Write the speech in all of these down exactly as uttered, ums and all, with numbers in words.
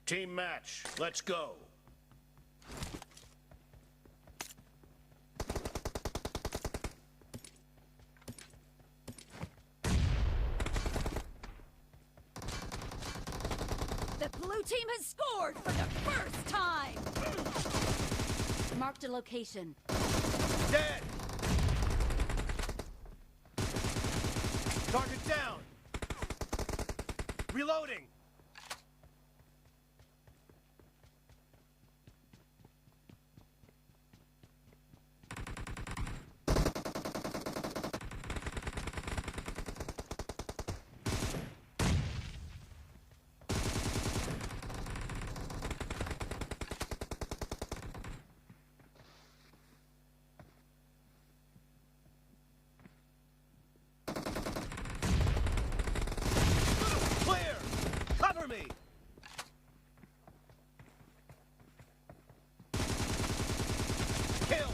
Team match, let's go. The blue team has scored for the first time. Marked a location. Dead. Target down. Reloading. Clear! Cover me! Kill!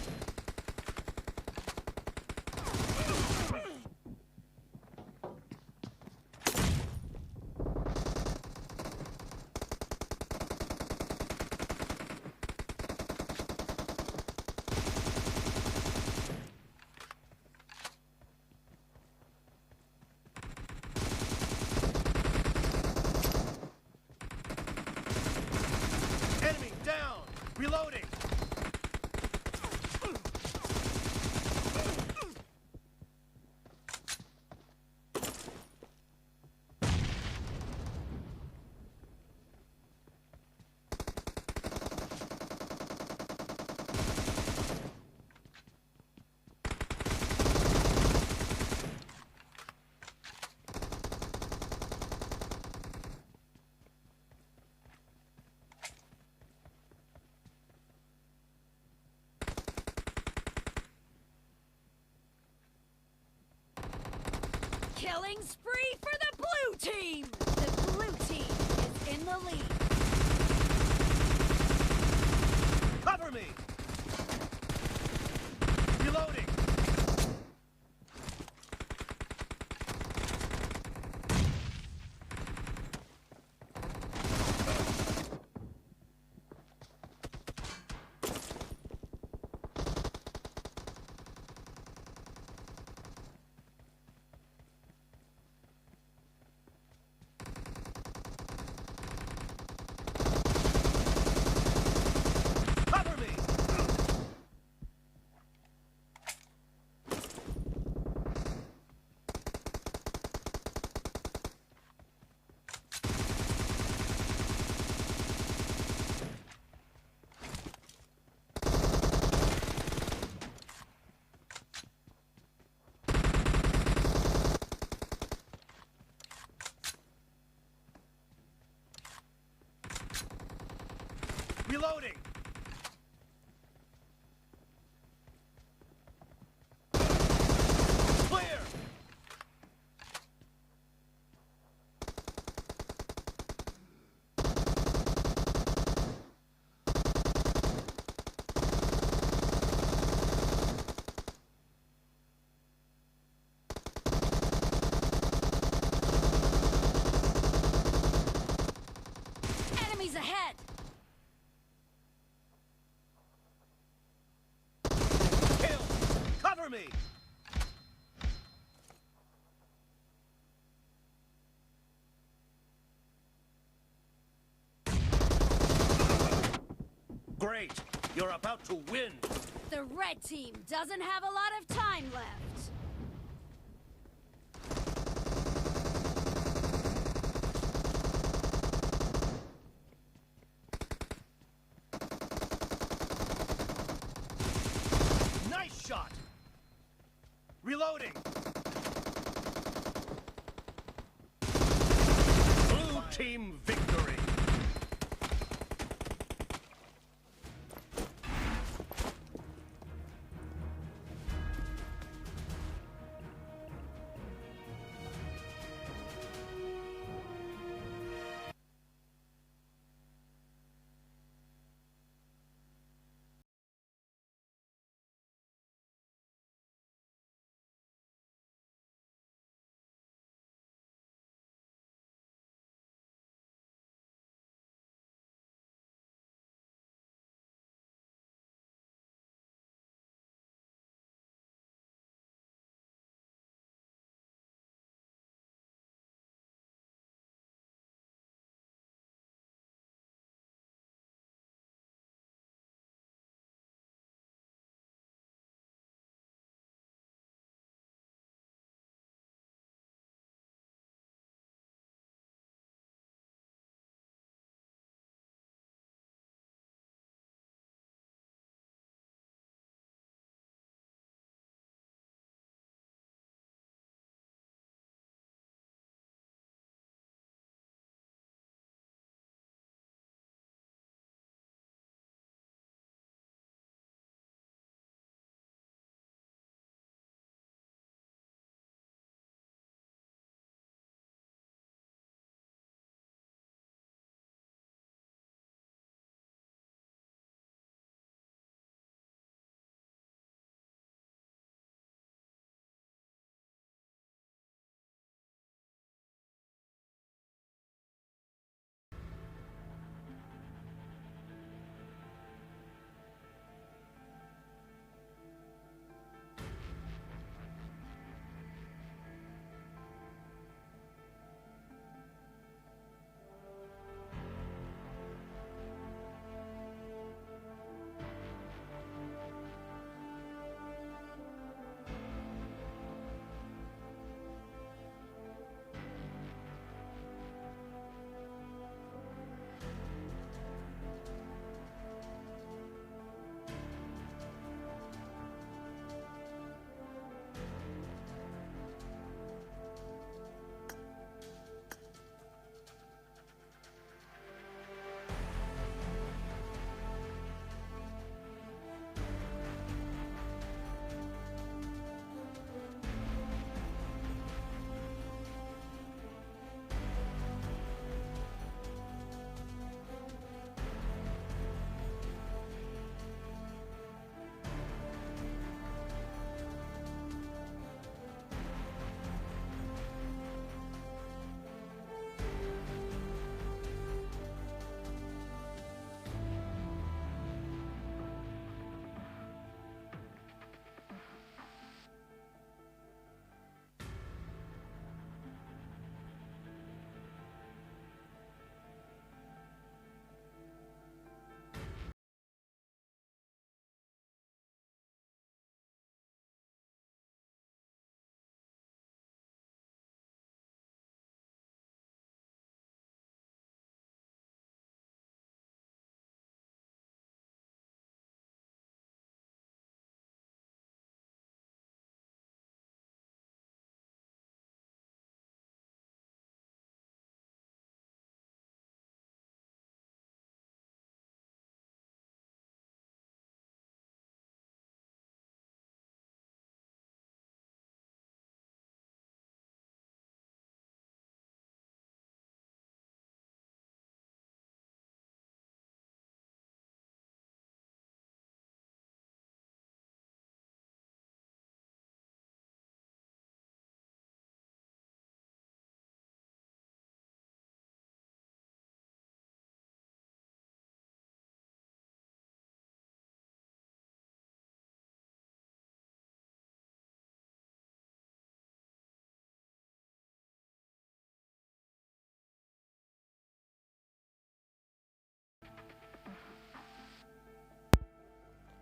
Enemy down! Reloading! Killing spree for the blue team! The blue team is in the lead. Cover me! Reloading! Cover me! Reloading! Clear! Enemies ahead! Kill! Cover me! Great! You're about to win! The red team doesn't have a lot of time left. Nice shot! Reloading! Blue team victory!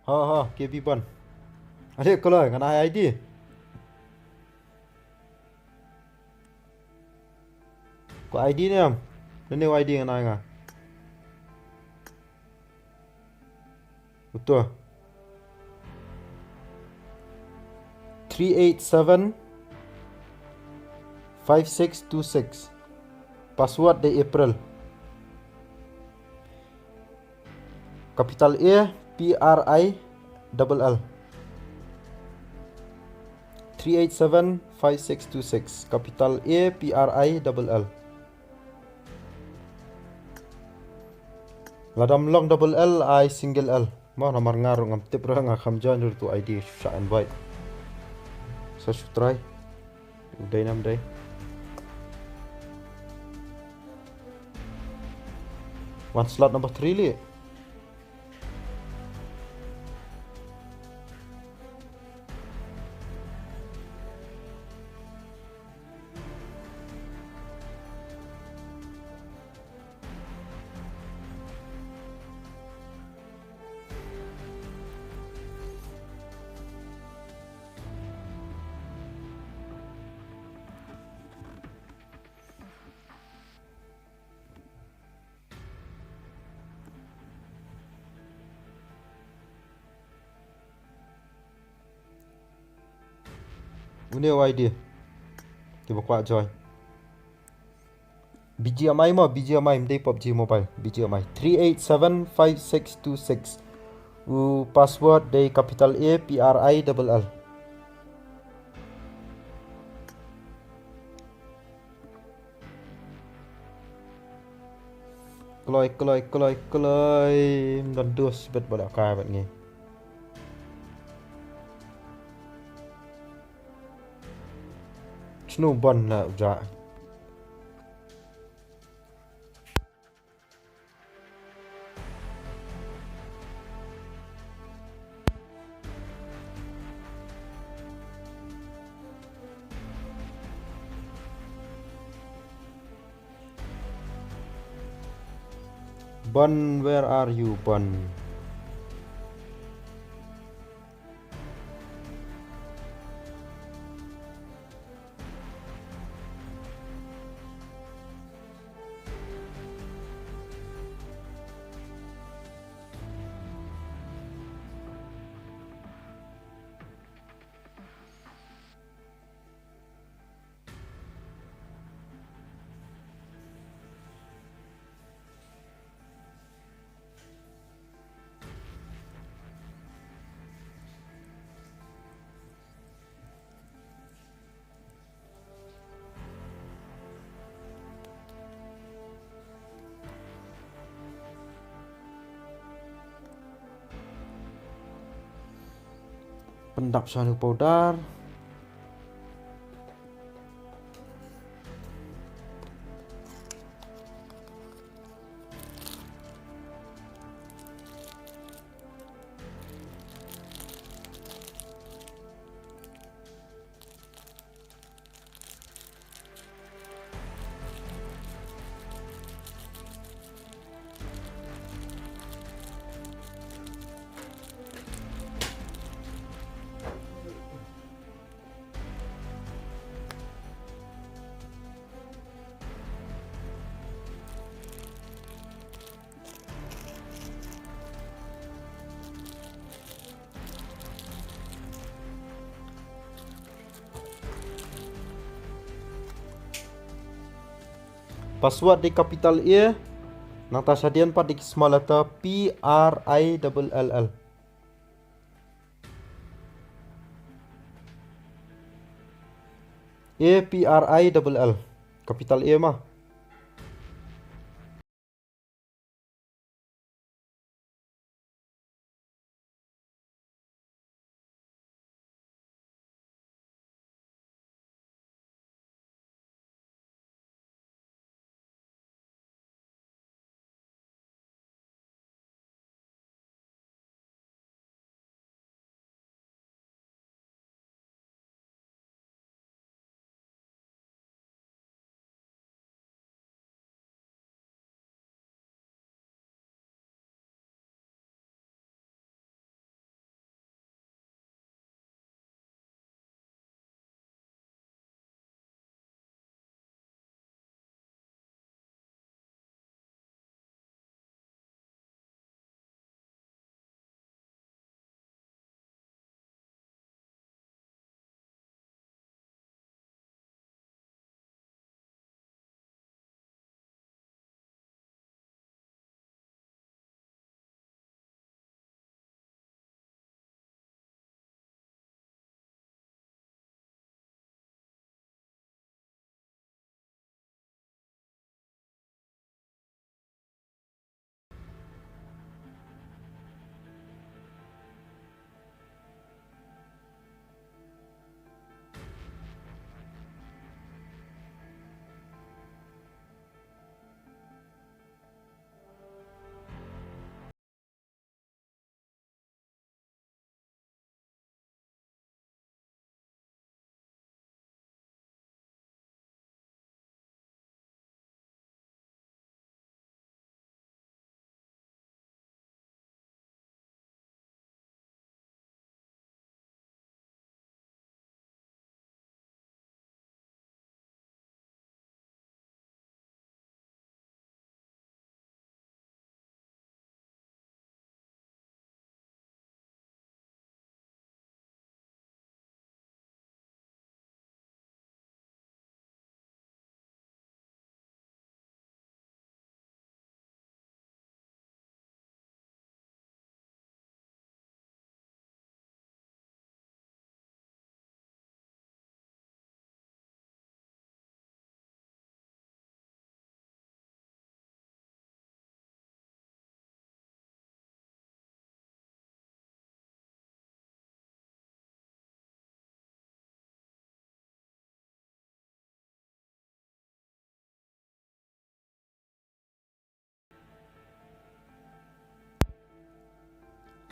Ha ha, K B Ban. Ale kloi, ngan ai I D. Ko I D ne em? Nane ko I D ngan ai nga. Uto. Three eight seven five six two six. Password dei April. Capital A, P R I double L. Three eight seven five six two six. Capital A, P R I double L. Lada ym long double L, ai single L. Mo, namar nga ruh ngam tip ruh, nga kham join ruh tu I D shu shah invite. Sa shu try. Dei nam dei. Wan slot number three li. Une u I D. Kiba kwah join. B G M I mo, B G M I, ym dei PUBG Mobile, B G M I. Three eight seven five six two six. U password dei capital A, P R I double L. Kloi, kloi, kloi, kloi. Ym don dos bad ba la kai bad ngi. Shnu ban la u ja. Bun, where are you, Bun? Pyndap shano powder. Password dei capital A, nangta shadien pat dei ki small letter P R I double L L. A P R I double L. Capital A ma.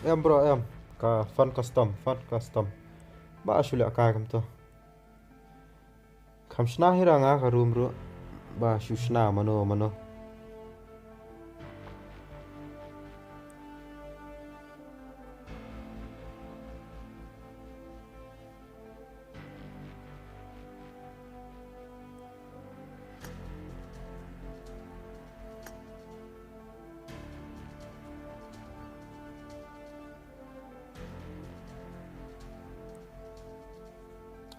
Em bro, em. Ka fun custom, fun custom. Ba shu leh kai kumto. Kham shna hi ra nga ka room ruh. Ba shu shna mano mano.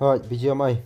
Hooid, B G M I.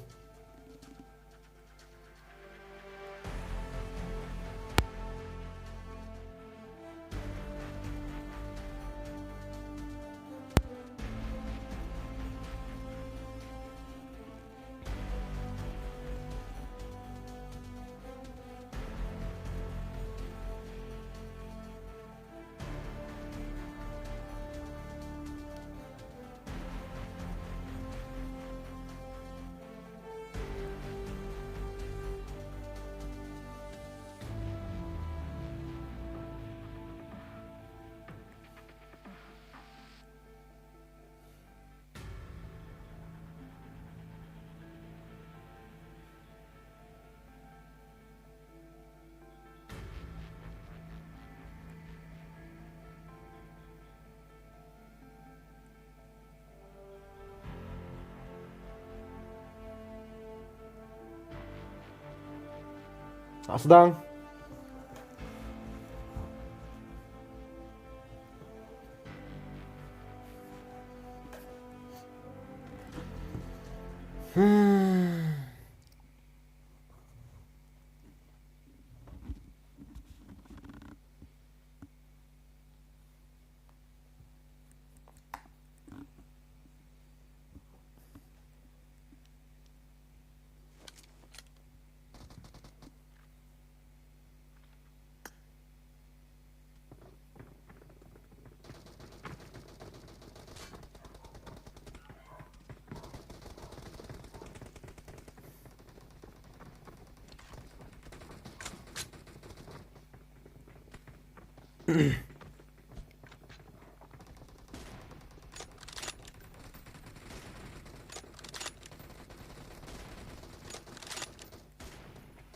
Sa sdang. Hmm.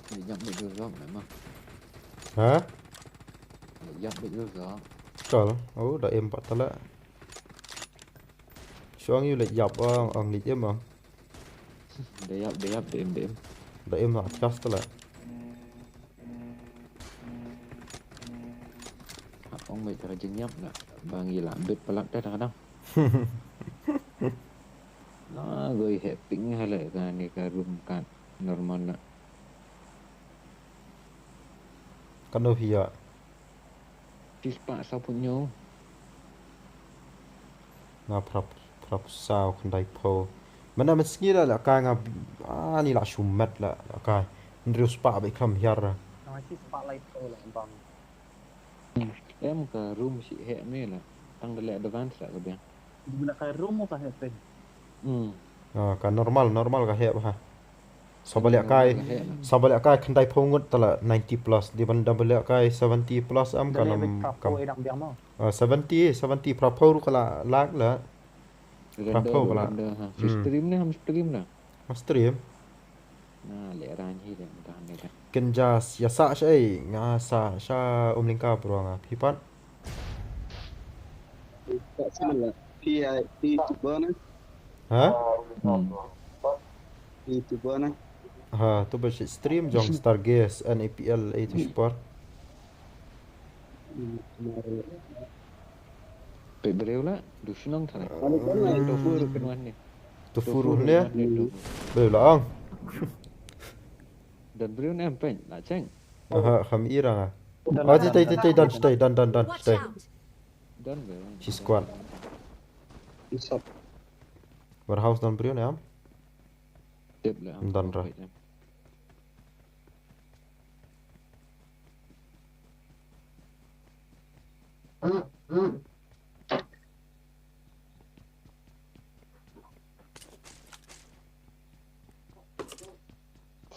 Leh ïap beit ruh zok, mem ah. Ha? Leh ïap beit ruh zok. Kal, oh, da im pat tala. Shuang ïu leh ïap ong, ong leh im ong. Da ïap, da ïap, da im, da im. Da im na thias tala. Hap ong beit ka jingïap na. Ba ngi lah bit palat da kadang. Na goi heh ping hale kane ka room kat normal na. Kano phi ïa? Shispah sawphew hynñiew. Nga phrap, phrap saw khyndai phew. Mynta mynsngi la lehkai nga, ani la shu met la lehkai. Hynriew spah beit khlem hiar. Nga shispah laiphew la bang. Em ka room shi heh me la. Tang da leh advance la ka biang. Di na ka room ka heh peng. Hmm. Ah, ka normal, normal ka heh bha. Saba lehkai, saba lehkai khyndai phew ngut tala ninety plus. Di ban da ba lehkai seventy plus am ka nam kam. Ah, seventy, seventy phraphew ruh ka la lak la. Phraphew ka la. Render, render, ha. Hmm. Stream ne, ham stream na. Ham stream. Na, leh rang hi de, dah ne dah. Ken jas, ïa sa sha ei, nga sa sha um lingka bro nga. Phi pat? Phi, phi tuber na? Ha? Hmm. Phi tuber na? Ha, tu ba shi stream jong Stargaze, N A P L, ei tu sport. Peit briew la, du shnong thanai. Hmm. Tofu ruh pynwan ne. Tofu ruh ne? Pynwan ne tofu. Briew la ong. Don briew ne em peit, la cheng. Aha, kham i rang ah. Don, ah, don, tei, tei, don, tei, don, don, tei, don, don, don, don, don. Watch out. Don briew. Shi squad. Isap. Warehouse don briew ne em? Tip le em. Don ra. Peit em.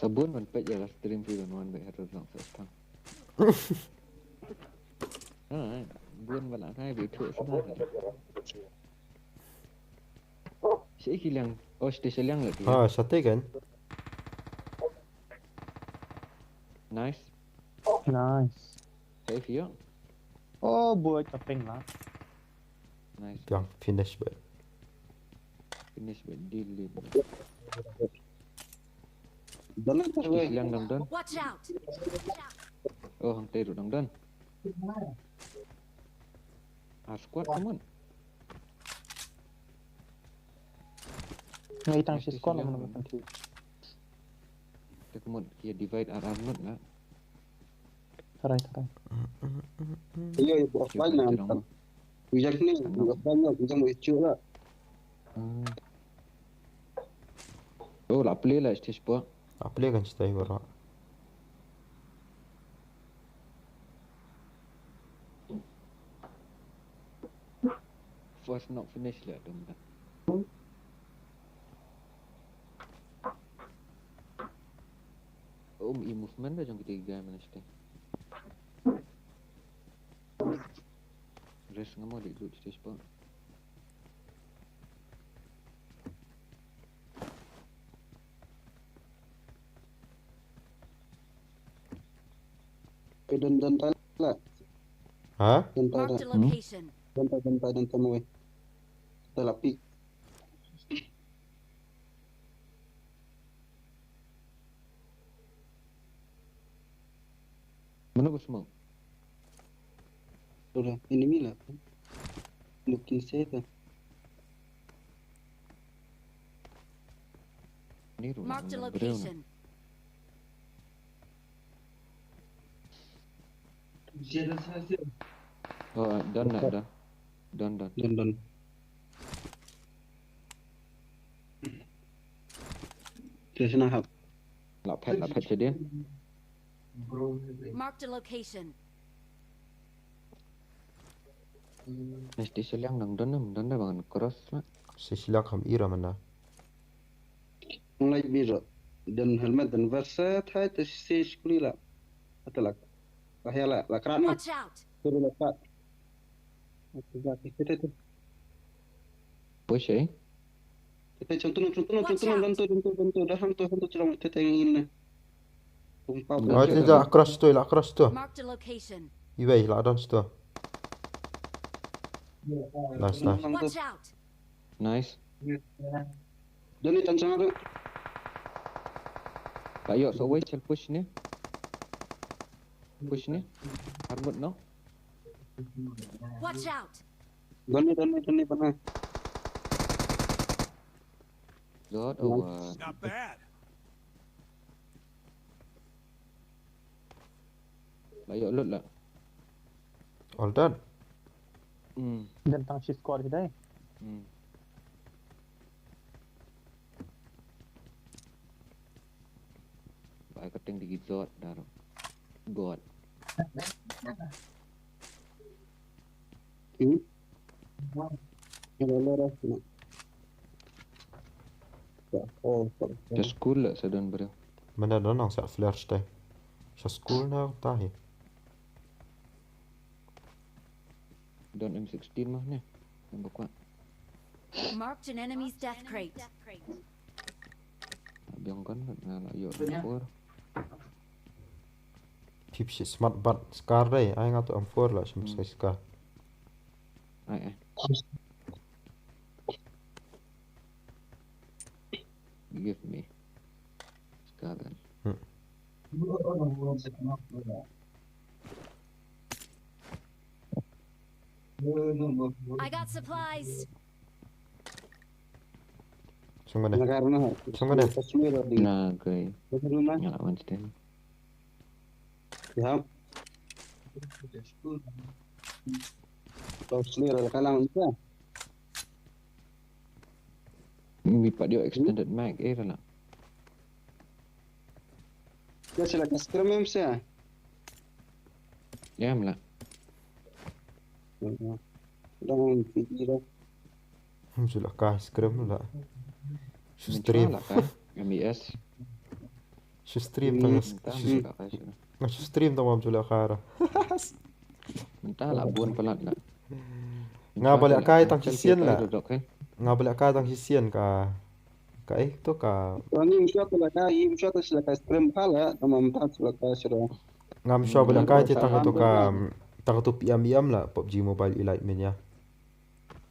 Sabun man peit ïa la stream phi ban wan beit ha rut long sa tang. Ah, Bun ba la ngai ba ithuh shuwa. Shi ki liang. Oh, shi te shi liang lagi. Ha, shatei kan. Nice. Nice. Save you. Oh boy, kapeng la. Nice. Yang finish ba. Finish ba, deal lead. Don lah. Shi liang dang don. Watch out. Oh, hangtei ruh dang don. Ar squad ka mut. Ngai tang shi squad la. Te ka mut ki divide ar ar ngut la. Tarai, tarai. Yo, yo, offline na. Ujak ni, offline na, ujak mo ichu la. Oh, la play la stage po. La play kan stage baroh. First knock finish la dum da. Um, i movement da jong kita ga mana stage. Rest ngamo di duduk stage po. Ke don don ta la. Ha? Don ta. Marked a location. Don ta, don ta, don ta mo. Ta la pi. Mano ba smoke? Ora, enemy la. Looking safe. Ni ruh. Marked a location. Oh, don la don. Don don. Don don. Te sna hap. La phet, la phet shadien. Marked a location. Nesti seliang dang don, dang don da bangan cross la. Si seliang kam ira mana. Ngai biro. Dan helmet dan versa thai te si skuli la. Ata la. La ya la, la krat ma. Watch out. Te la krat. Ata la ki te te. Push eh. Te te chong tunung, chong tunung, chong tunung, dan tu, dan tu, dan tu, dah hang tu, hang tu chong te te ngin. Kum pau. Oh, te la cross tu, la cross tu. Marked a location. Iwei la don tu. Nice, nice. Watch out. Nice. Doni tan chang tu. Ayo, so wei chel push ni. Push ni. Armut no. Watch out. Doni, doni, doni, bana. Zot, oh. Not bad. La ïoh lut la. All done. Hmm. Dan tang shi squad shi dei. Hmm. Ba ka teng digi zot dar. God. Hmm? Hello, hello, hello. Oh, oh, oh. Just cool lah, sa don bro. Mana don ang sa flash dei. Sa school na tahi. Don M sixteen mah ne. Yang buka. Marked an enemy's death crate. Biang kan na la ïoh M four. Pip shi smart bat scar dei. Ai nga tu M four la shim sai scar. Ai ai. Give me scar then. Hmm. I got supplies. Sungguh deh. Sungguh deh. Na kai. Nga wan sten. Ya. Tau slir la kalang sa. Mi pat ïoh extended mag eh la. Ya sila ka scrim em sa. Ya mla. Dang pigi dang. Sila ka scrim la. Shu stream la ka M E S. Shu stream tang. Shu stream tang mam sila ka ra. Mynta la bun palat la. Nga ba leh kai tang shisien la. Nga ba leh kai tang shisien ka, ka eh to ka. Ngi msha ta la kai, ngi msha ta sila kai stream phala, ama mta sila kai sira. Nga msha ba leh kai te tang to ka, tang to P M E M la, PUBG Mobile Elite men ya.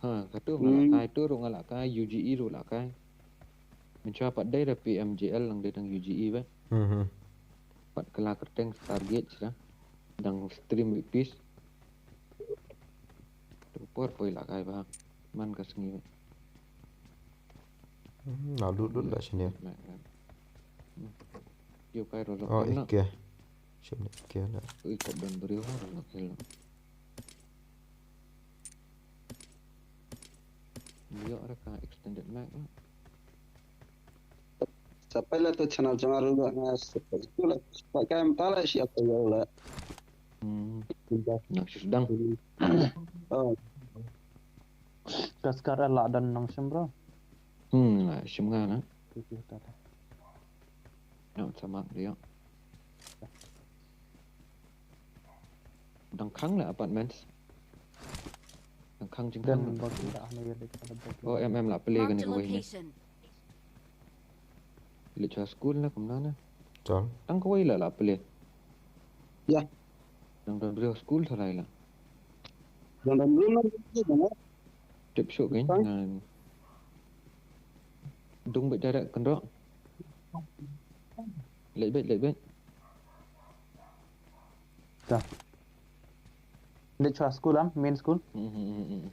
Ha, katu nga la kai tu ru nga la kai, U G E ru la kai. Mynshwa pat dei da P M G L lang dei tang U G E ba. Mhm. Pat kala kyrteng Stargate sha. Dang stream repeat. Tu por poi la kai ba. Man ka sngi ba. Hmm, na lut lut la sini. Yo kai ro. Oh, ike. Sini ike la. Ui, kop don beri ho ro. Ïoh re ka extended mag la. Sa peit la tu channel jong nga ruh nga sa peit tu la. Sa peit ka em ta la shi apa ïa la. Hmm. Nang shu sdang. Oh. Ka skar la don nang shim bro. Hmm, la shim nga la. Tu tu ta ta. Nang sa mak dia. Dang khang la apartments. Dang khang jingkhang. Dan bagi dah hana ya dek ada bagi. Oh, em em la pele kane kawei ne. Marked a location. Leit sha skul na kumno ne. Chal. Dang kawei la la pele. Ya. Dang don briew skul tharai la. Dang don briew na. Tip shuh kein. Dung beit direct kynroh. Leit beit, leit beit. Ta. Leit sha skul am, main skul. Hmm, hmm, hmm, hmm.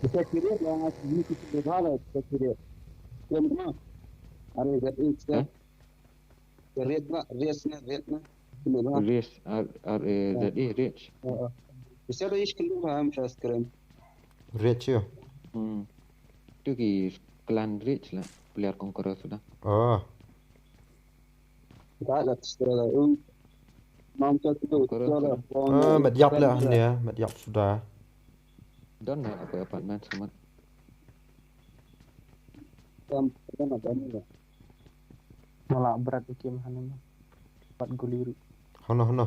Bisa kiri lah, ini kita berhala, bisa kiri. Yang mana? Ada Z X. Eh? Red na, red na, red na. Ini lah. Red, R, R A Z E, red. Heeh. Bisa ada ish kelu paham sha screen. Red yo. Hmm. Tu ki clan red la, player Conqueror suda. Oh. Ka la tsara um. Mam ka tu tsara. Ah, met yap la hangne, met yap suda. Don na aku apartment sama. Tam tam tam. Mala berat ikim hangne. Pat guli ru. Hano hano.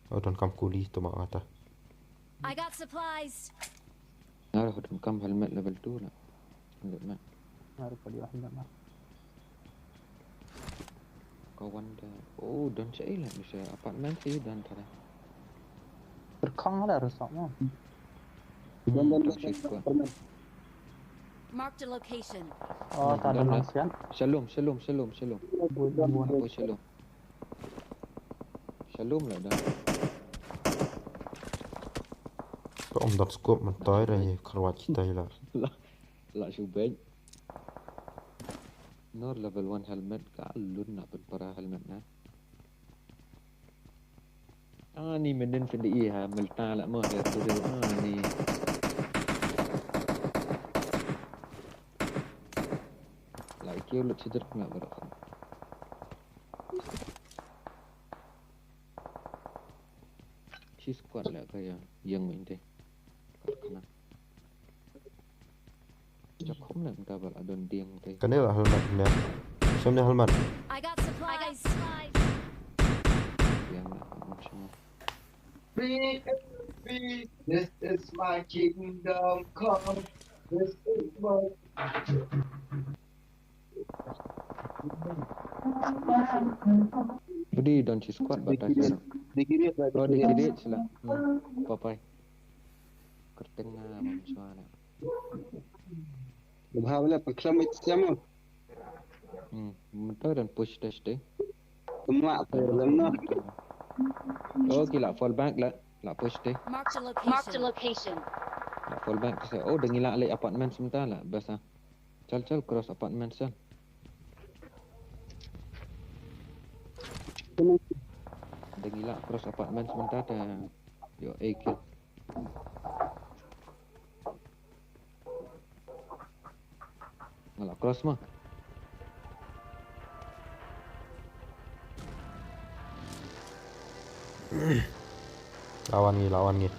Oh, don kam guli tu ma ngata. I got supplies. Nga ruh don kam helmet level two la. Helmet. Nga ruh padi helmet ma. Ka wan da. Oh, don sa ila bisa apartment si don tara. Terkang la rusak ma. Don don si ko. Marked a location. Oh, ta don la. Shalom, shalom, shalom, shalom. Bun bun. Apa shalom? Shalom la da. Ka om dak scope mynta ra ye kharwat kita la. La, la shu bek. Nor level one helmet ka lun na pynpara helmet na. Ani mendin sendi ha melta la mo ya tu ah ni. La kiew lut sidir kena barak. Shi squad la ka ya yang main te. Kena. Jakhom na ka bal adon diang te. Kane la helmet ne. Shim ne helmet. I got supplies. Yang na macam. Free, free, this is my kingdom come. This is my Budi don shi squad ba ta kira. Dikiri apa? Oh, dikiri sila. Hmm, papai. Kerteng na mam suara. Bha bala paklam itu siamo. Hmm, mentor dan push test deh. Semua apa dalam na. Oh, kila fall back la, la push deh. Marked a location. Marked a location. La fall back sa. Oh, dengi la leh apartment sementara la, biasa. Chal chal cross apartment chal. Dengila cross apartment sementara ta. Yo, eh, kill. Ngala cross ma. Lawan ngi, lawan ngi.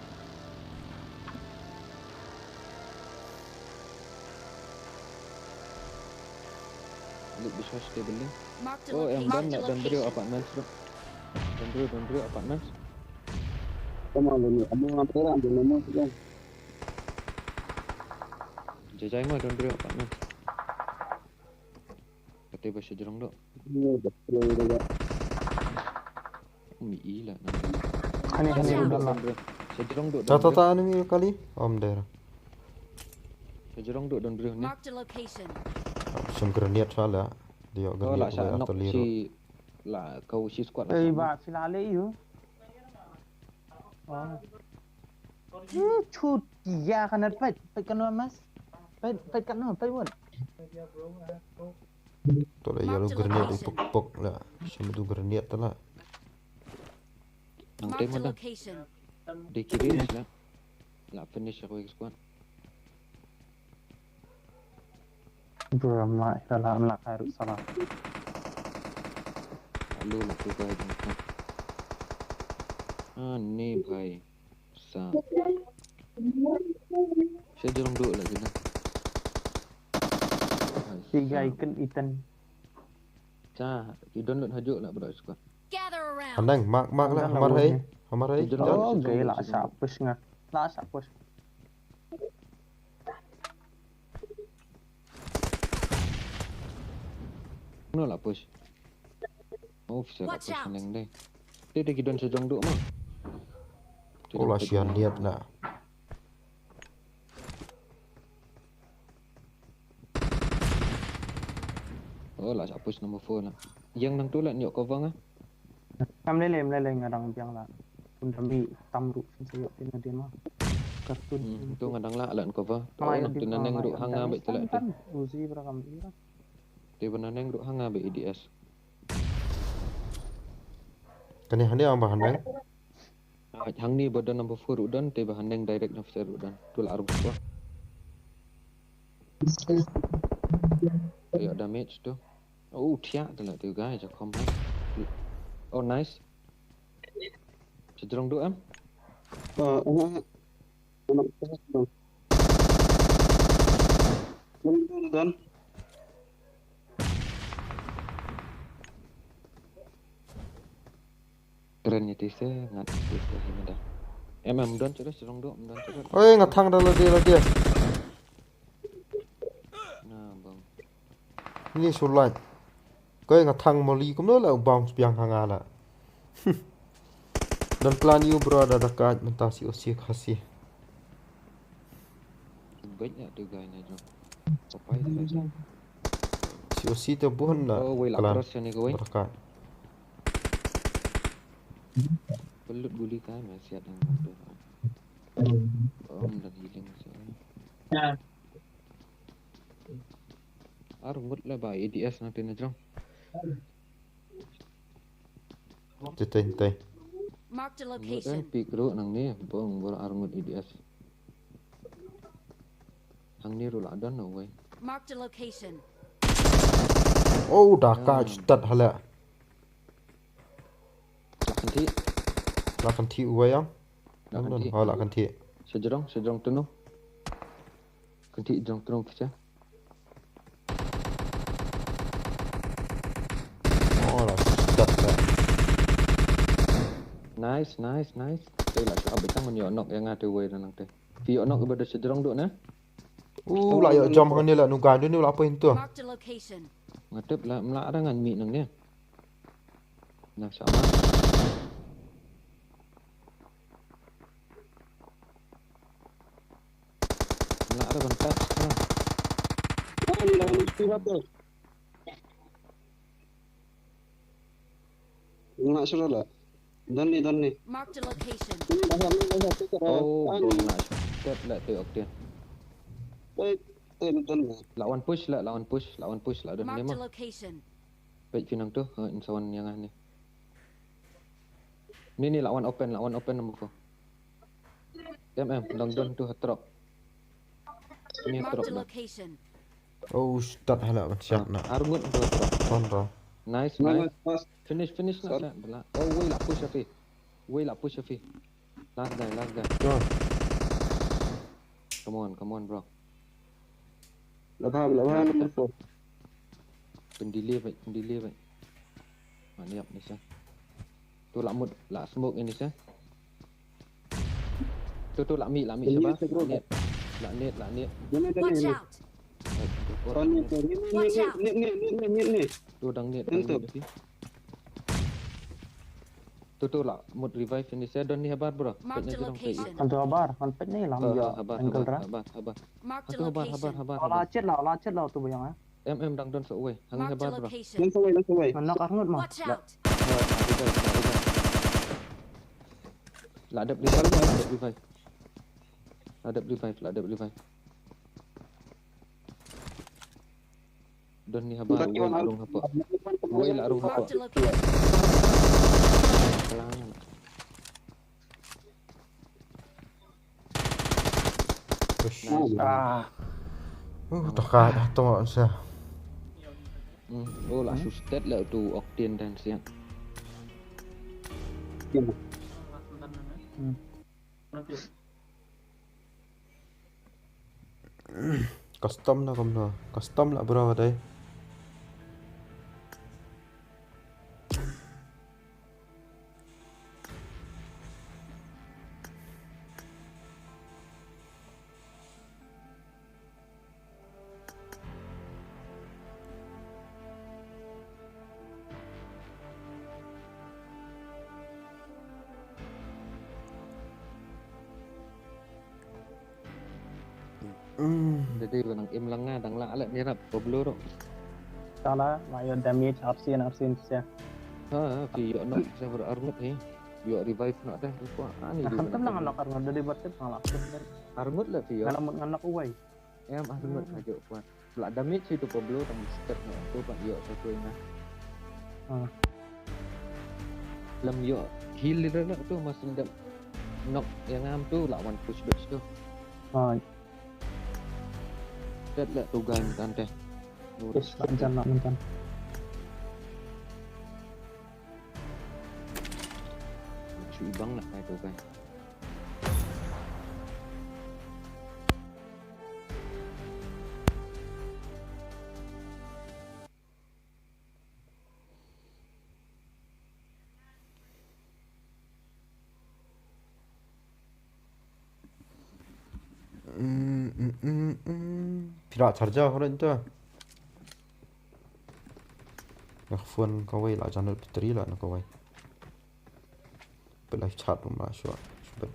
Look, bisa stable ni. Marked a location. Oh, em, dan, dan beri apartment tu. Don briew, don briew apartment. Come on, let me. I'm on the I'm on the Jajai mo don briew apartment. Kate ba sejrong dok. I'm on the Mi ila na. Hani hani Sejrong udah dok lah. don briew. Sejrong dok Ta don ta briew. Ta enemy kali. Om der. Sejrong dok don briew ni. Marked a location. Sum grenade sala. Dia Oh, la grenade sa ba nok atelier. Si la kau si squad la. Ei Sa nok. Ba sila le yu. Oh. Yu chut ya kana pet pet kana mas. Pet pet kana pet won. To la yellow grenade pok pok la. Sum tu grenade ta la. Nang tem Marked a ada. Location. Di kiri la. La finish aku squad. Bro, I'm not, I'm not, I'm not, I'm not. Lalu la tu kai jong ka. Ah, ni bhai. Sa. Sejrong dok la jina. Tiga ikan itan. Cha, ki don lut hajuk la bro squad. Gather around. Hanang mark mark la Hanang hamar la hai. won. Hamar hai. Sejrong Oh, sejrong gay dok, la sejrong sa dok. Push nga. La sa push. No la push. Oh, sa la Watch push out. Neng deh. Te te ki don sejrong dok ma. Oh la sian niat la. Oh, la sa push number four la. Yang nang tu la nyok cover nga. Kam lele, lele ngadang biang la. Pun dami tam ru sin sayo tin adin ma. Kartun. Hmm, tu ngadang la la cover. Oh, Malai nang di tu naneng malai ru hanga di be tela tu. Kan Uzi berakam ira. Te ba naneng ru hanga be A D S. Kane hane ang ba hanang. Ah, hang ni ba don number four ru don, te ba haneng direct number four ru don. Tu la arung squad. Ayo damage tu. Oh, thiah tu la tu guys, ja khom hai. Oh, nice. Sejrong dok em. Uh, uh, uh, uh, uh, Keren ni tise, ngat tise himda. Em em don terus, sejrong dok em don terus. Oi, nga thang da lade lade. Na bang. Ni sulai. Koi nga thang moli kumno la bounce biang hanga la. Don plan you bro da da kaj mynta si osi khasi. Baik ya tu guy na jom. Papai tu guy. Si osi te buhun la. Oh, wei la Plan. Cross ni ko wei. Berkat. Pelut guli kai ma siat yang tu. Om dan healing so. Arngut le ba A D S nang tin jrong. Te te te. Marked a Ngut location. en pi kru nang ni bong bor arngut A D S. Hang ni ru la don no wei. Marked a location. Oh, da kaj stat hala. La kan thi. La kan thi uwei yang. La kan thi. Oh, la kan thi. Sejrong, sejrong tunu. Kan thi jrong tunu pisa. Oh, la stat la. Nice, nice, nice. Te la shu abitang man yo nok yang ate wei nang te. Pi yo nok iba da sejrong dok na. Uh, la yo jam hangne la nuga dun la apa itu. Marked a location. Ngatep la mla ada ngan mi nang ni. Nang sama. Mla ada ban touch. Ha. Nga sura la. Don ni, don ni. Marked a location. Ni dah ni dah tu kara. Oh, Ah, bong ni. Nak step la te ok dia. Eh, eh, don ni. Lawan push la, lawan push, lawan push la don ni Marked a mo. Location. Peit pinang tu, ha, in sawan yang ah ni. Ni ni lawan open, lawan open number four. Em em, dang don tu ha truck. Ni Marked truck a dah. Location. Oh, start hala ban siap na. Arngut tu ha truck. Ton ra. Nice, Nice, nice. nice. Finish, finish nak Sir. siap bela. Oh, wei la push api. Wei la push api. Last guy, last guy. Go. Come on, come on, bro. Lah faham, lah faham. Pendile baik, pendile baik. Mana yap ni sah. Tu la mut, la smoke ini sha. Tu, tu la mi, la mi. Ini sha ba. Sha bro. La nit, la nit, la nit. Ini, ini, Watch ini. Out! Ai, tu kor. Ini, ini, ini, Watch out! Ini, ini, ini, ini, ini. Tu dang nit, dang nit. Tu, tu la mut revive ini sha, don ni habar, bro. Mark the location. Kan tu habar, kan pet ni lah. Ha, ha, habar, habar, habar, habar. Mark the location. Habar, habar, habar. La chet la, la chet la tu bayang eh. Em, em, dang don sa uwei. Hang habar, bro. Mark the location. Dang sa uwei, dang sa uwei. Ngan knock arngut ma. Watch out! La, la revive, la revive. La dep revive, la dep revive. La dep revive, la dep revive. Don ni habar, uwei la rung hapoh. Uwei la rung hapoh. Mark the location. Klang. Ush. Nice. Ah. Uh, toka dah to sa. Hmm, oh, la sustet la tu Octane dan siang. Hmm. Custom na kumno? Custom la bro dai. Dei ba nang im lang nga dang lah leh nirap Pablo ruh. Tala, ma ïoh damage R C and R C and siya. Ha, phi ïoh knock sa bar armut hi. Ïoh revive knock dah. Ko ani. Hantam lang knock armut dei ba tip nga lah. Armut lah phi ïoh. Nga lah mut nga knock uwei. Em armut ha juk kuat. Lah damage itu Pablo tang step na tu pat ïoh satu ina. Lam ïoh heal leader na tu mas ndem knock yang am tu lah wan push back tu. Hai. Tet lah tu gang tante. Terus lah mentan lah mentan. Su ibang lah kai tu kai. Phi la charger hore nta. Nga phone kawei la charge battery la na kawei. Pynlai chat rum la shuwa. Shuwa.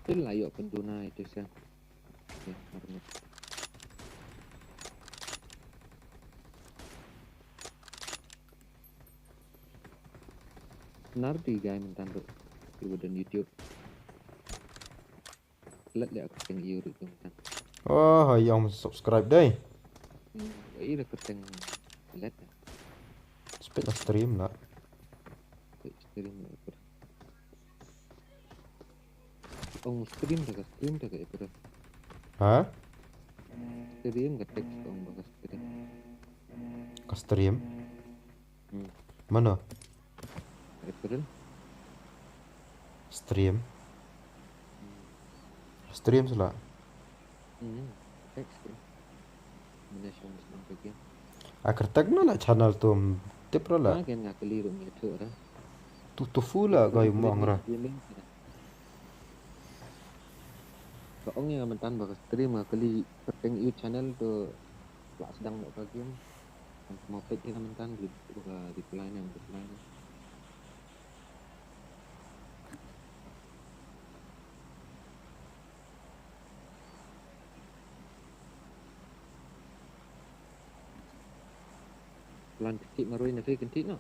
Pynlai ïoh pynduna ïa tu sa. Ïa, armut. Nar di gai myntan ruh. Ïa ba don YouTube. Let leh ka kyrteng ïa u ruh tu myntan. Oh, ïa ong subscribe dei. Ïa ka kyrteng let. Spet la stream la. Spet stream la. Ong stream da ka stream da ka April. Ha? Stream ka text ong ba ka stream. Ka stream? Hmm. Mano? April. Stream. Stream sala. Hmm. Text tu. Mana song song ke game. A kyrteng na la channel tu tip ra la. Nga ken nga kali ru ngi tu ra. Tu tu fu la ga yu mong ra. Ka ong ïa nga myntan ba ka stream nga kali kyrteng ïa u channel tu la sdang noh ka game. Kan mo pek ïa nga myntan reply na reply na. Plan kynthih marwei na phi kynthih noh.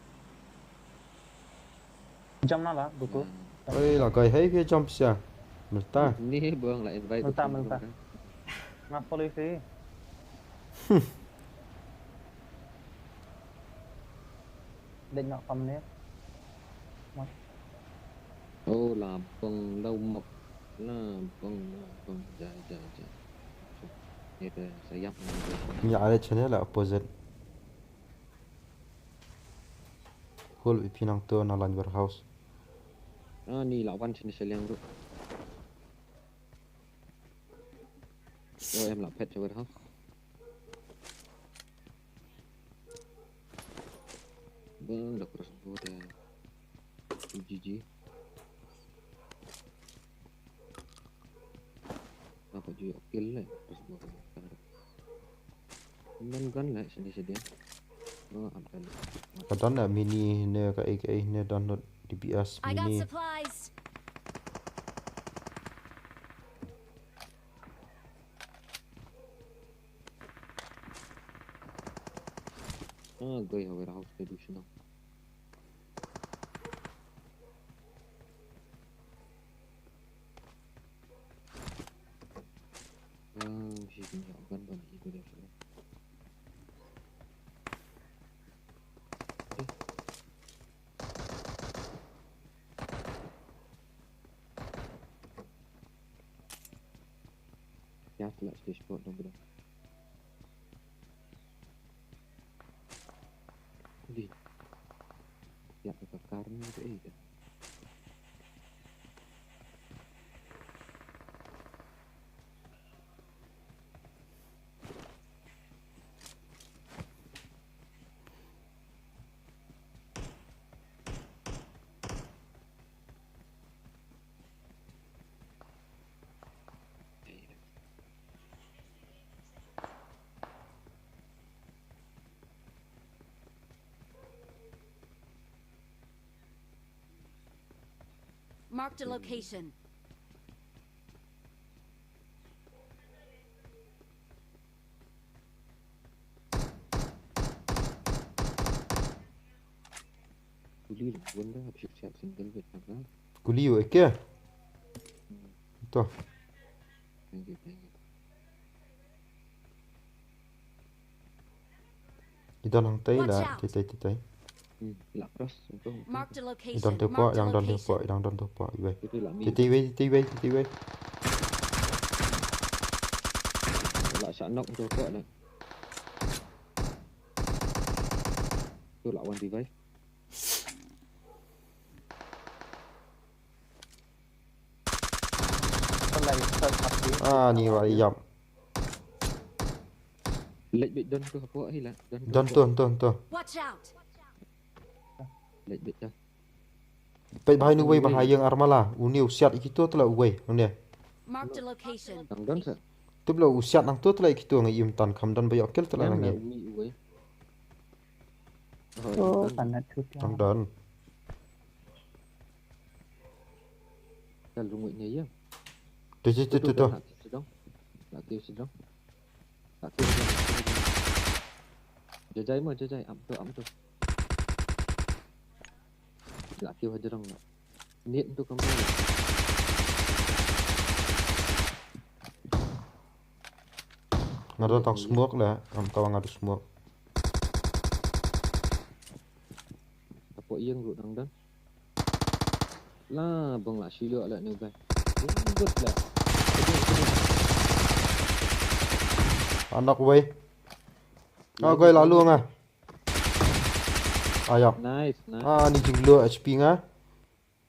Jump na la buku. Oi la kai hei phi jump sia. Mynta. Ni bang la invite. Mynta mynta. Nga follow phi. Dek nok pam ne. Mat. Oh la pang lau mok. La pang la pang ja ja ja. Ita sayap. Nya ada channel la opposite. Hol wi phi nang to na lan warehouse. Ah ni la wan sini seliang ruh. Oh em la pet sa warehouse. Bang da cross border. G G. Nga pat ju ïoh kill leh. Terus gua kena kar. Main gun leh sini sini. Oh, am kali. Ka don la mini ne kaei kaei ne download D P S I got mini. Supplies. Ah, goi ha warehouse te du shino. Ah, shi kin ïoh gun ban i ko de shino. Ïa, pula stage port dong bro. Di. Ïa, ka kar ni ka eh ka. Marked a location. Kuli lah, bunda, habis siap single bed, apa? Kuli, okay. Hmm. Tuh. Thank you, thank you. I don hangtai la, watch out. Tei tei tei tei. Hmm, la cross, untung. Marked a location. I don tei pok, yang don tei pok, yang don tei pok, iwei. Tei tei iwei, tei tei iwei, tei tei iwei. La sa knock tei pok la. Tu la wan revive. Ah, ni wa yap. Lek bit don tu apa hi la. Don tu, don tu. Watch out. Lek bit dah. Peit bha ïa uwei bha ïa armala. Une u siat ïa kito tla uwei. Une. Marked a location. Tang don sa. Tip la u siat nangto tla ïa kito nga im tan kham don ba ïoh kill tla nang ïa. Umi uwei. Oh, tanat chut. Tang don. Tal rung wei ne ïa. Tu tu tu tu tu. Nak kiew sidong. Nak kiew sidong. Nak kiew sidong. Jajai mo, jajai. Am tu, am tu. Nak kiew hajarong nak. Nit tu kamu. Nga don tang smoke la, am ka nga don smoke. Apo ïeng ruh dang don. La bang la shu ïoh la ni guys. Ribut la. Anak wei. Ah, guys, lalu nga. Ayap. Nice, nice. Ah, ni jinglo H P nga.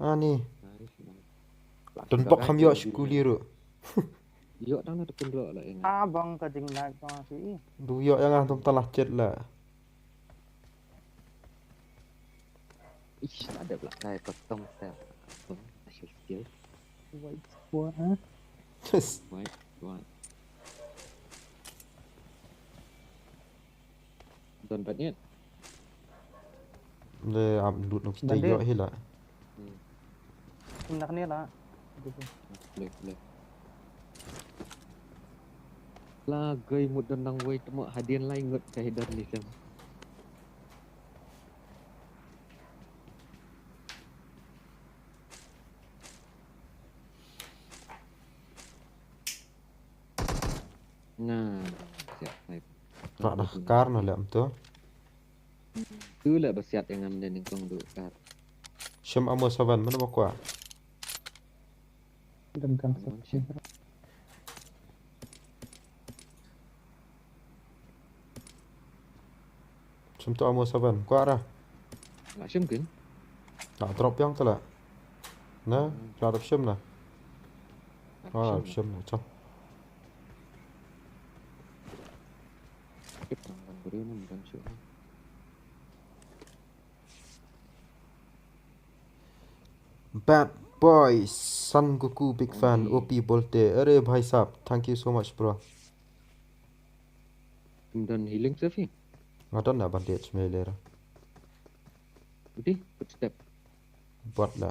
Ah, ni. Nice, nice. Don bok kham ïoh skuli ruh. Ïoh dang na tepun ruh la ina. Ah, bang ka jing naik bang si. Du ïoh ïa nga tum talah chet la. Ish, ada pula kai potong sa. Apa? Asyik skill. White squad, ha? Yes. White squad. Don bat niat. Le ap lut nuk kita ïoh hi la. Hmm. Nak ni la. Boleh, boleh. La goi mut don nang wei temo hadien lai ngut ka hidar ni sem. Nga siap snipe. Rak dah kar na lem tu. Tu leh ba siat ïa ngam dei nyngkong du kar. Shem amo seven mana ba kwah. Dengkang. Shem tu amo seven kwah ra. Nga shem kin. Nga drop yang tu la. Na, la drop shem na. Drop shem na, cham. Kit nang kan beri nang kan shu. Bad boy, Son Goku, big fan, O P Bolte. Arey bhai sahab, thank you so much, bro. Ym don healing sa phi? Nga don na bandage me lera. Di footstep. Bot la.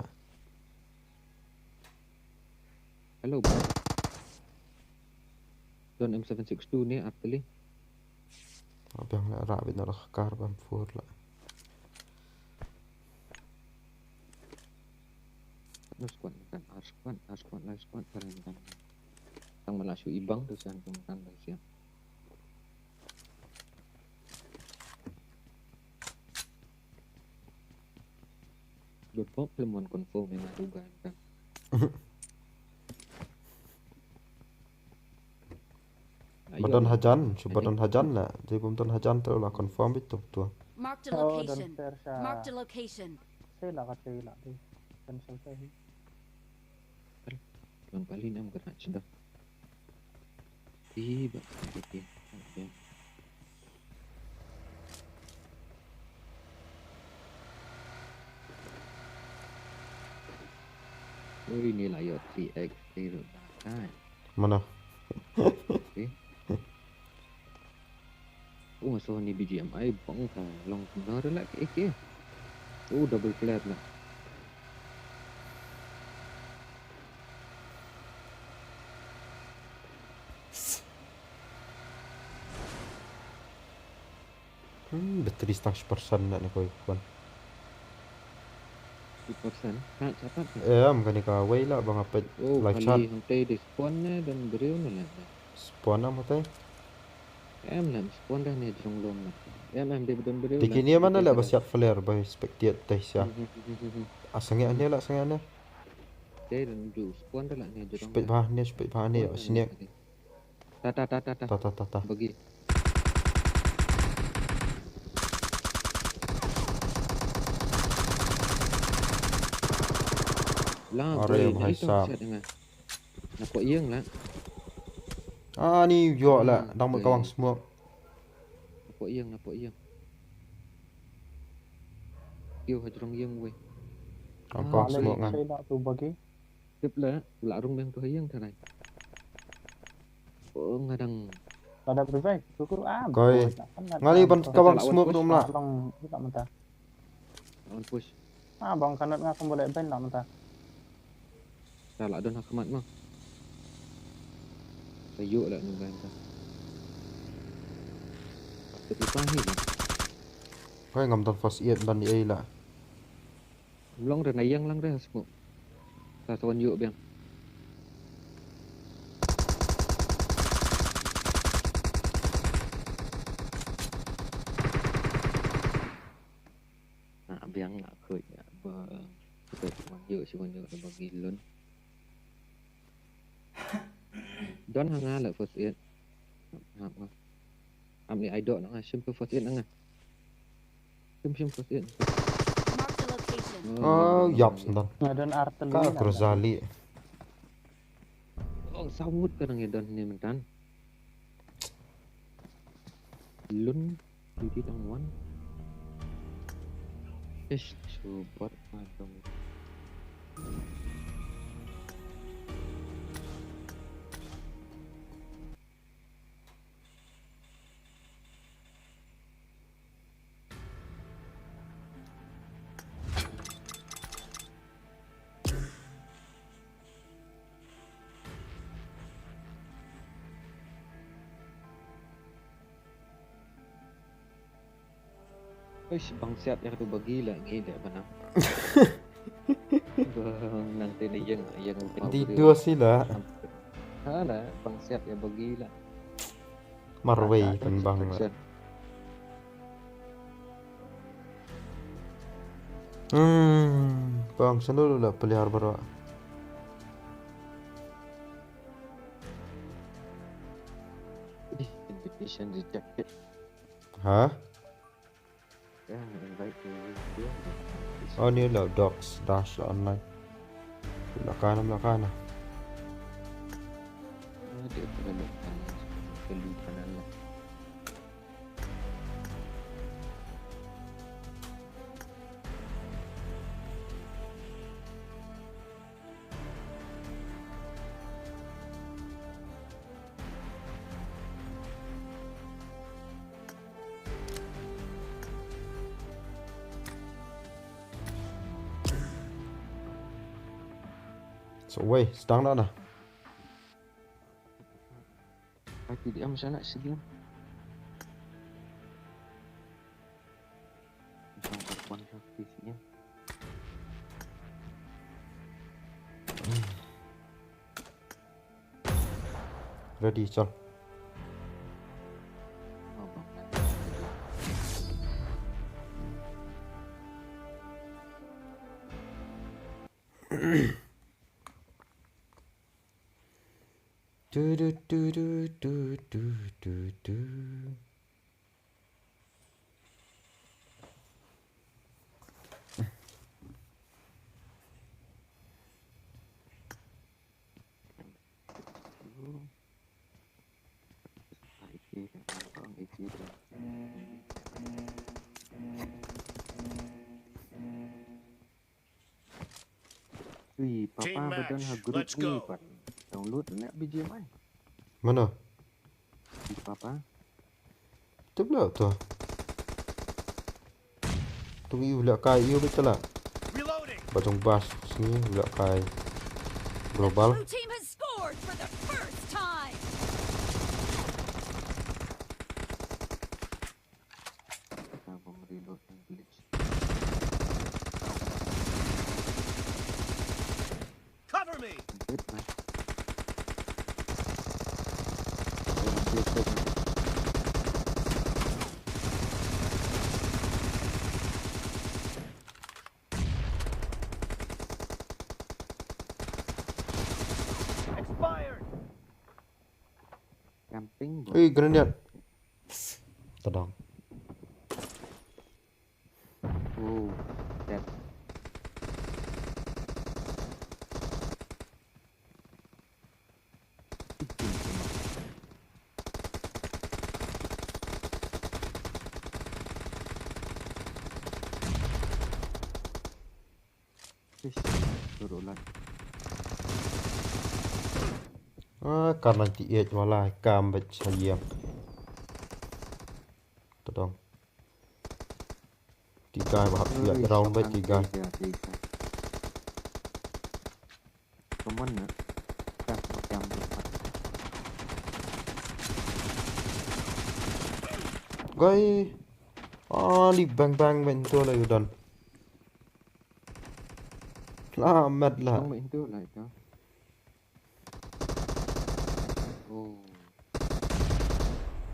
Hello, bot. Don M seven six two ne, actually. Abang la ra bit na la kar ban four la. No squad kan, ar squad, ar squad, lai squad, karen kan. Tang mala shu ibang tu san kan kan lai siap. Good pop film one confirm yang aku kan. Ba don hajan, shu ba don hajan la. Te bym don hajan te la confirm bit tu tu. Marked a location. Marked a location. Sei la ka sei la di. Kan sei sei. Kan pali nam ka rach dah. Di ba. Okay. Ui, ni la ïoh three X zero. Mana? Okay. Oh, so ni B G M I bang ka long kumno re la ke ke. Oh, double flare la. Hmm, battery stang shi percent na ni koi kuan. Shi percent? Ha, catat ni. Eh, am kani ka wei la bang apet. Oh, lai kali chat. Hangtai di spawn ne dan briew ne la. Spawn am hangtai? Em na spawn dah ni jrong lom na. Em em di bedon briew. Di kini mana la ba siat flare ba spectate tai sia. Asang ya ni la, asang ya ni. Dei dan ju spawn dah la ni jrong. Spek ba ni, spek ba ni, sini. Ta ta ta ta ta. Ta ta ta ta. Bagi. La. Are bhai sahab. Na ko ïeng la. Ah, ni ïoh la, dang mut kawang smoke. Na ko ïeng, na ko ïeng. Ïoh ha jrong ïeng wei. Kawang smoke ngan. Tip la, la rung beng tu ha ïeng tharai. Oh, ngadang. Ngadang revive. Kuku ah. Koi. Ngali ban kawang smoke tu mla. Long ita mata. Lawan push. Ah, bang kanat nga kumba lek ben la mata. Ta la don ha khmat ma. Ta yu la nung ben ta. Tapi pahi la. Koi ngam don first aid ban di ai la. Long re na ïeng lang re ha smoke. Sa sa wan yu biang. Na biang nga khuid nga ba. Khuid wan yu si wan yu ba gilun. Don ha nga la first aid. Hap nga. Am ni ai dok na nga shim first aid na nga. Shim shim first aid. Marked a location. Oh, yap, sendal. Nga don artylli. Ka Rosali. Oh, sawut ka nang don ni mentan. Lun, didi tang wan. Ish, subat atong. Eish, bang siat ïa katu bagi la ngi deh bana. Bang nang te ne ïeng ïeng. Di dua sila. Ha la bang siat ïa bagi la. Marwei pynbang la. Hmm, bang sanu la peliar baroh. Invitation rejected. Ha? Oh, ni la docs dash online. La kana, la kana. So, wei, sedang dah na. Pati di am sana sedang. Tang kapan aktifnya? Ready, chal. Du, du, du. Ui, papa ba don ha group ni pat. Download na B G M I. Mana? Ui, papa. Tip lah tu. Tu yu lak kai yu betul lah. Reloading. Ba jong bas sini lak kai. Global. Blue team has scored for the first time. Tang ba reload glitch. Cover me. Good, man. Expired. Camping, bro. Ui, grenade. Tadong. Oh, that. Ish, turun lah. Ah, kar ninety-eight wala kam bad sayang. Tadong. Tiga ba hap siap round ba tiga. Come on, na. Kam ba kam ba. Gai. Ah, li bang bang bento la yu don. La mat la. Bang bento la yu don. Oh.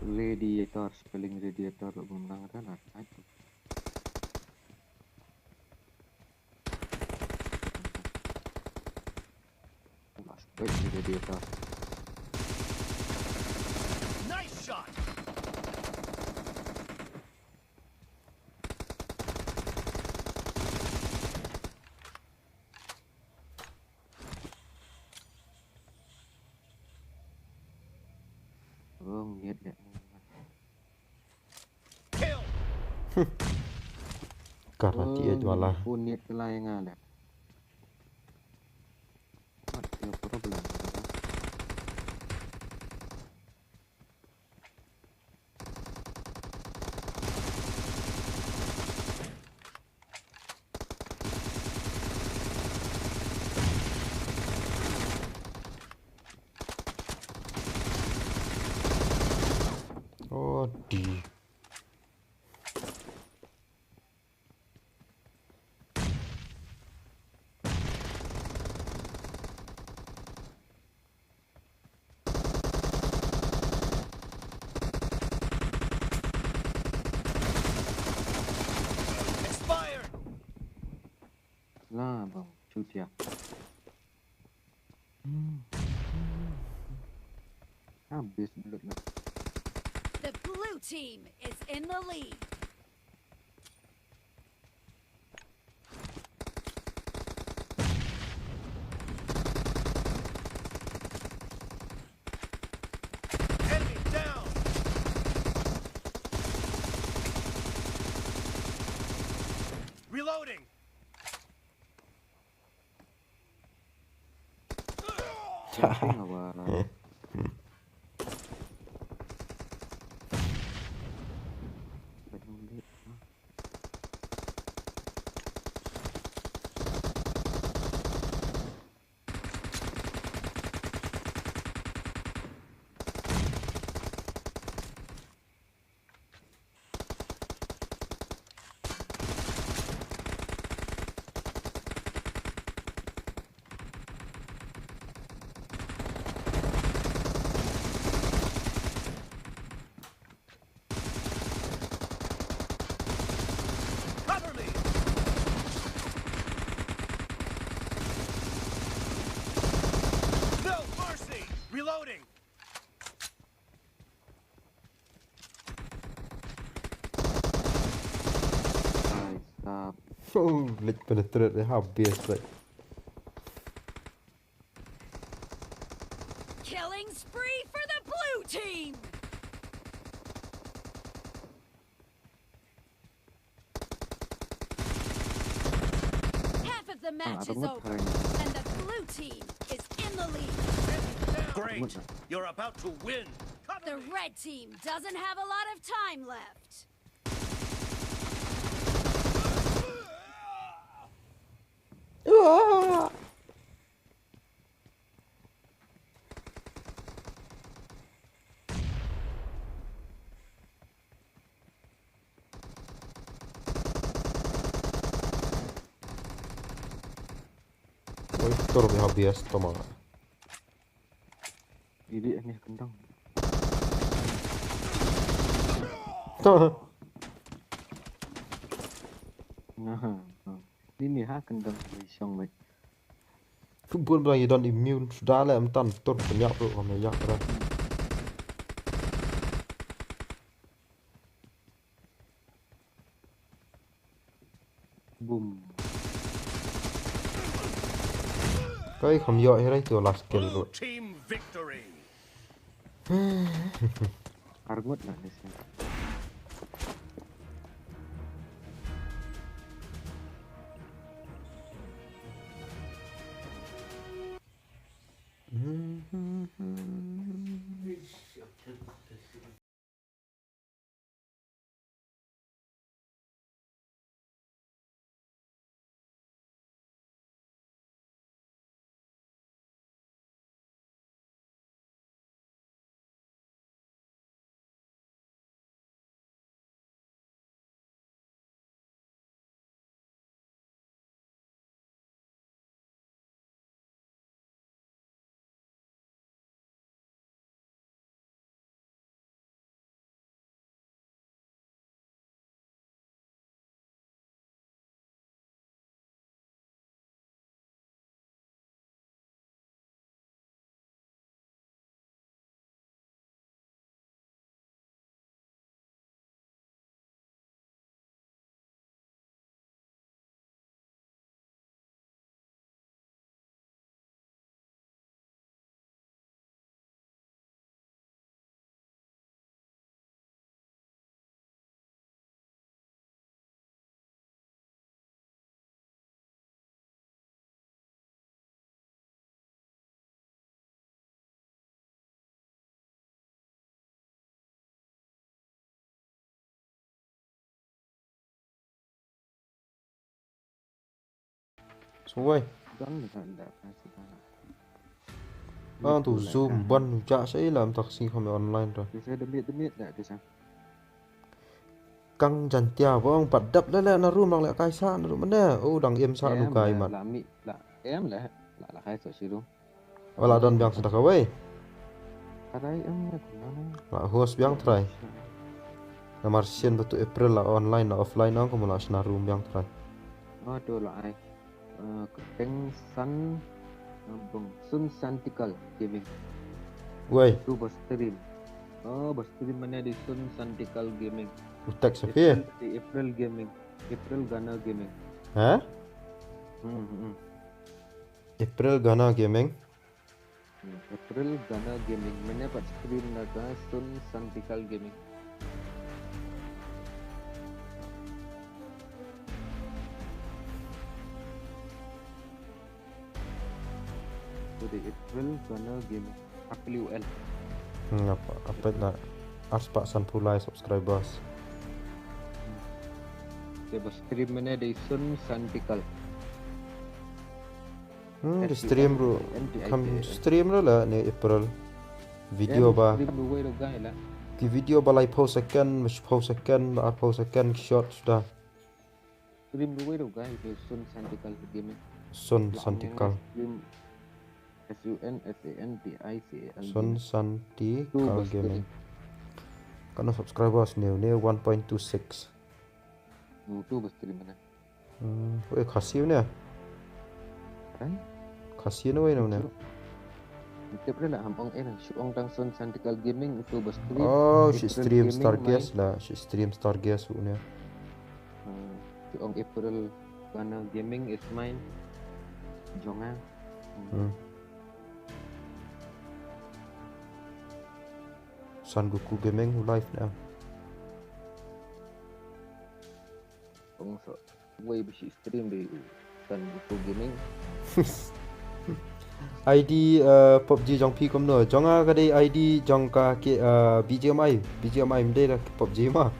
Radiator, spelling radiator la bang nang ran. Nice shot. Wrong, niat dah. Kill. Kar ninety-eight wala. Pun niat kelai ngan dah. Mat, no problem. Oh, di. Expired. Lah, bang, shoot ya. Habis blood lah. The blue team is in the lead. Enemy down. Reloading. Jumping apa? Oh, leit penetrate ïa ha base, like. Killing spree for the blue team! Half of the match is over, and the blue team is in the lead. Great! You're about to win! The red team doesn't have a lot of time left. Oi, tur bi habis tama. Ini ni kendang. Tuh. Nah, nah. Ini ha kendang di song mai. Football bilang you don't immune. Sudah lah, em tan tur banyak tu kami ya keren. Boom. Kai kham yo hirai tu last kill Blue tu. Team Victory! Arngut lah ni sih. Suwai. Don ni kan da kasi kan. Bang tu zoom ban jak sai lam tak sing kami online tu. Bisa demit demit dah tu sang. Kang Jantia bang pat dap le le na room lang le kai sa na room ne. Oh dang im sa nu kai mat. La mi la em le la la kai so siru. Wala don biang sedaka wei. Kadai em le kuna. La host biang trai. Namar sien batu April la online la offline ang kumula sna room biang trai. Oh tu la ai. Keng San Bung Sun Santikal Gaming. Wei. Tu ba stream. Oh ba stream mana di Sun Santikal Gaming. Utak safi. Di April Gaming. April Ghana Gaming. Ha? Hmm hmm. April Ghana Gaming. Hmm, April Ghana Gaming. Mana pat stream na ka Sun Santikal Gaming. Today April Ghana Gaming. April U L. Hmm, apa apa na arspah san pulai subscribers. Dia ba stream mana di Sun Santikal. Hmm, di stream ru. Kam stream ru la ni April. Video ba. Stream ruwai ru gai la. Ki video ba lai pau second, mas pau second, ba pau second short sudah. Stream ruwai ru gai di Sun Santikal Gaming. Sun Santikal. Stream S U N S A N T I C A L. Sun Santikal Gaming. Kana subscribers ni ni one point two six. Nu tu ba stream mana. Hmm, wei Khasi ne. Kan? Khasi ne wei ne. Itu pernah nak hampang eh shu ong tang Sun Santikal Gaming itu ba stream. Oh, shi stream Stargaze la, shi stream Stargaze u ne. Shu ong April Gunner Gaming is mine. Jong nga. Hmm. Son Goku Gaming u live ne. Ong so. Wei ba shi stream de u. Son Goku Gaming. I D uh, PUBG jong phi kumno? Jong nga ka dei I D jong ka ke uh, B G M I. B G M I mdei da PUBG ma.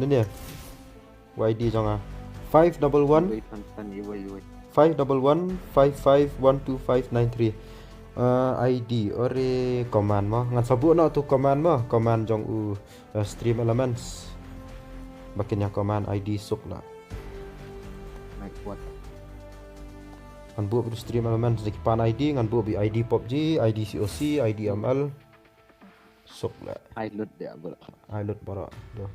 Nene. Y D jong nga. Five double one Wei fan fan iwei iwei. Five double one five five one two five nine three. Uh, I D ore command ma. Ngan sabu no tu command ma. Command jong u uh, Stream Elements. Ba kin ïa command I D suk la. Night what? Ngan buh bi Stream Elements da ki pan I D, ngan buh bi I D PUBG, I D C O C, I D M L. Suk la. Ai lut dia bro. Ai lut bro. Do.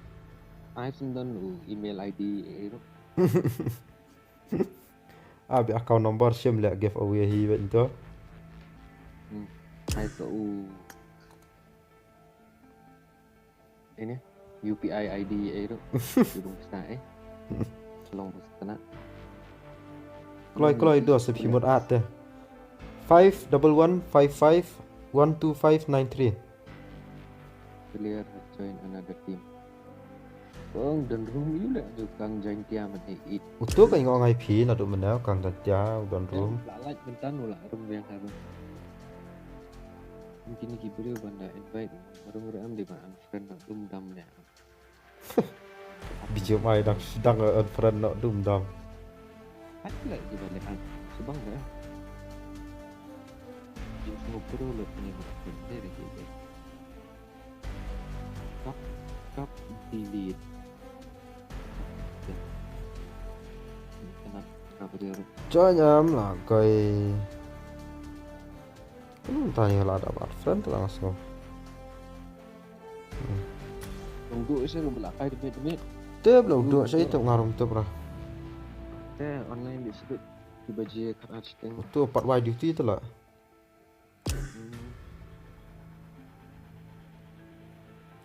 Ai sendon u email I D eh bro. Ah, bi account number shim le giveaway hi wet to. Hmm. Ai to u. Ini U P I I D eh bro. Ibung sa eh. Long bus kena. Kloi kloi do se phi mut at te. Five double one five five one two five nine three. Player has joined another team. Kong don room yu le ju kang join tia man eh it. Utu ka ing ong ai phi na du mena kang don tia don room. La like bentan u la room yang harum. Mungkin ki beri banda invite. Room room di ba unfriend na dum dam ne. B G M I dang dang unfriend na dum dam. Ai la di ba ne an. Sebang ne. Jing semua pro lo ni ba. Dari kita. Kap kap delete. Ya. Kena apa dia? Join am la koi. Hmm, tani la da bad friend la so. Tunggu saya lu belak kai debit debit. Tep la udah saya tu ngarung tu bra. Te online di sebut di baje kat architect. Tu part wai duty tu la.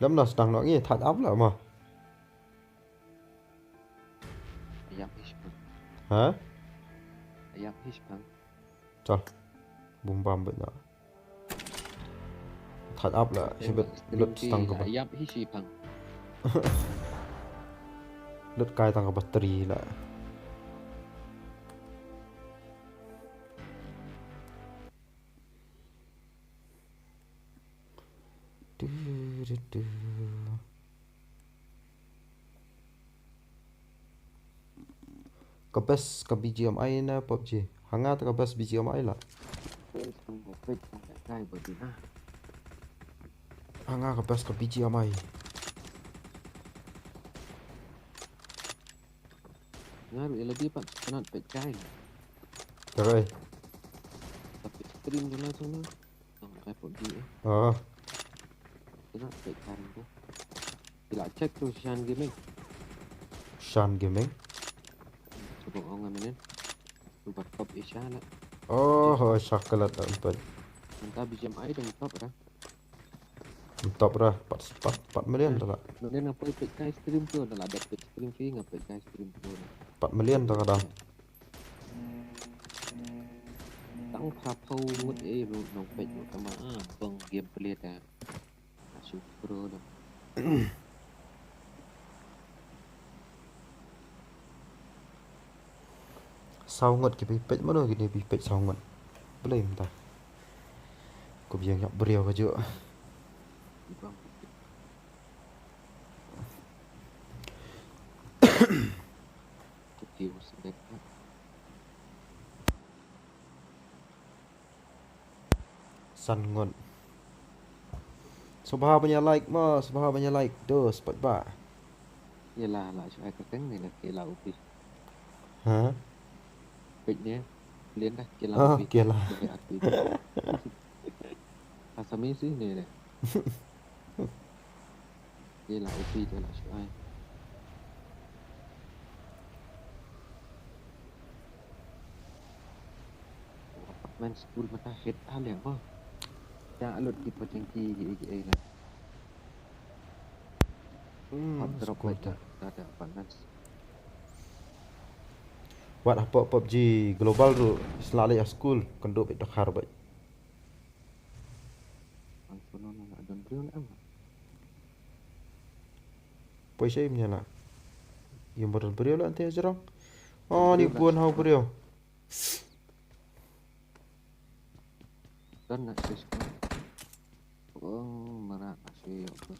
Lam na sedang nak ni thaj up la ma. Ayam hish pang. Ha? Ayam hish pang. Chal. Bum bam bet na. Thaj up la. Sibet lut stang ka ba. Ayam hish pang. Lut kai tang ka battery la. Du, du, du. Ka best ka B G M I na PUBG. Hanga ta ka best B G M I la. Hanga ka best ka B G M I. Ngar ila di pat kanat pet kai. Tarai. Tapi stream jana sana. Tang kai put di eh. Ah. Kena take time tu. Ila check tu Shan Gaming. Shan Gaming. Coba orang mana. Coba top Asia lah. Oh, oh, chocolate dah empat. Manta B G M I dong top dah. Top dah, empat, empat, empat million dah lah. Mana nak pergi take kai stream tu dah lah ada take stream fee ngapa kai stream tu. Empat million dah dah. Tang pha pau ngut eh lu nong pet lu tama ah bang gameplay ta. Asu pro dah. Saw ngut ki pipet mano kini pipet saw ngut. Boleh minta. Ko biang yak beriau ka juk. San ngut. Subha ban ïa like mo, subha ban ïa like. Dos pat ba. Ïa la la shu ai kyrteng ni la ke la upi. Ha? Pek ni. Lien dah ke la Ah, upi. ke la. Asami sih ni deh. Ye la upi te la shu ai. Apartment school mata het a leng mo. Ya alut ki pateng ki ki ki ai la. Hmm, Hot drop school like ta. That apartment. Wat hapoh PUBG Global ruh sla leh ha skul, kynduh bad dokhar bad. An sono na don briew na em. Poi sa im nyala. Ym don briew la ante jrong. Oh, ni bun hau briew. Don na sis ko. Oh, mara na si yo ko.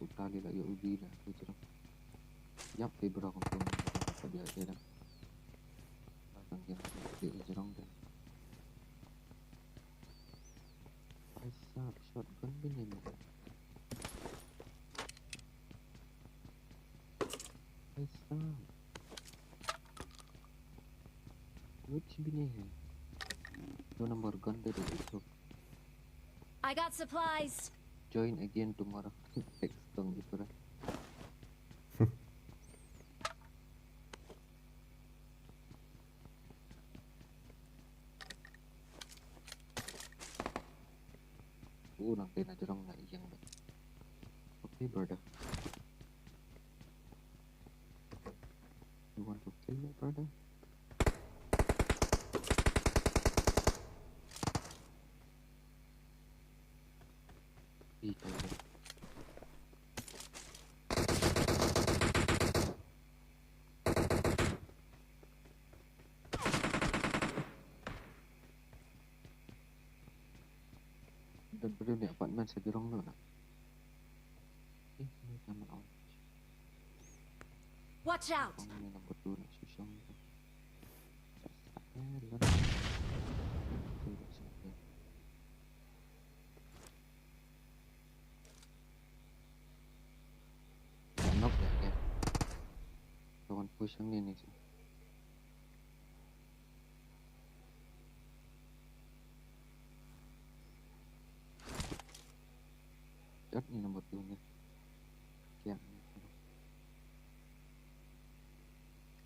Utali la yo ubi la ko jrong. Yap, pe bro ko ko dia dia. Tang dia dia jrong dia. Ai sab, shotgun bhi nahi mila. Ai sab. Kuch bhi nahi hai. Do number gun de de isko. I got supplies. Join again tomorrow. Text tong ipura. U nang te na jrong na ïeng bad. Okay, brother. You want to kill me, brother? Ih, tai. Don briew ne apartment sa jrong no na. Eh, ni sama on. Watch out! Ong ni number two na susong. Eh, lon. Sa nok ya, ya. Kawan push ang ni ni. Jot ni number two ni. Kya ni.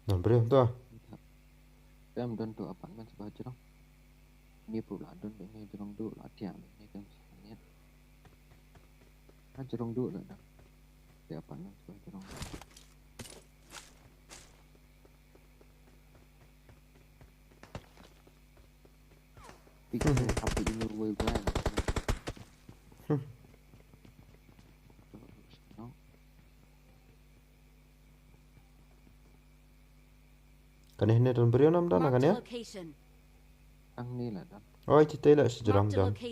Number two. Tem don tu apartment sba jrong. Ni pu la don ni jrong du la tiang ni tem saniat. Ha jrong du la da. Te apartment sba jrong. Pik apa ini woi bai. Kane ne don briew nam don kane? Ang ni la don. Oi, kita la sejrong don. Hey,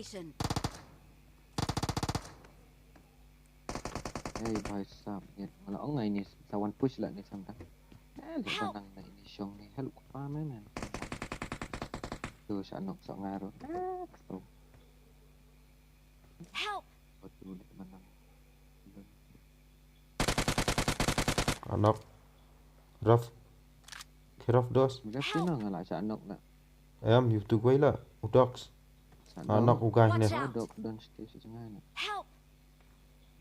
bhai sahab, ngala ong ai ni sa wan push la ni sam ta. Eh, li nang na ini shong ni help ku pa me man. Tu sa nok sa ngaro. Ah, kesu. Help! Betul ni menang. Anok. Raf. Kiraf dos. Mega sino ngala sa nok na. Em, YouTube wei la. Udox. Anok ugai ne. Dok don stage jngai na. Help!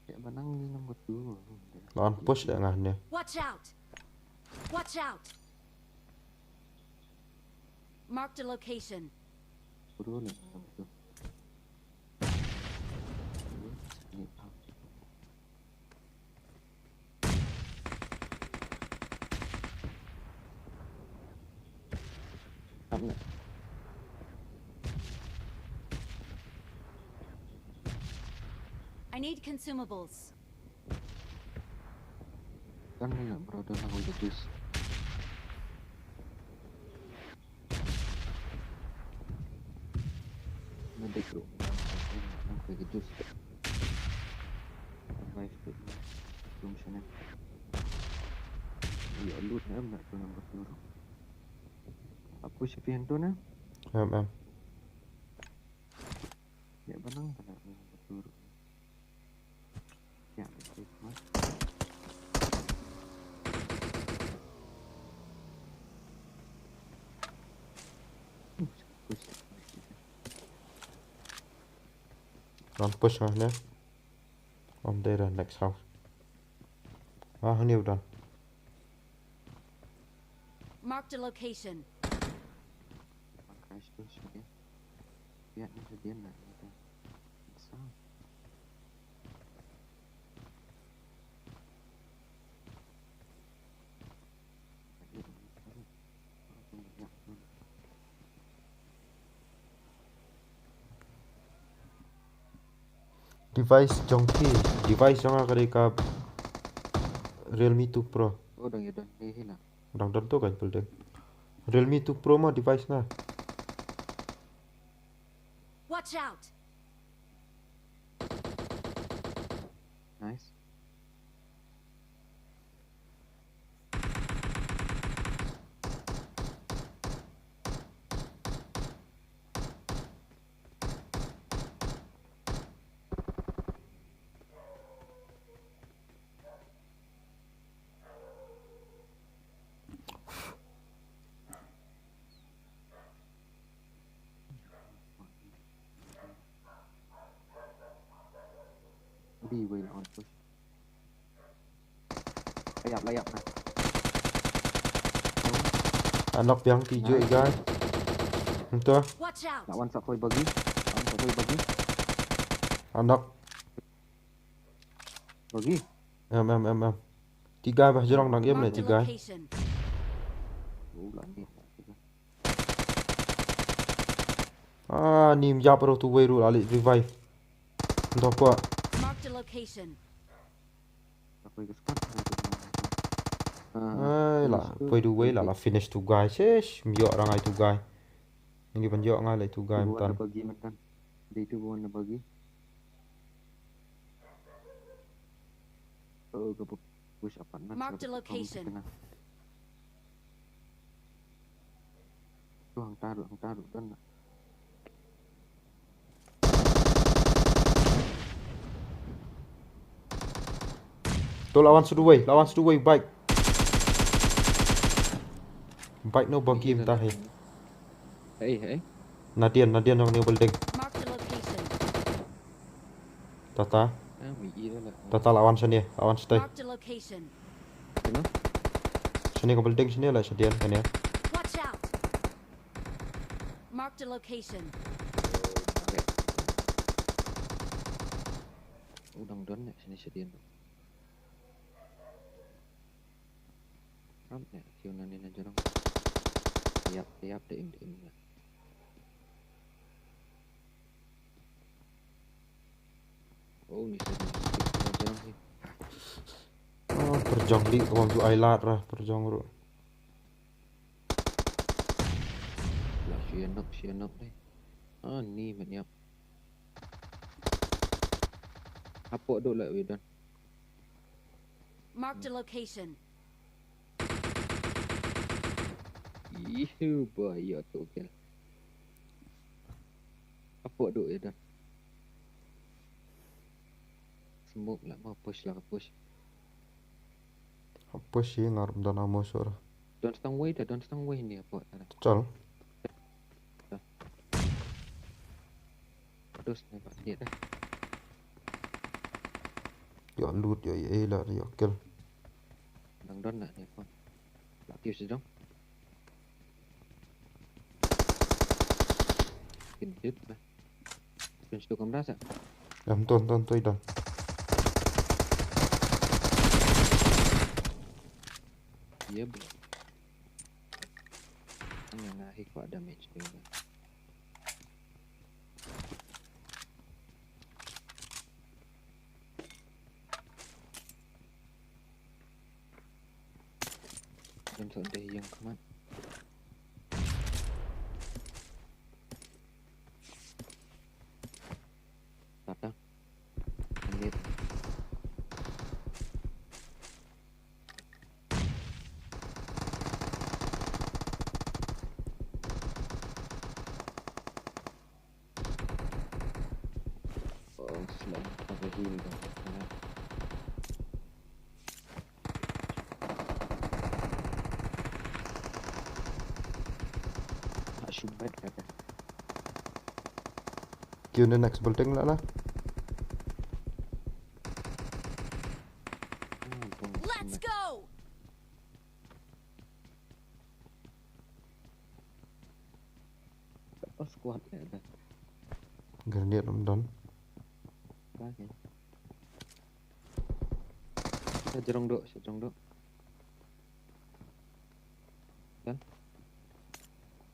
Te banang ni number two. Lawan push da ngah ne. Watch out! Watch out! Marked a location. Bro ni number two. Ni ah. I need consumables. Kan ni nak brother nak koi juice. Medic bro. Nak koi juice. Revive tu. Belum sana. Ya loot na nak tu number two. Aku si pintu na. Em em. Ya banang kena ni number two. Ya, itu mah. Push. Don't push mah ne. Om there next house. Ah, ni udah. Marked a location. Guys, push, okay. Ya, ni dia nak. Sa. Device jong phi, device jong nga ka dei ka Realme two Pro. Oh, dang ïa don hi hi na. Dang don to ka building. Realme two Pro ma device na. Watch out! Nice. Bi wei la on push. Layap, layap na. Anok biang ti ju i guy. Nto. Watch out! Nak wan sa koi bagi. Nak wan sa koi bagi. Anok. Bagi. Em em em em. Ti guy ba jrong dang em ne Marked ti a guy. Location. Oh, la ni. Ah, nim jap ro tu wei ru la li revive. Nto po. Marked a location. Sa koi ka squad. Ai la, poi du wei la la finish tu guy. Shesh, myo rangai tu guy. Ini ban yo ngai le tu guy Tu wan tan. bagi mentan. Dei tu wan bagi. Oh, ka push apartment. Marked a location. Tu hang taruh, hang taruh dan. To lawan seduwei, lawan seduwei bike. Bike no bagi mta he. Hey, hey. Nadian, Nadian jong new building. Marked a location. Tata, Ah, mi i la. tata lawan sene, lawan stay. Marked a location. Kena? Sene ka building sene la sedian kane. Watch out! Marked a location. Udang don ne sini sedian. Ram ne kiu nani na jorong. Yap, yap de im de im na. Oh, ni sini na jorong ni. Oh, perjong di kawang tu ai lat ra, perjong ru. La sianok, sianok deh. Ah, ni manyap. Apo do la wedan. Marked a location. Ihu ba ya tu kel. Apo do wedan. Smoke la mau push la push. Push hi ngar don amo sura. Don stang wei da, don stang wei ni apo tara. Chal. Terus ni ba dia dah. Yo loot yo ye la yo kill. Dang don na ni apo. La kiu si dong. Kin hit ba. Kin stu kamra sa. Em ton ton toi don. Iya bro. Ang yang ahi kwa damage tu ba. Jom sok deh yang kemat. Patah. Ambil. Oh, selamat pakai heal dong. Nak syubat kata. Kiu ne next building la la. Let's go! Apa squad ya dah. Grenade lam don. Dah ya. Sa jerong dok, sa jerong dok. Kan?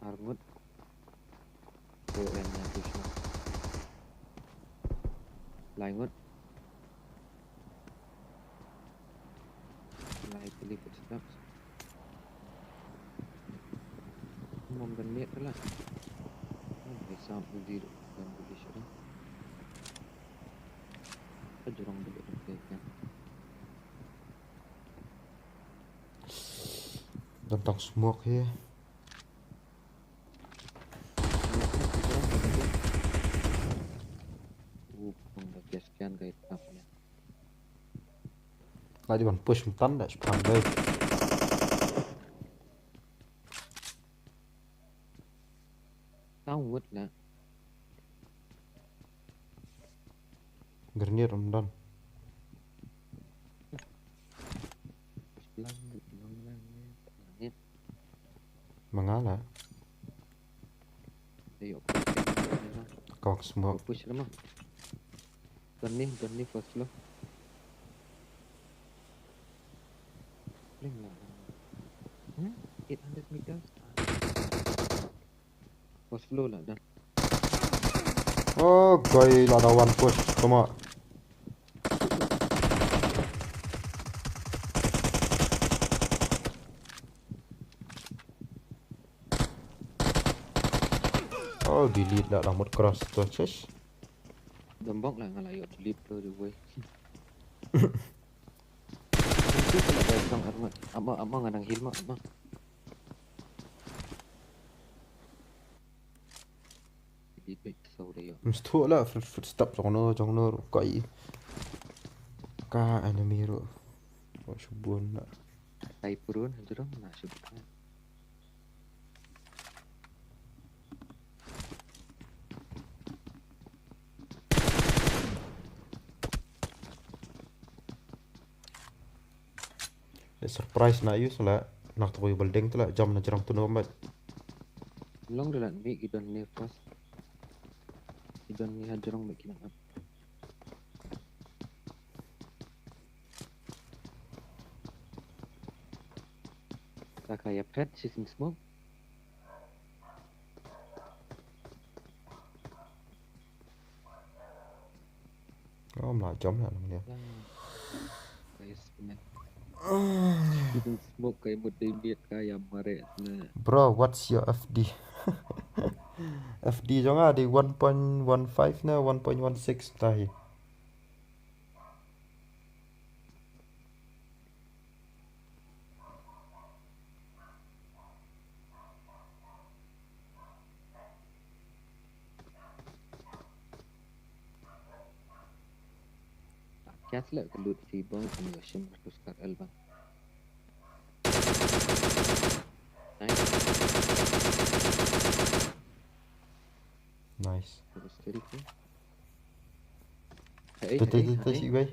Armut. Oh, em yang tu semua. Lai ngut. Lai tylli footsteps. Mom ban miet la. Mom bai sam u di ruh ban buli shuh. Ka jrong buli ruh ka kan. Don tang smoke hi. Nga di ban push myntan da shipang dei. Tang wut la. Grenade ym don. Lang, lang, lang, lang. Ma nga la. Ayo. Ka wak smoke. Push la ma. Don ni, don ni first floor. Bling la. Hmm? Eight hundred meters. First floor la don. Oh, koi la da one push. Come on. Oh, delete la, la mut cross to, shish. Dombok la nga la ïoh delete to the way. Itu kena dah jong armat. Ama, ama nga nang heal ma, ama. Delete back to sau dah ïoh. Mesti la foot, footstep jong no, jong no, kai. Ka enemy ruh. Oh, shibun la. Kai purun, jrong na shibun. Eh, surprise na ïu sala, nak tu building tu la, jam na jrong tu no mat. Long de la mi ki don ni pas. Ki don ni ha jrong ba ki nang ap. Ka ka ïa phet, she's in smoke. Oh, mla jom la nang dia. Guys, man. She's in smoke, kai mut dei miet ka ïa mare na. Bro, what's your F D? F D jong nga di one point one five na one point one six tahi. Kya sila ka loot fi bong kami ocean markus kar elba. Nice. Nice. Terus kiri ke? Hai, Tei, tei, hai, tei, hai. Tei, si, wei.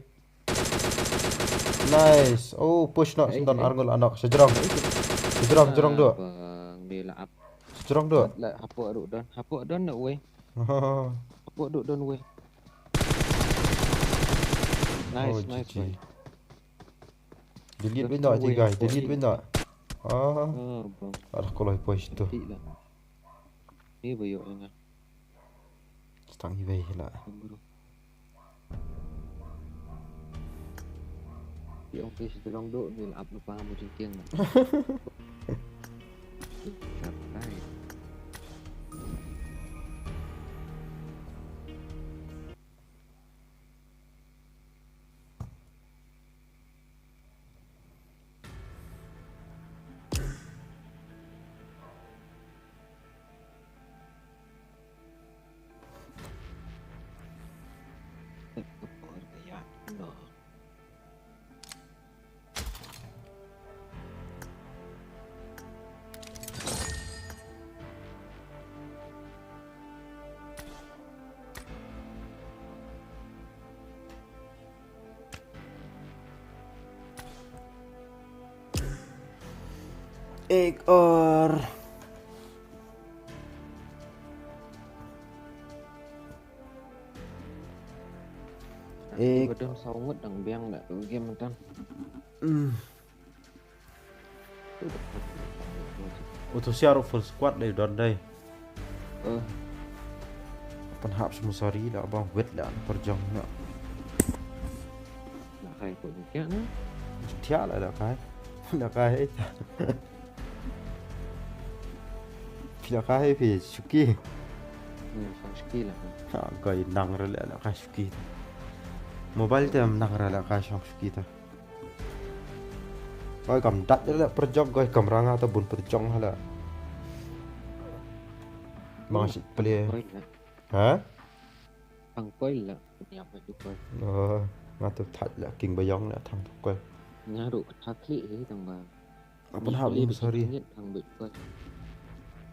Nice. Oh, push na, Hai, sendon hai. Arngul anak. Sejrong. Hai, hai. Sejrong, sejrong dua. Bang, dia lah ap. Sejrong dua. Lah, hapo duk don. Hapo don nak wei. Hapo duk don wei. Nice, Oh, nice, G G. Wei. Delete Just win dah, two wei, tiga. Hapo Delete ni. Win dah. Ah. Oh, bang. Alah, kalau push tu. Nanti lah. Ni bayok dengan. Stang iwei la. Bro. Ïa ong phi sdrong duk, ngi la ap lypa ha mo jingkieng. Katai. Ek aur Ek. Ba don saw ngut dang biang da game tan. Hmm. Utu siar full squad dei don dei. Eh. Pan hap semua sari da bang wet da perjang na. Kai ko ni kya na? Thiah la da kai. Da kai. Phi da kai phi shuki. Hmm, sang shuki la. Ha, kai nang ra la da kai shuki. Mobile te nang ra la kai sang shuki ta. Kai kam dat la pyrjok kai kam ranga ta bun pyrjong hala. Mang shi play. Koi la. Ha? Thang koi la. Niam ha tu koi. Oh, nga tu thaj la king bayong la thang tu koi. Nga ruh ka thak li hi tang ba. Apa hap, sorry. Thang bit koi.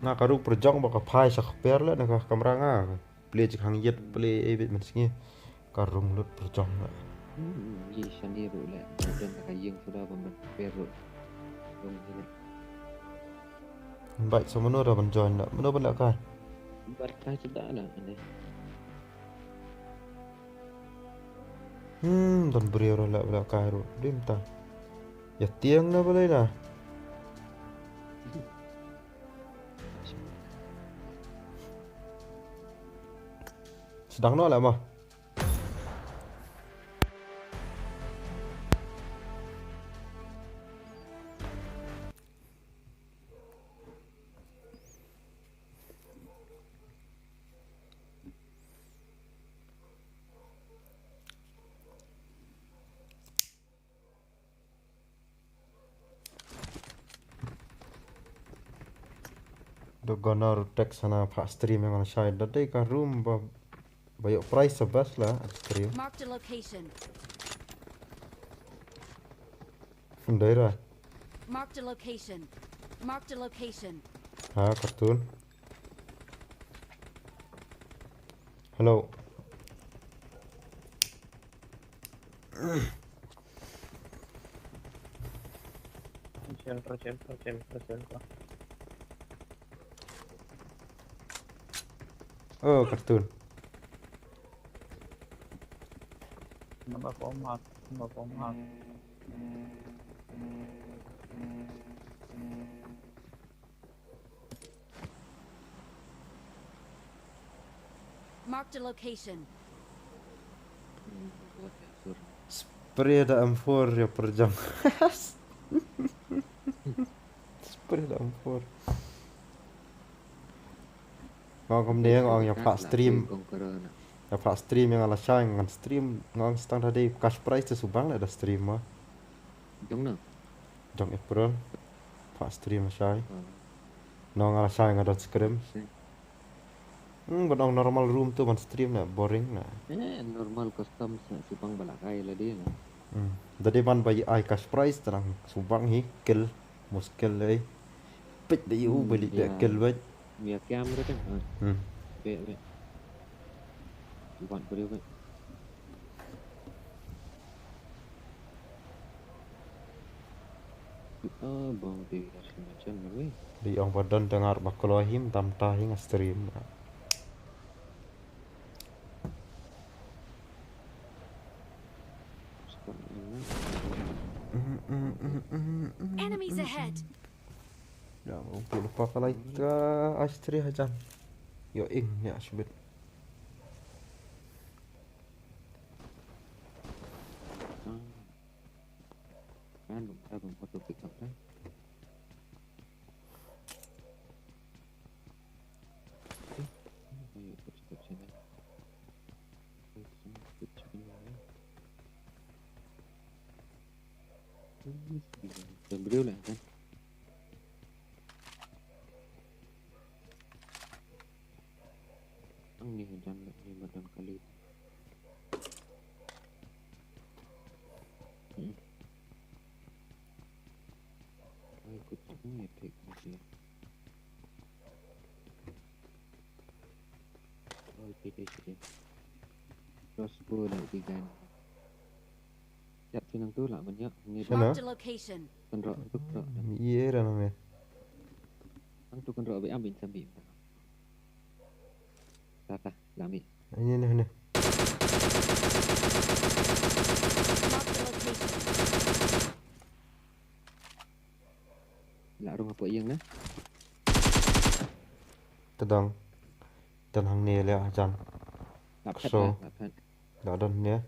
Nga ka ruh pyrjong ba ka phai sa kper la na ka kamra nga. Play chik hang yet play e bit man sngi. Ka rung lut pyrjong la. Hmm, yi shani ruh la. Don ka ying suda ba man kper ruh. Rung hi la. Invite sa mano da ban join da. Mano ban da kai? Bat kai suda la ane. Hmm, don briew ruh la, la kai ruh. Dim ta. Ya tiang na balai na. Sedang no la mah. Do gonor text hana pha stream yang shai da dei ka room ba ba yo price sa bas la stream. Marked a location. Dei ra. Marked a location. Marked a location. Ha, cartoon. Hello. Shelter, shelter, shelter, shelter. Oh, cartoon. Number four mark, number four mark. Marked a location. Spray da M four ya pyrjang. Spray da M four. Ngong kumne ngong ya pha stream. Ya pha stream yang ala shai ngan stream ngong stang da dei cash prize te subang la da stream ma. Jong na. Jong April. Pha stream shai. Hmm. Nong ala shai nga dot scrim. Hmm, ban ong normal room tu ban stream na boring na. Eh, normal custom sa subang bala kai la dei na. Hmm. Da dei ban ba ai cash prize terang subang hi kill muskil lei. Pit da yu beli da kill bet. Mia kiam re kan. Hmm. Be be. Subang beri be. Ah, bang ti dah sini macam mana weh? Di ong ba don dengar ba kloi him tam ta hi nga stream. Enemies ahead. Ya, ong pu lupa ka lai ta ai stream hajan. Yo ing ya shibit. Kan, kan, kan, auto pick up kan. Eh, ayo, footstep sini. Dah beriu lah kan. Ang ni hajan lah ni badan kali. Hmm. Ai, kut ni attack ni. Oh, P T C. Crossbow dah tiga ni. Jap sini tu lah banyak. Ni dah. Marked a location. Kan rak tu rak. Ye dah nama. Ang tu kan rak ambil ambil sambil. Ta ta, la mih. Ini, ini, ini. Marked a location. La rung hapoh ïing na. Tedang. Dan hangne leh hajan. La phet, la phet. La don ne.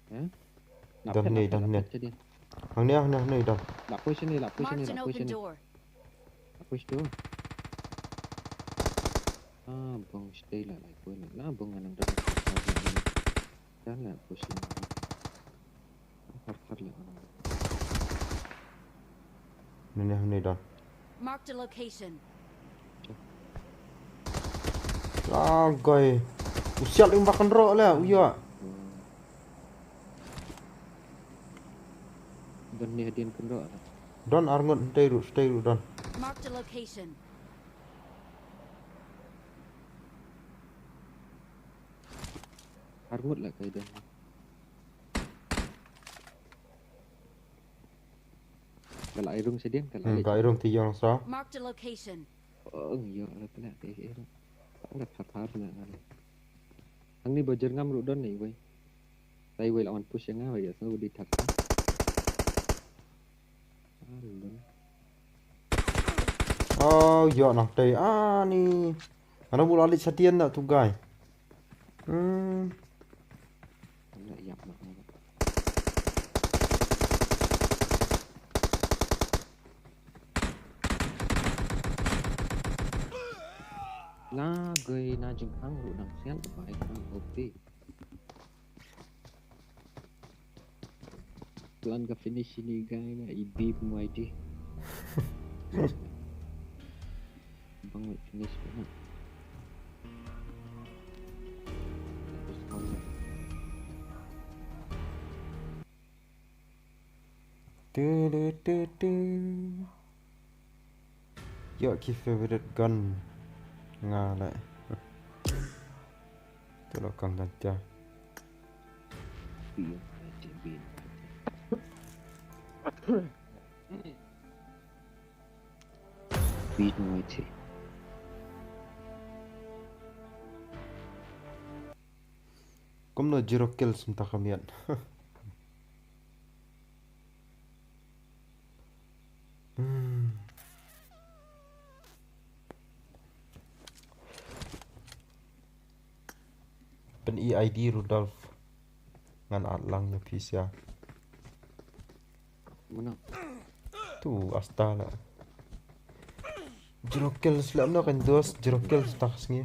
Ha? Don ne, don ne. Hangne, hangne, hangne, don. La push ne, la push ne, la push ne. La push tu. Ah, bong stay la, la push ne. La bong ngan don. Dan la push ne. Har har la. Ne, ne, hangne, don. Marked a location. Lagai. U siat ym ba kynroh la, u ïa. Don ne hadien kynroh la. Don ar ngut, stay ruh, stay ruh, don. Marked a location. Ar ngut la kai don. Ka la ai rung sha dien, ka la ai rung ti ïong sa. Marked a location. Oh, ïa, la pala te, eh, la pala pha pha la ngan. Hangne ba jer ngam ruh don ne wei. Tai wei la wan push nga wei, ïa, so di thak. Oh, ïa, nang tai ani. Ana bu la lit sha dien na tu guy. Hmm. Na gay na jingkhang ruh nang sian ba ai khang O P. Plan ka finish ini guy na i deep muay di. Bang wait finish ko na. Terus kau na. Tu, tu, tu, tu. Ïoh ki favorite gun nga leh. Tu la kang dan tia. Kumno zero kills mynta ka miet. Hmm. Pyn-i I D Rudolph. Ngan add lang ïa phi sha. Mano? Tu asta la. Zero kills la mano kan dos, zero kills ta ka sngi.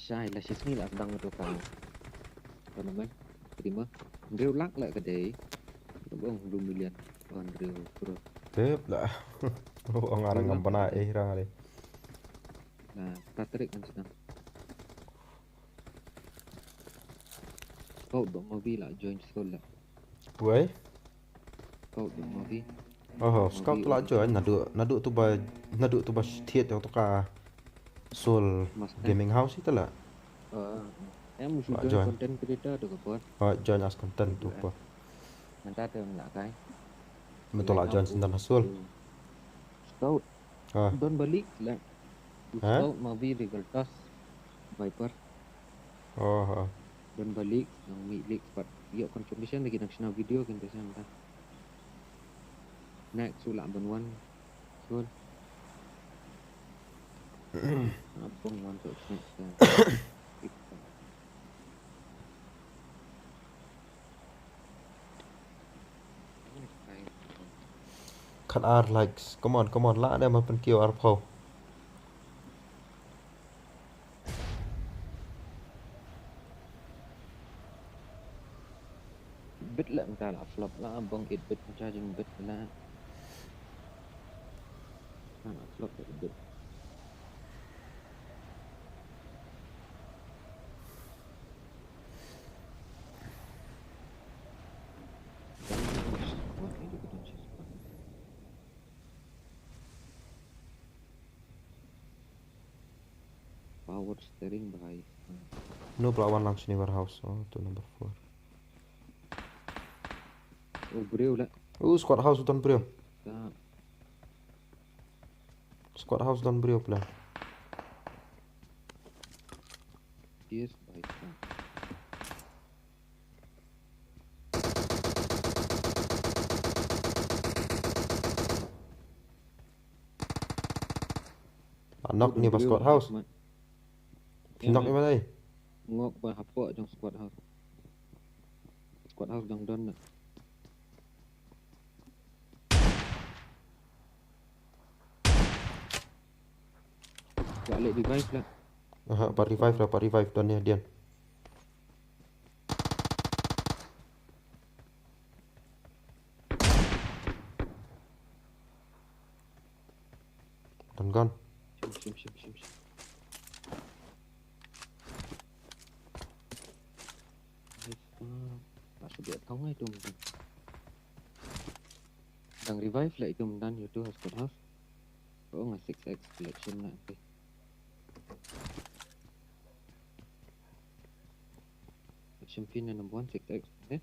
Shai la shi sngi la dang tu ka. Tournament. Terima. Hynriew lak la ka dei. Bong hynriew million. Hynriew crore. Tep la. Oh, ngarang ngam bana eh rang ale. Na, Patrick kan sdang. Scout dong movie la join Soul la. Wei? Scout dong movie. Oh, Scout la join nadu nadu tu ba nadu tu ba thiet tu ka Soul Gaming House ita la. Em musu join content creator tu ka por. Oh, join as content tu por. Nanta tu na kai. Betul la join sindan Soul. Scout. Ah. Don balik la. Scout movie Regal Tas Viper. Oh, oh. Don balik nang mi lik pat ïoh confirmation lagi nang shna video kin te shna ta. Next su la ban wan. Sul. Abang wan tu next. Khat ar likes. Come on, come on. La ne ma pyn kiew ar phaw. Bit la nta la flop la bong it bit charging bit la. Na la flop bit. Power steering bahai. No pla wan lang shini warehouse. Oh, tu number four. Oh, briew la. Oh, squad house utan briew. Squad house utan briew pla. Yes, bahai. Anok ni ba squad house. Ki knock ïa ma dei. Ngok ba hapoh jong squad house. Squad house dang don na. Ba leh revive lah. Aha, pat revive lah, pat revive, don ïa Dian. Don gun. Shim, shim, shim, shim, shim. Nice. Ah, ba shu biang thong ai tum. Dang revive lah itum dan ïa tu ha squad house. Oh, nga six X collection na, okay. Collection pin na number one, six X, eh?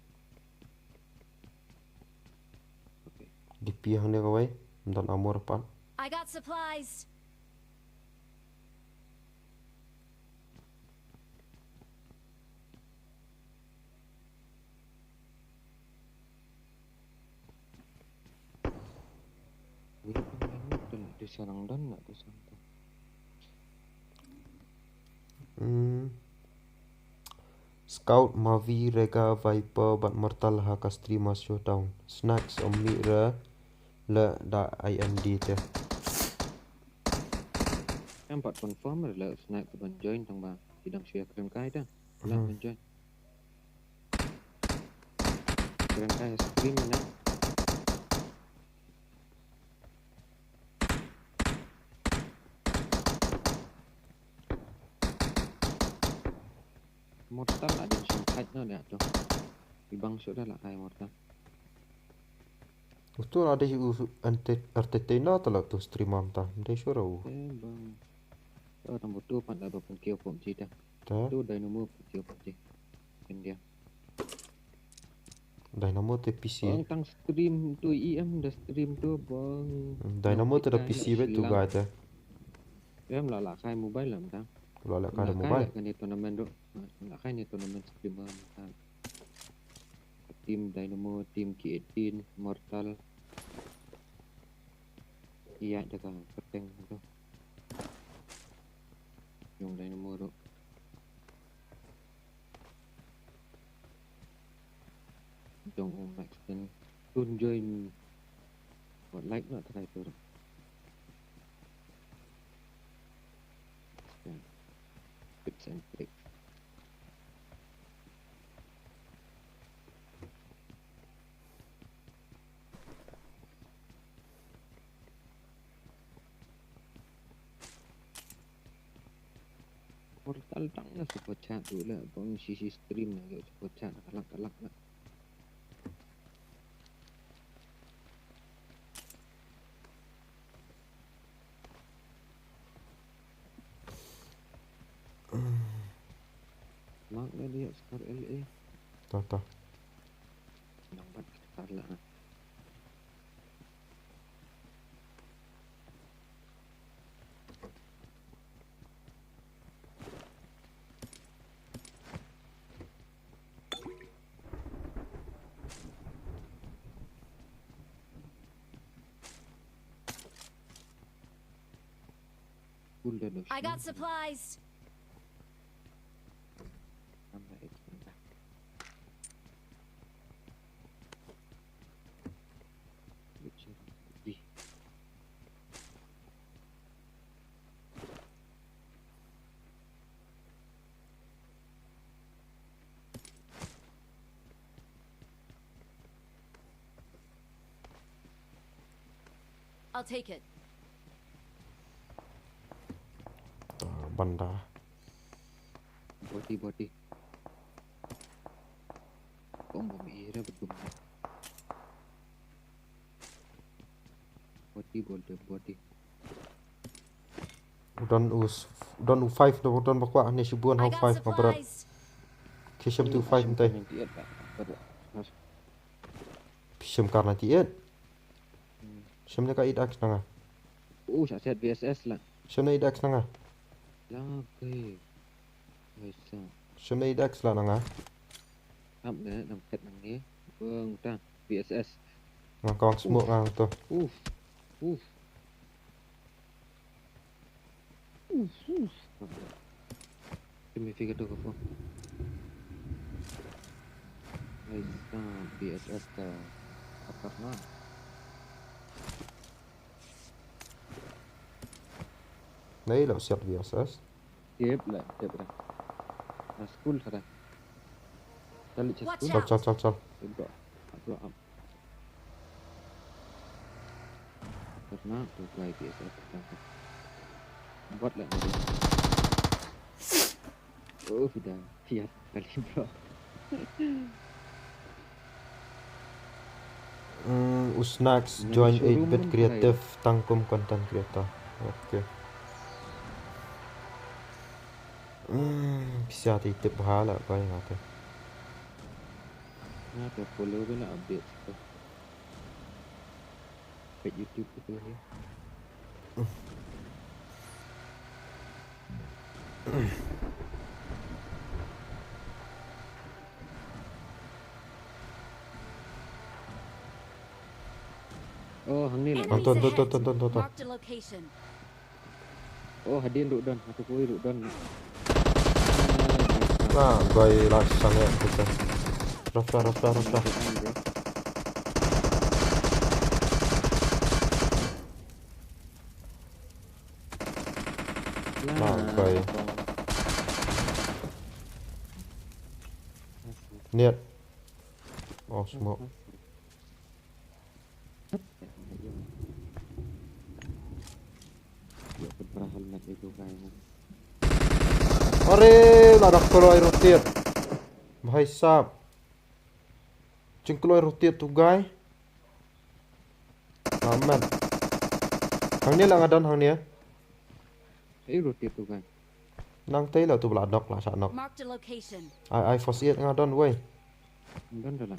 Okay. D P hangne kawei, ym don armor pat. I got supplies. Hmm. Scout, Mavi, Rega, Viper bad Mortal ha ka stream ha Showdown. Snacks ym mih re, leh da I M D te. Em pat confirm re leh Snacks ban join tang ba ki dang shu ïa kren kai te. Leh ban join. Kren kai ha stream na. Mortal la dei shong thait noh da to. I bang shuh da la kai Mortal. Uto la dei u ente-, entertainer te la to streamer mynta. Ym dei shuh ra u. Eh, bang. Oh, tang ba uto pat la ba pynkiew PUBG te. Te? Uto Dynamo pynkiew PUBG. India. Dynamo te P C. Bang tang stream tu E M da stream tu bang. Hmm, Dynamo te da P C beit tu guy te. Em la la kai mobile la mynta. La la kai mobile. La kai kane tournament tu. La kai ne tournament streamer mynta. Team Dynamo, Team K eighteen, Mortal. Ïa da ka kyrteng tu. Jong Dynamo tu. Jong u Max ten tun join. Wat like na try tu. Tips and tricks. Portal tang na super chat tu la, bang sisi stream na ga super chat na kalak kalak na. Mark na dia Scar L A. Tah, tah. Nambat Scar lah. I got supplies. I'll take it. Banda. Body, body. Kong bom ira betum. Body, body, body. U don u s-, u don u five, u don ba kwah ne shibun ha u five ma bro. Ki shem tu five nte. Shem kar ninety eight. Shem ne ka eight X na nga. U sa set V S S la. Shem ne eight X na nga. La ke. Shem ne eight X la na nga. Ap ne nam pet nang ne. Bang ta V S S. Nga kong smoke nga to. Uf. Uf. Uf, uf. Mi figure tu ko. Ai sa B S S ka khatarnak. Nei lo siap B S S. Siap lah, siap dah. Dah school dah. Tali cha school. Chal chal chal chal. Bro, bro. Khatarnak tu guy B S S. Buat lah. Oh, sudah. Siap kali bro. Hmm, Usnax join eight bit creative tang kum content creator. Okay. Hmm, pisa ti tip bha la kai ngate. Ngate follow bela update. Page YouTube tu ya. Oh, hangne lah. Ton ton ton ton ton ton ton. Marked a location. Oh, hadien ruh don. Aku kui ruh don. Nah, goi lah sang ya kita. Rafta, rafta, rafta. Nah, goi. Niat. Oh, smoke. Are, la dak kloi rotir. Bhai sab. Jing kloi rotir tu guy. Amen. Hangne la nga don hangne. Ei rotir tu guy. Nang tei la tu bla nok la sa nok. Marked a location. Ai ai first aid nga don wei. Don don la.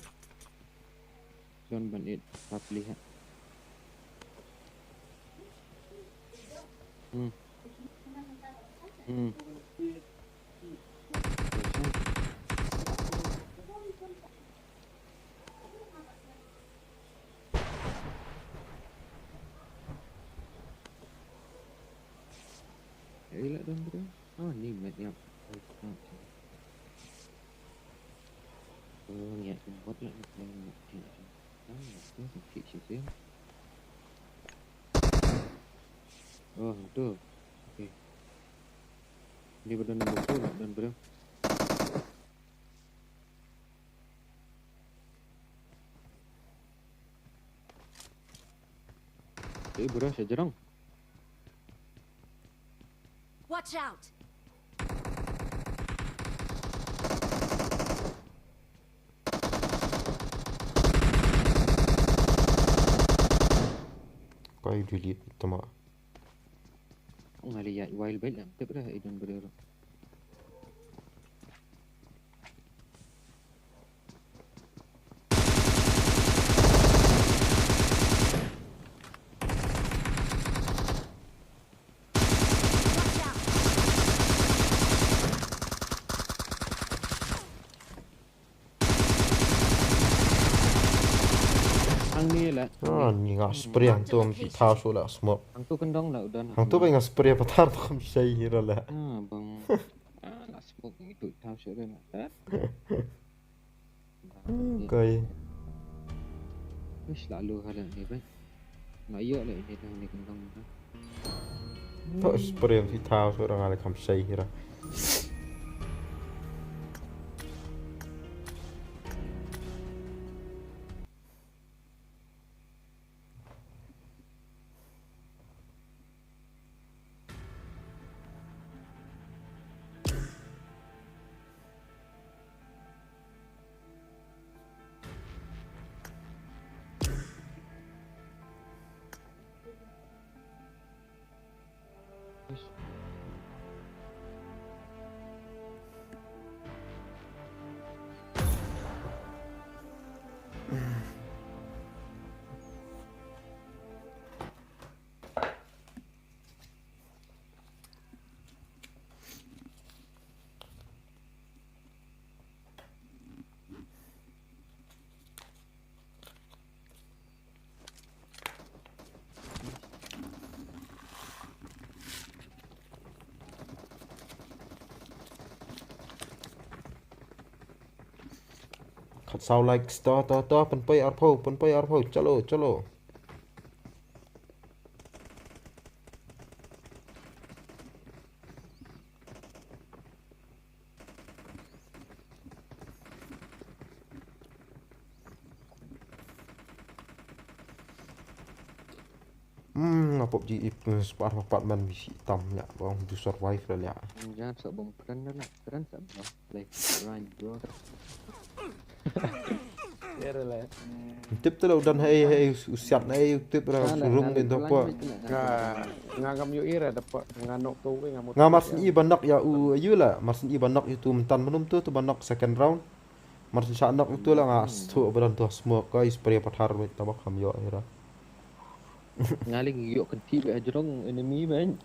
Don ban it, ap lihat. Hmm. Hmm. Ei la don bro. Oh, ni met yap. Oh, ngiat bot la. Ah, tu sikit sikit. Oh, tu. Okay. Ni bro, ni bro, bro. Eh, bro, sa jerang. Watch out! Kai delete tama. Ngali ya wild bait lam tip dah idon bro. Hangne la. Ah, ni nga spray hangtu, am phi thaw shuh la smoke. Hangtu kyndong la u don. Hangtu ba nga spray pathar to kam shai hi ra la. Ah, bang. Ah, la smoke ni tu thaw shuh la. Kai. Ish, la lu hala ni bai. Nga ïoh la ini tang ni kyndong. To spray phi thaw shuh ra nga la kam shai hi ra. Khatsaw likes, to, to, to, pynpoi arphew, pynpoi arphew, chalo, chalo. Hmm, nga pop ji ip, eh, spar apartment bisi tam nya, bang du survive la nya. Jan sa bong kren la, kren sa bong. Play right, bro. Tip tu la u don hei, hei, u siat hei, u tip ra, u rung din tu pok. Nga, nga ngam ïohi ra da pok, nga nok tu, nga mut. Nga mar syn i ba nok ïa u, ïa u la, mar syn i ba nok ïa u tu mynta mynno tu, tu ba nok second round. Mar syn shah nok ïa u tu la nga, stu ba don tu smoke, ka i spray pathar, wait, ta ba kham ïoh ïa ra. Nga leh ïoh kynti ba jrong enemy ban.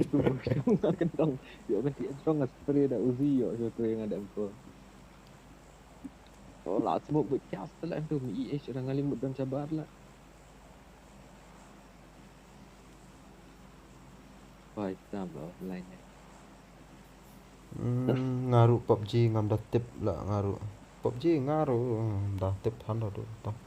Tu ba jrong nga kyndong. Ïoh kynti jrong nga spray da Uzi ïoh jrong tu nga da empo. Oh, la smoke ba kias la tu mi eh, nga leh mut don sabar la. Oi, tam ba offline. Hmm, nga ruh pop ji ngam da tip la nga ruh. Pop ji nga ruh, hmm, da tip than da ruh. Tang.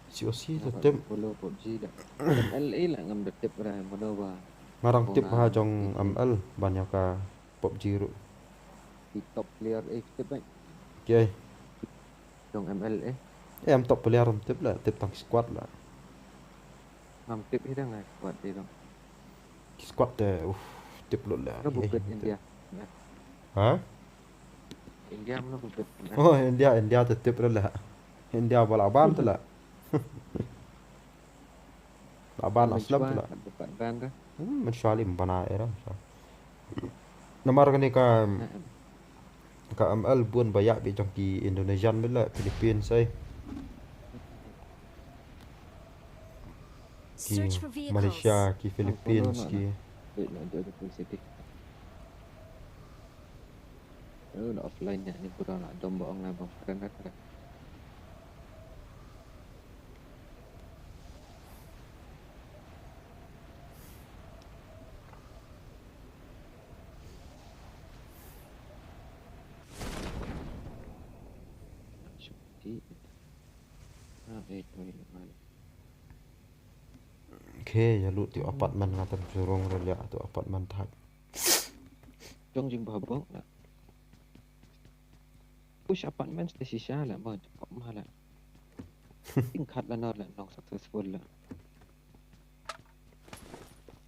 C O C da tip. Follow pop ji da. M L A la ngam da tip ra mano ba. Nga rang tip ha jong M L ban ïa ka pop ji ruh. Ki top player eh tip eh. Okay. Jong M L A. Eh, em top player em tip la, tip tang squad la. Ngam tip hi dang squad hi dang. Squad te, uff, tip lut la. Ka bukit India. Ha? India mana bukit. Oh, India, India te tip la. India ba la ban te la. La ban aslem te la. Bukat ban ka. Hmm, men shwa lim bana era. Namar kane ka, ka M L bun ba ïa bi jong ki Indonesian bit la, Philippines ai. Ki Malaysia, ki Philippines, ki. Wait, na, dia ada full city. Oh, na offline nya ni pura na dom ba ong na bang keren keren. Okay, ïa lut tu apartment nga tam jurong rel ïa tu apartment thak. Jong jing ba bok la. Push apartment te shisha la ba jok ma la. Tingkat la nor la nong successful la.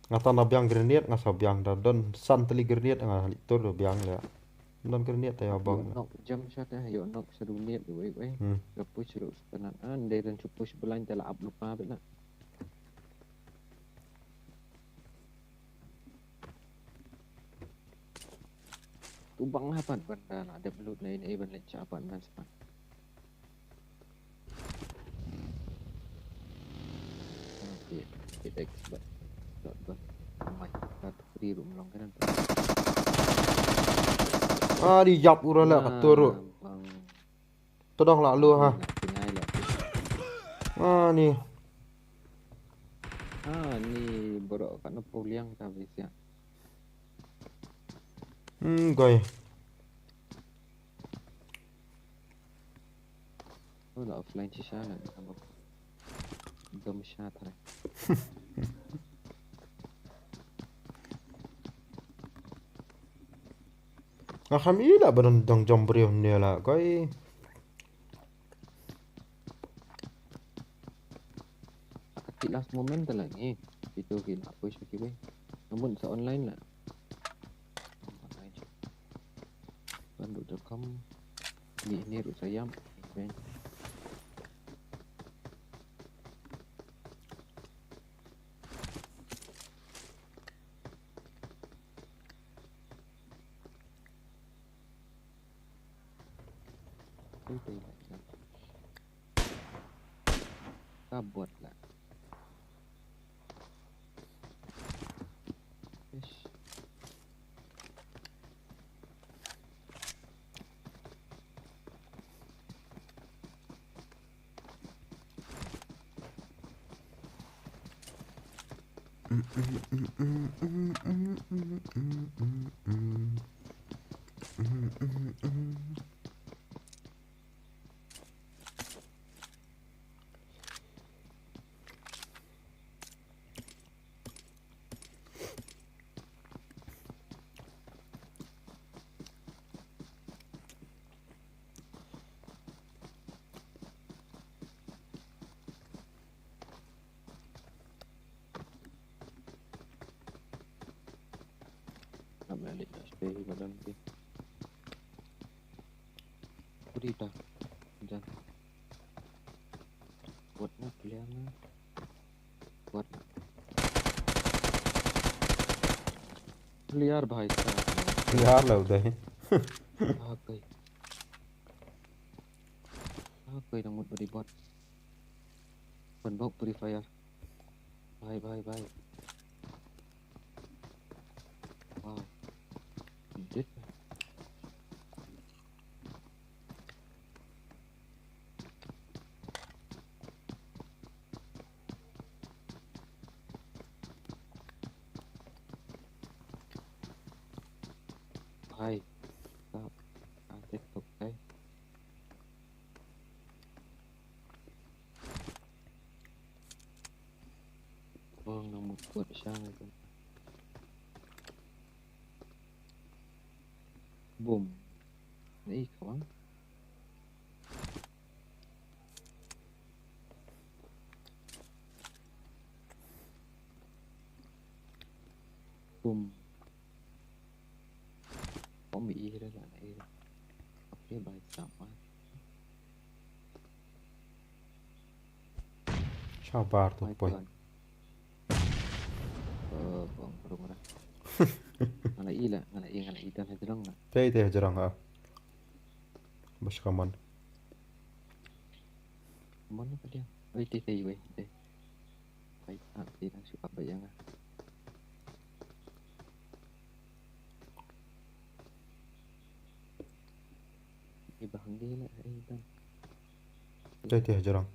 Nga ta na biang grenade, nga sa biang da don san teli grenade nga li tur biang le. Don grenade ta ya bang. Nok jam sha ta, yo nok seru net wei wei. Hmm. Ga push ru setan an dei dan chu push belan ta la ap lupa bela. Tu bang hapan benda nak ada belut na ini ban lecah apan ban sepan. Okey, okey, expert. Dot dot. Amai, kat free room long kan. Ah, di jap ura la katur. Todong la lu ha. Tingai la. Ah, ni. Ah, ni borok kat na puliang ka bisia. Hmm, goi. Oh, la offline shisha la. Dom sha thare. Nga kham i la ba don dang jom briew ne la koi. Ka ti last moment te la ngi. Itu ki la push ki wei. Namun sa online la. Online. Ban duk dot com. Ni ni ru sayam. Kabut lah. Ish. Ngam lah leit noh shatei ba don ki. Pudi ta. Jan. Wat na clear na. Wat na. Clear bhai ta. Clear la u dei. Okay. Okay, dang mut ba dei bot. Ban bok Free Fire. Bye, bye, bye. Wow. Did. Bye. Stop. I'll take the guy. Ong nang mut kuat sha ngai kan. Boom. Nei kawang. Boom. Bom i re la nei. Okay, bye, stop, ah. Shabar tu poi. Eh, bom, bom, bom. Ngala i la, ngala i, ngala i, tan hajrong la. Tei, tei, hajrong, ha. Bas kaman. Mon ka dia. Oi, tei, tei, wei, tei. Bai, ah, tei, nang shu ap bai yang, ah. Iba hangge la, eh, tan. Tei, tei, hajrong.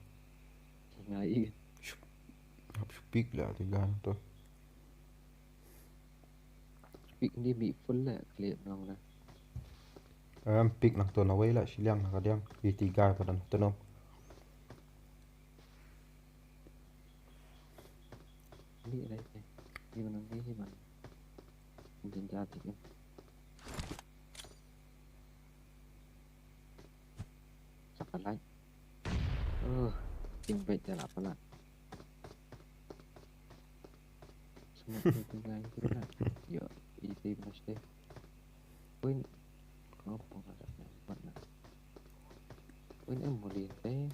Ngai. Shup. Hap shup pik la, tei, gan tu. Pik ni bi full la, clear long la. Em, pik nang tu na wei la, shiliang na kadiang. Iti gai padan tu no. Ni rai ke. Ni mana ni, ni mana. Mungkin jadi ke. Saka lai. Oh, ting bait da la pala. Semua tu tinggal tu lah. Yo, iti mesti. Win. Oh, pengarap ni. Mana? Win em boleh teh.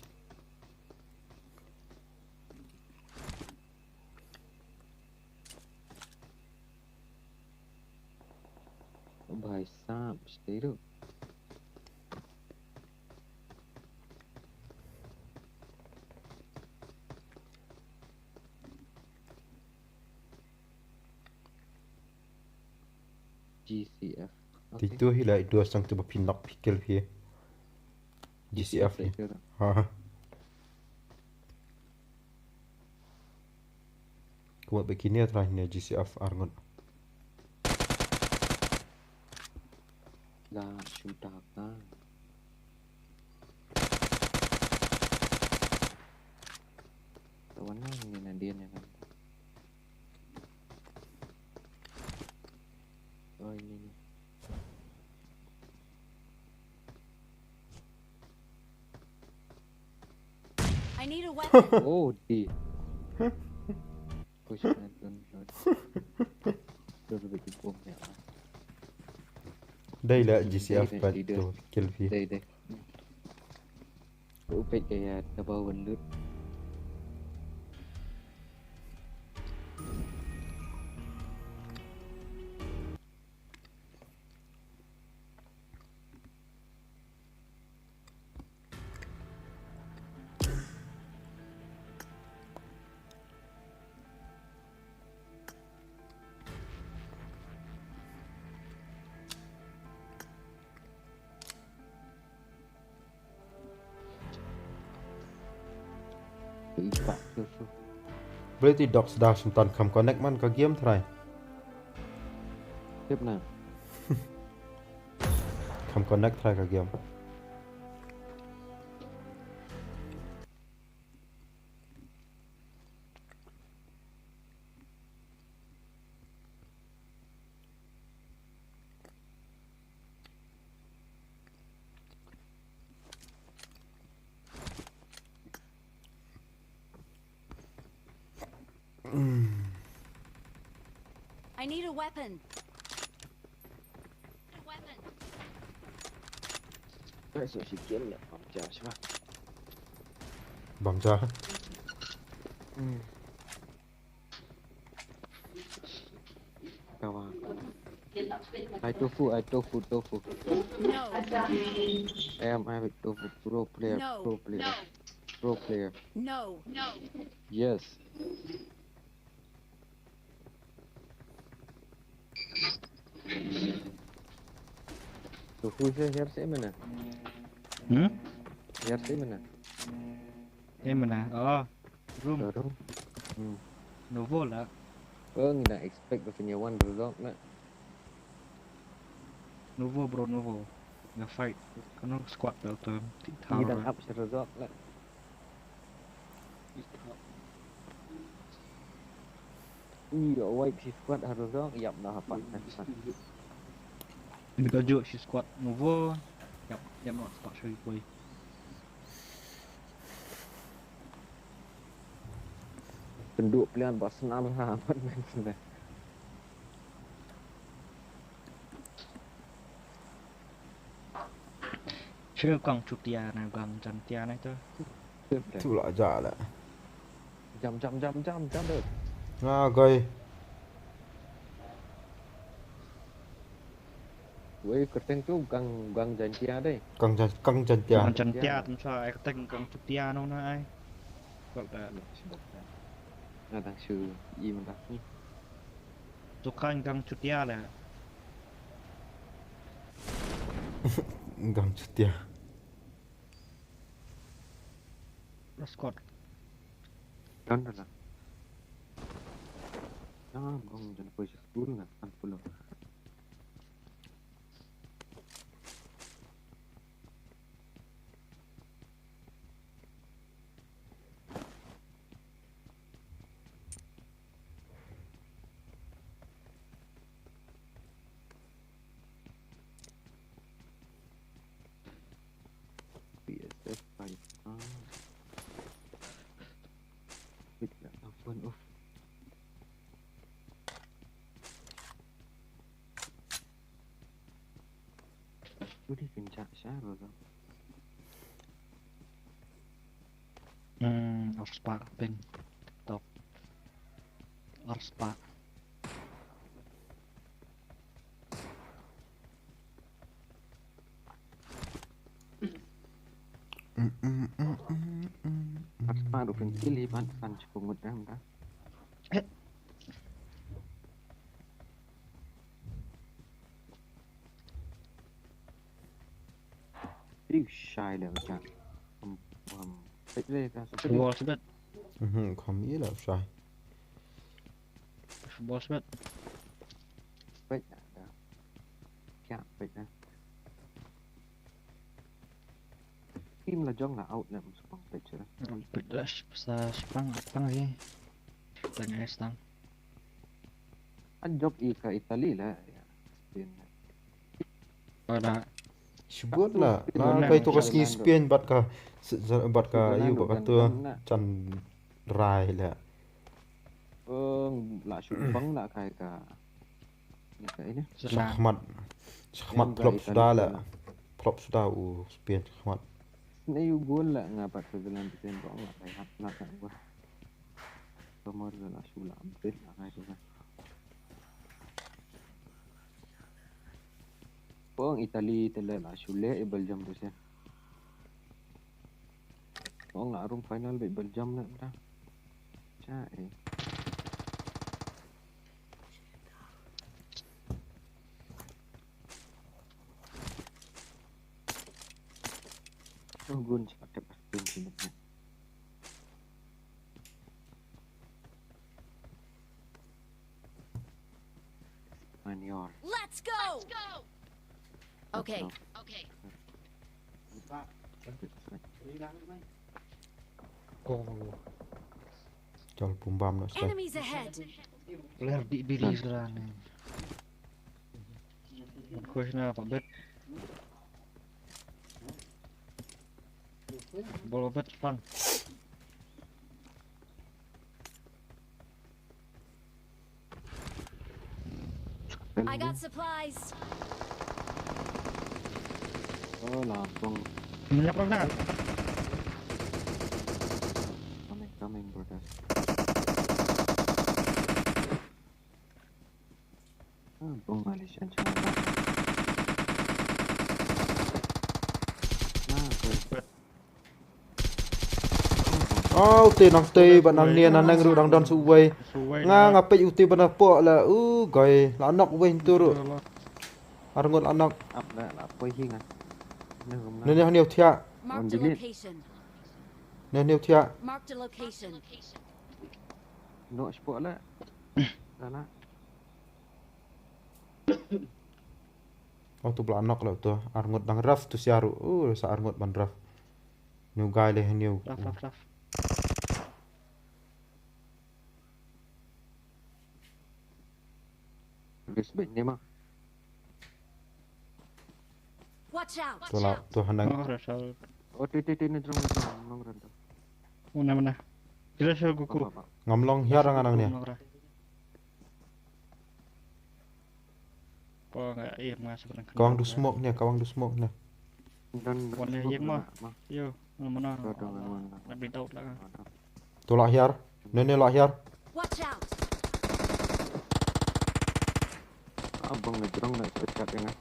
Bhai sahab, stay tu. G C F. Ti tu hi la i dua sang tu ba phi knock phi kill phi. G C F hi. Ha. Kumba ba kine trai ne G C F arngut. La shu da ka. Tawan na ni na dia ni kan. Oh, ini ni. I need a weapon. Oh, di. Push na tun. Tun lebih cukup ya. Dai la G C F pat tu kill phi. Dai, dai. Upet kaya tabau bandut. Balei ti docs da shim tan kham connect man ka game trai. Tip na. Kam connect try ka game. I need a weapon. Ai, so shi kem ne, bam ja shi ba. Bam ja. Kawa. Ai tofu, ai tofu, tofu. No. Em, ai tofu, pro player, No. Pro player, No. Pro player. No. No. Yes. Tofu, siar, siar seh mana? Hmm? Siar seh mana? Eh, mana? Oh, room. Room. Hmm. Novo lah. Oh, ngi dang expect ba pynïawan Razork na. Novo, bro, Novo. Nga fight. Kano squad belt tu. Ti Ngi dang thar. Up sha Razork na. Ngi da wipe shi squad ha Razork, ïap na ha pat na pat. Ngi da ju shi squad Novo. Ïap, ïap na squad shui koi. Tenduk pilihan ba snar ha pat na snar. Shu kong chutia na kong jantia na tu. Tu la ja la. Jam, jam, jam, jam, jam deh. Nga goi. Wei, kyrteng tu gang, gang jantia deh. Kang jan kang jantia. Kong jantia tu sa ai kyrteng kong chutia no na ai. Kong da. Nga dang shu i mynta ni. Tu kan kong chutia lah. Gang chutia. Squad. Kan dah lah. Jangan bang, jangan kau sih turun lah, kan pulang. P S F five. Ah. Wait, nak telefon. Oh. Udah kencak sya, bro. Hmm, Arspa pin. Top. Arspa. Arspa du fin kili ban san chipungut dam da. Ih, shai le macam. Um, um, pek le ka, so pek le. Bos bet. Mhm, kham ïa la shai. Bos bet. Pek da. Kya pek da. Team la jong la out le, mus pang pek chira. Pek da, sa spang, spang lagi. Tang es tang. An job i ka Italy la, ya. Spain. Pada. Shibun la. Spain La la kai to ka Switzerland sngi do. Spain bad ka Switzerland bad ka Switzerland yu do bad ka kan tu kan na. chan rai la. Ong la shu pang la kai ka. Ni ka ini. Sena. Shahmat. Shahmat Yang flop bai suda la. kan. Flop suda u Spain shahmat. Ne yu gol la nga pat Switzerland Spain ko la kai hat la ka gol. Kamar la shu la ampit la kai tu kan. Pong Italy te la la shu le i Belgium tu sia. Pong la rum final be Belgium na bra. Cha eh. Oh, gun cepat cepat gun sini. Manior. Let's go. Okay. Oh. Chol pum bam noh stai. Enemies ahead! Ler di bili sura ne. Khush na pa bet. Bol bet pan. I got supplies. Oh, lapang. Minyak pernah. Coming, coming, brother. Ah, bong Malaysian channel. Ah, okay. Oh, uti nang ti ba nang nia nang nang ru dang don suwei. Nga nga pej uti ba na po la u goi la nok wei tu ru. Arngut la nok. Ap la la poi hi nga. Nang rum na. Nani haniu thia. Marked a location. Nani haniu thia. Marked a location. No spot la. Sana. Oh, tu bla nok la tu. Arngut dang raf tu siaru. Uh, sa arngut ban raf. New guy le new. Raf, raf, raf. This bit ni ma. Watch out! Tu la, tu hanang. Oh, rasa. Oh, ti ti ti ni drone ni drone nong ran tu. Mana mana. Kira sa guku. Ngam long hiar ngan nang ni. Ko nga im nga sebenang. Kawang du smoke ni, kawang du smoke ni. Dan wan ni yek ma. Yo, mana mana. Nak beli taut lah. Tu lah hiar. Ni ni lah hiar. Watch out! Abang ni drone nak dekat dengan.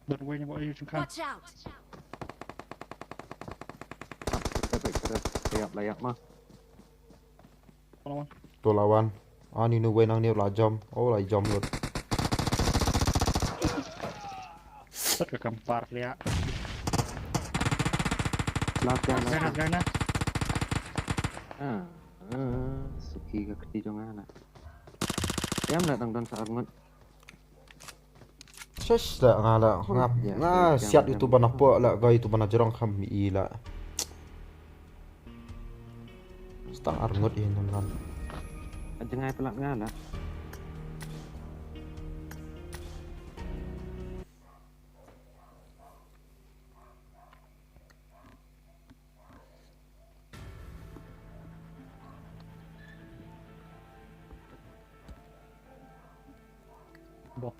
Watch out! Layap, layap mah. To lawan. Ani nu wei nang ni la jam. Oh la jam lut. Sat ka kampar lia. Latihan, latihan. Granat. Ah, ah, suki ka kti jong ana. Yam na dang don sa arngut. Shush la nga la ngap nga siat itu bana po la ga itu bana jerong kham i la. Stang arngut i nan lan. Jngai pelat nga la. Box.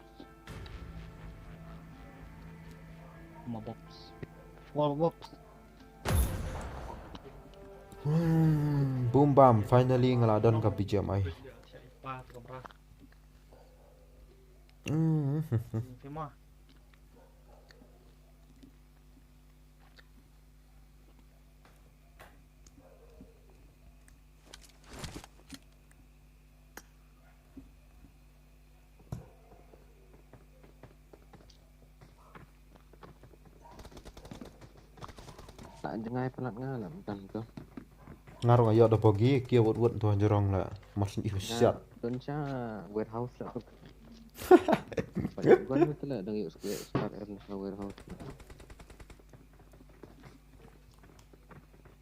Ma box. Wall box. Hmm, boom bam, finally nga la don ka B G M I. Hmm. Tak jngai pelat nga la mynta tu. Nga ruh nga ïoh da bogi, kia wut wut tu ha jrong la. Mas ni siat. Don sha warehouse la tu. Pat wan tu la dang ïoh square star er na warehouse.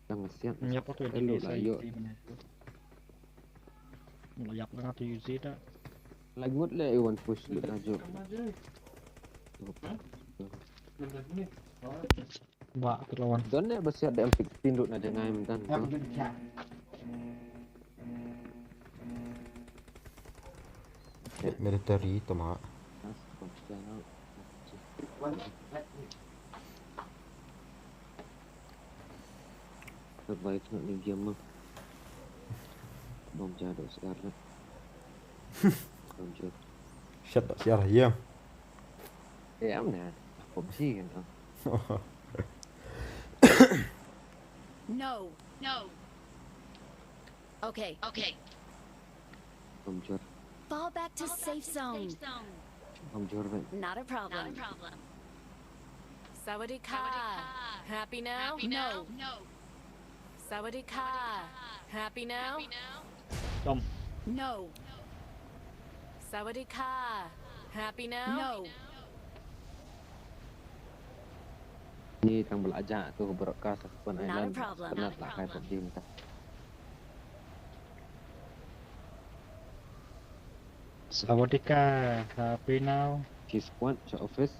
Dang siat. Nyap tu di la ïoh. La ïap la tu zi ta. Lagut le i wan push le la jok. Ba tu lawan. Don ne ba siat da M sixteen duk na jngai mynta tu. Military tama. Survive na ni game ma. Bom ja dok siar na. Bom ja. Shut up siar ya. Ya am na. P U B G kan. No. No. Okay. Okay. Bom jor. Fall back to safe zone. Bom jor bai. Not a problem. Sawadee ka. Happy now? No. Sawadee ka. Happy now? Tom. No. Sawadee ka. Happy now? No. Ni tang bala aja tu broadcast pun Not a island. Problem, not a Penat lah kai problem. Pop G ni ta. Sawadika, happy now. Ki squad sha office.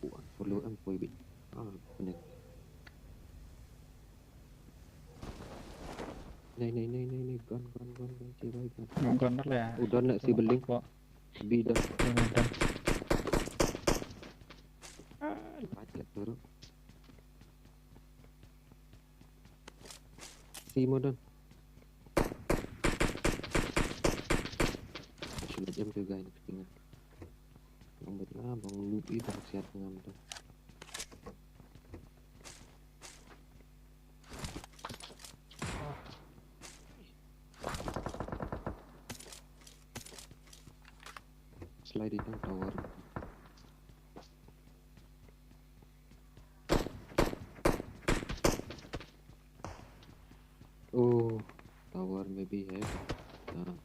Unfollow em poi bit. Ah, pening. Nei, nei, nei, nei, nei, gun, gun, gun, gun, ci bai, gun. Gun dah lah. Udah nak si beling. Kok. Bi dah. Dah, dah, dah. Ah, light lah turun. Si modern. Sila jam tu guys, nak tinggal. Bang bet lah, bang lup i bang siat ngam tu. Slide itu tower. Oh, tower maybe hai. Ah.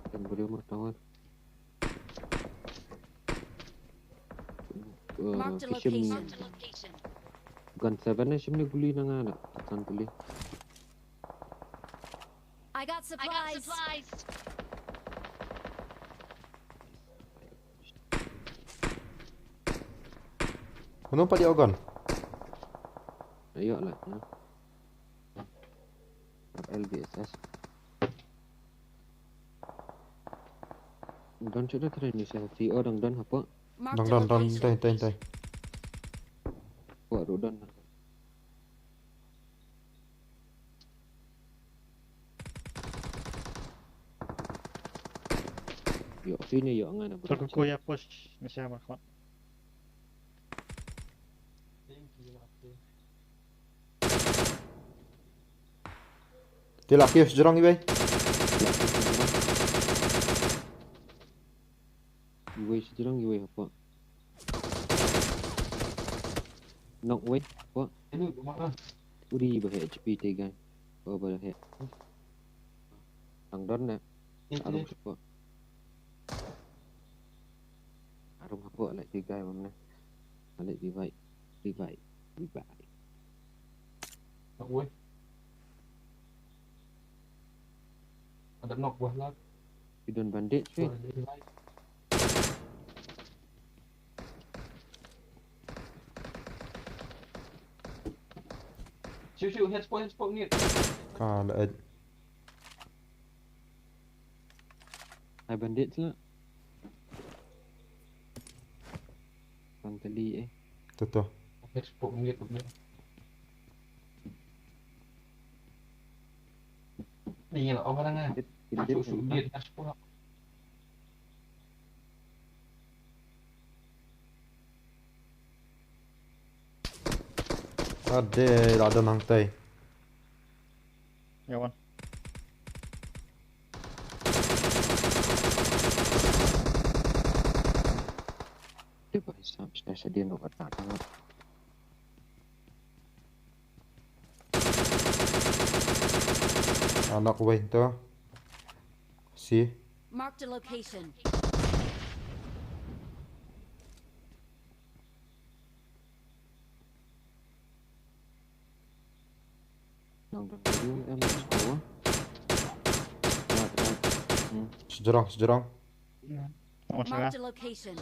Kan boleh umur tower. Eh, Marked a ki shim location. Gun seven ne shim ne guli na nga na. Kan guli. I got supplies. Mano pat ïa u gun? Ayo lah. L B S S. Don chuda tren ni sa C O dang don hapoh. Dang don, don, tai, tai, tai. Hapoh ruh don. Yo, sini yo, ngan. Terkuku ya push, ni saya markhot. Te la kiew sdrong iwei. Iwei sdrong iwei hapoh. Knock wei hapoh. Uri ba he H P te guy. Oh ba he. Tang don na. Arum hapoh. Arum hapoh, lek revive, mam na. Lek revive, revive, revive. Nak weh. Ada knock buah lak. Pidon bandit sih. Shoot, shoot, head spot, head spot, ngit. Ah, la. Hai bandit sila. Bang teli eh. Tuh, tuh. Head spot, ngit, ngit. Ni lah orang ah. Shoot, shoot, ngit, head spot. Ade, la don nangtai. Ya wan. Dia bai sam sida sida no attack. Anak wei to. Si. Marked a location. Nang dang dulu em semua. Right, right. Hmm. Sejrong, sejrong. Marked a location.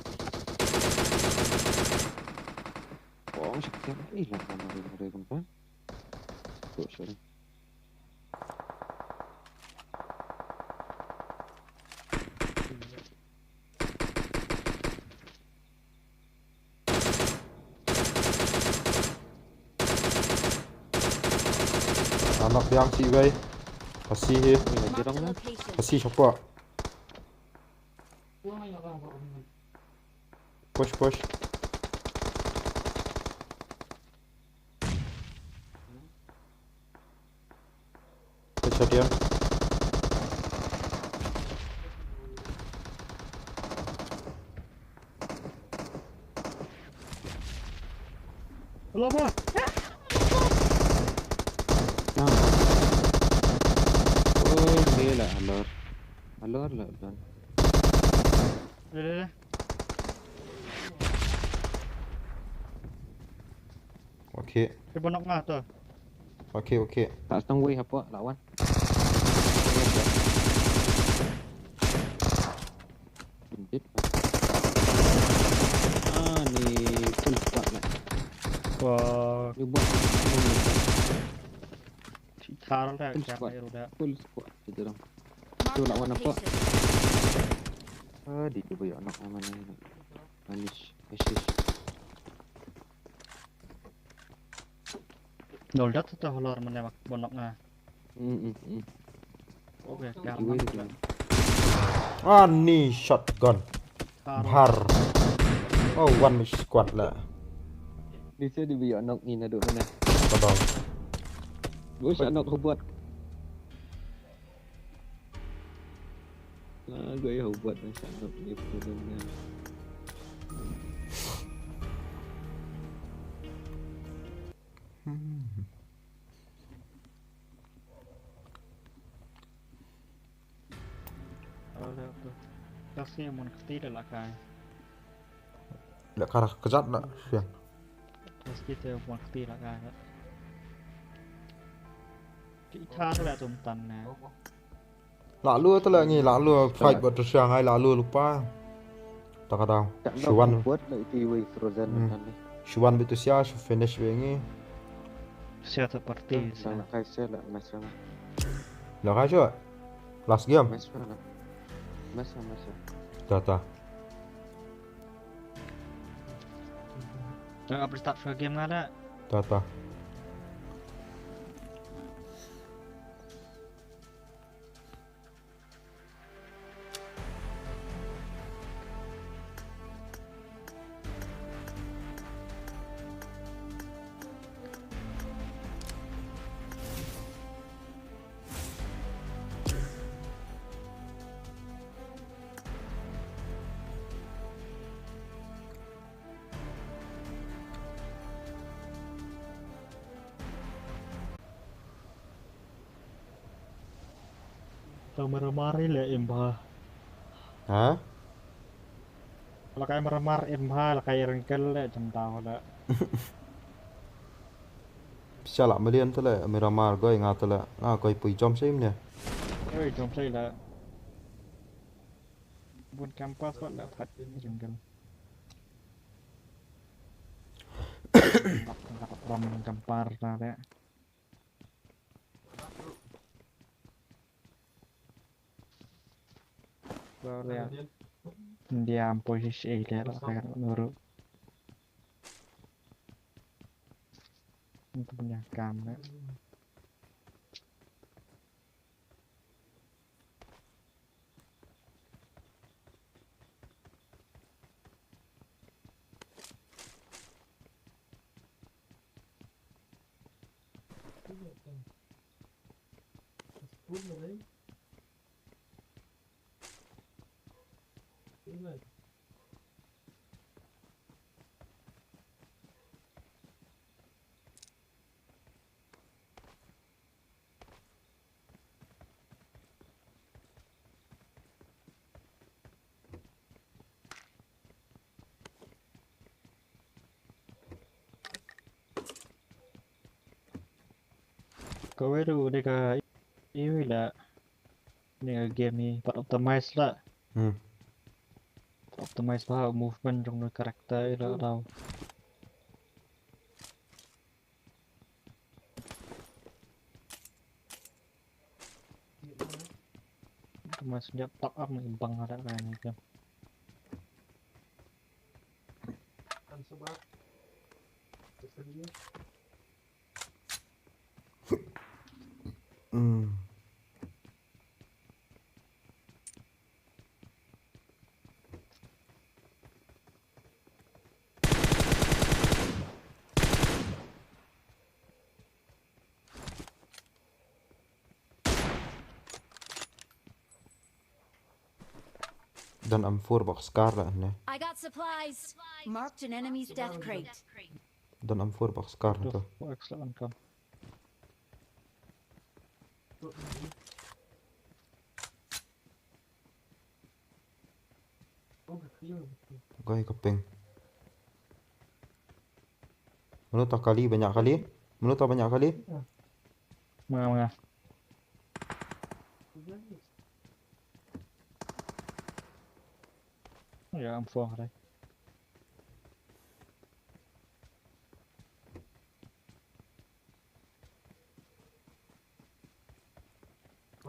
Oh, sekian ini lah nama dia, dia tempat. Oh, sorry. Anak biang si wei. Asi hi. Marked a location. Asi siapa? Push, push. Shot ya. Hello, boss. Nah. Oh, dia lah halor. Halor lah, Don. Dah, dah, dah. Okay. Dia pun nak ngah tu. Okay, okay. Tak setengah wei apa lawan. Ah, ni full squad lah. Wah. Ni buat full squad. Thar dah, full squad. Full squad kita orang. Tu lawan apa? Ah, di tu banyak anak mana ni. Manis. Manis. Nol dat tu halor mana bak bonok ah. Hmm, hmm, hmm. Okay, kar man. Ani shotgun. Bhar. Oh, one squad lah. Di sini dia nak ni nado mana? Padahal. Gue nak buat. Ah, gue ya buat macam tu ni. Kasi mon kti da lakai. Lek kara kejat lah, sian. Kasi te mon kti lakai. Kita lah tum tan na. Lah lu tu lah ngi, lah lu fight buat tersiang ai, lah lu lupa. Tak ada. Shuan. Buat lah itu iwi frozen. Hmm. Shuan bitu sia, shu finish wengi. Sia seperti. Sia nak kai sia lah mas lah. Lah kai sia. Last game. Mas lah. Mas lah, mas lah. Tata. Dah update start for game nggak ada. Tata. Tang maramari le imba. Ha? Lakai maramar imba, lakai rengkel le jam tau le. Pisa lah melian tu le, miramar goi nga tu le. Nga goi pui jom sei mne. Oi, jom sei le. Bun kampas wat le phat rengkel. Ram kampar na le. Ba le India am posisi le la ka nuru. Untuk punya kam le. Kawei ruh de ka iwi la. Ni ka game ni pat optimize la. Hmm. Optimize ba movement jong ka character i la tau. Optimize jap top up ni bang ada ka ni game. Hmm. Don M four bak scar la ne. I got supplies. Marked an enemy's death crate. Don M four bak scar Tu to. four X lah kan. Gai ka ping. Mano ta kali banyak kali? Mano ta banyak kali? Manga manga. Ya ampun rai.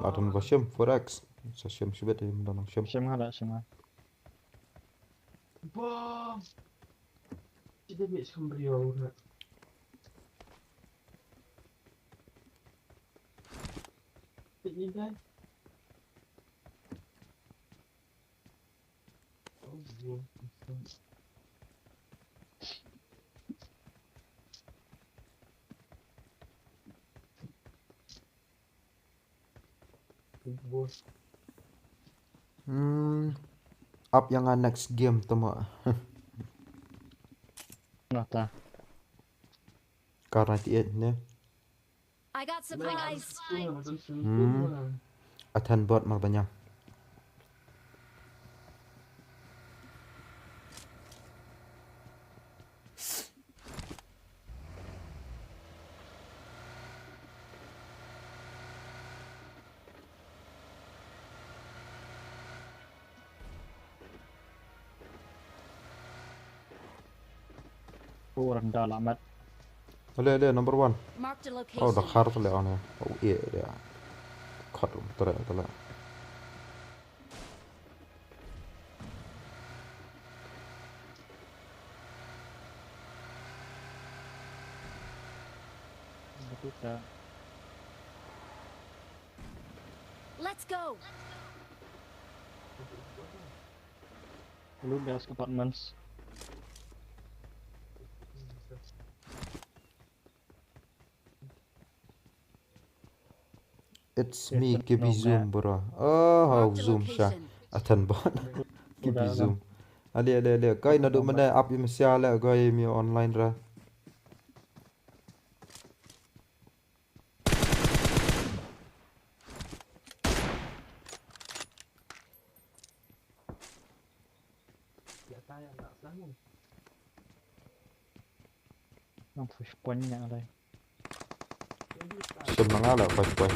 Adan ba shim four X. Sa shim shibit im dan shim. Shim nga da shim nga. Bom. Kita ambil sembrio nak. Ini kan. Oh, bom. Bos. Hmm. Up yang next game tu ma. Nata. Kar ninety eight ne. I got supplies. Hmm. Athan bot mar banyang. Oh, rendah lah mat. Ale ale number one. Marked a Oh, da location. khar tale on ya. Oh, iya dia. Khat um tere tale. Betul tak? Let's go. Lu gas apartments. It's Yes, me, sir. Kibi No, Zoom, ma'am. bro. Oh, how Marked a Zoom sha. location. Athan bot. Kibi Udah, Zoom. Ale ale ale. Kai nadu mane up im sia le kai mi online ra. Nang push point nya alai. Shim na nga la push point.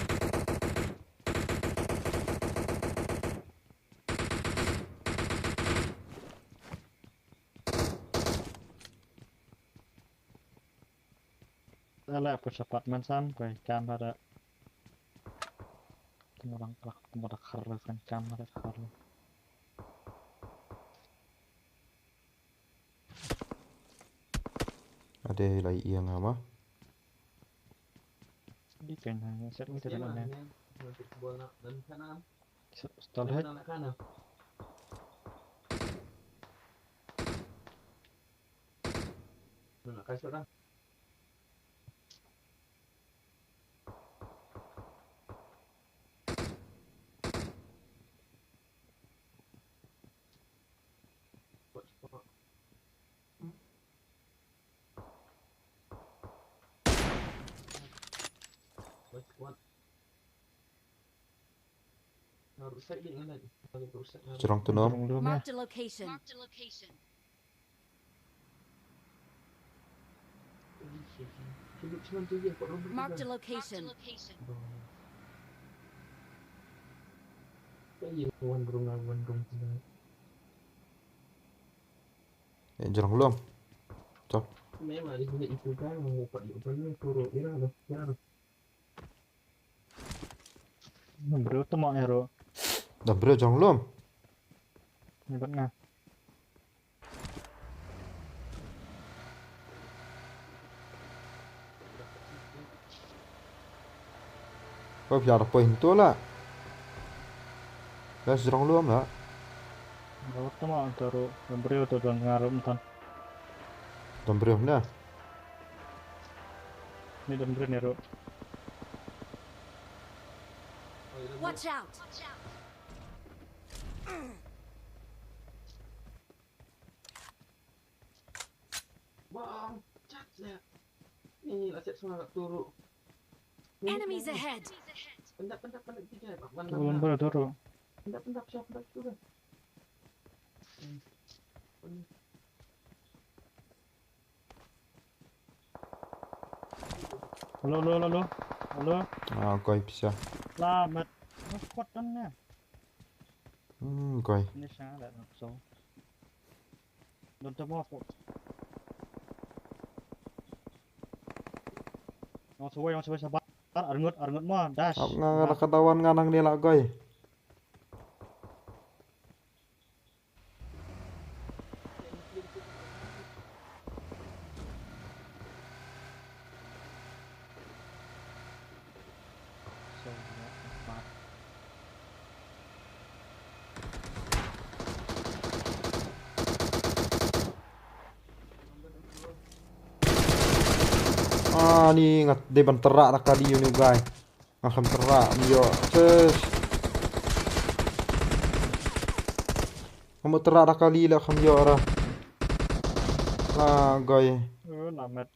Alai push apartment sam koi kam hada. Tengah orang kelak tengah dak har kan kam hada har. Ade lai iang ama. Di kan hanya set ni tidak mana. Bol nak dan kanan. Stall head. Nak kanan. Nak kasut dah. Wait, what? Naruh side dia dengan tadi. Naruh side, naruh. Jrong tu nom. Jrong lum ya. Marked a location. Cuma, cuma tu je, Pak Robert. Marked a location. Kan ye wan rung, wan rung tu. Eh, jrong lum. Top. Memang di sini itu kan mengupat di depan ni turun ira tu. Ira tu. Bro tu mau ero. Dah bro jrong lum. Ni bat nga. Kau biar apa itu lah. Dah jrong lum lah. Bro tu mau taruh bro tu don ngarum tan. Dah bro na. Ni don bro ni ro. Watch out. Ni la set semua kat turu. Enemies ahead. Pendap, pendap, pendap tiga. Turun bro, turun. Pendap, pendap siapa pendap tu kan? Halo, halo, halo, halo. Halo. Ah, koi pisa. Selamat. Squad dan ya. Hmm, koi. Ini sana ada so. Don't tamo ako. Yung suway, yung suway sa bar. Arngut, arngut mo. Dash. Ap nga nga nakatawan nga nang nila koi. Ah, ni ngat dei ban terak da kali uni guy. Nga kham terak ym ïoh. Shush. Nga mut terak da kali la kham ïoh ra. La guy. Oh, lamet.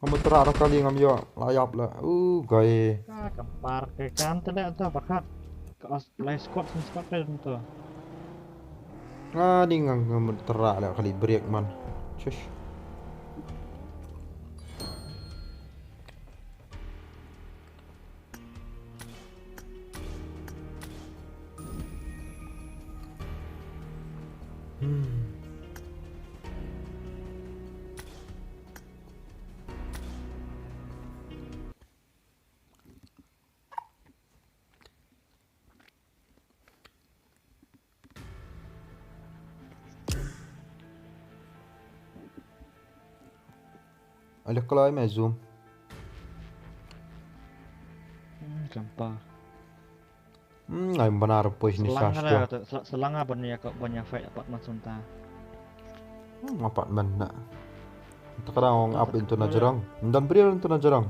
Nga mut terak da kali ngam ïoh. La ïap la. Uh, guy. Ah, kampar ke kan tele tu bakat. Ka os lai squad sin squad ke tu. Ah, ni nga nga mut terak la kali break man. Shush. Aleh kloi me zoom. Hmm, kampar. Hmm, ai banar push ni Selang sas ada tu. tu, sel- selang apa ni ya kau banyak fight apartment sunta. Hmm, apartment na. Takadang ong up into na jerang. Ndan bril into na jerang.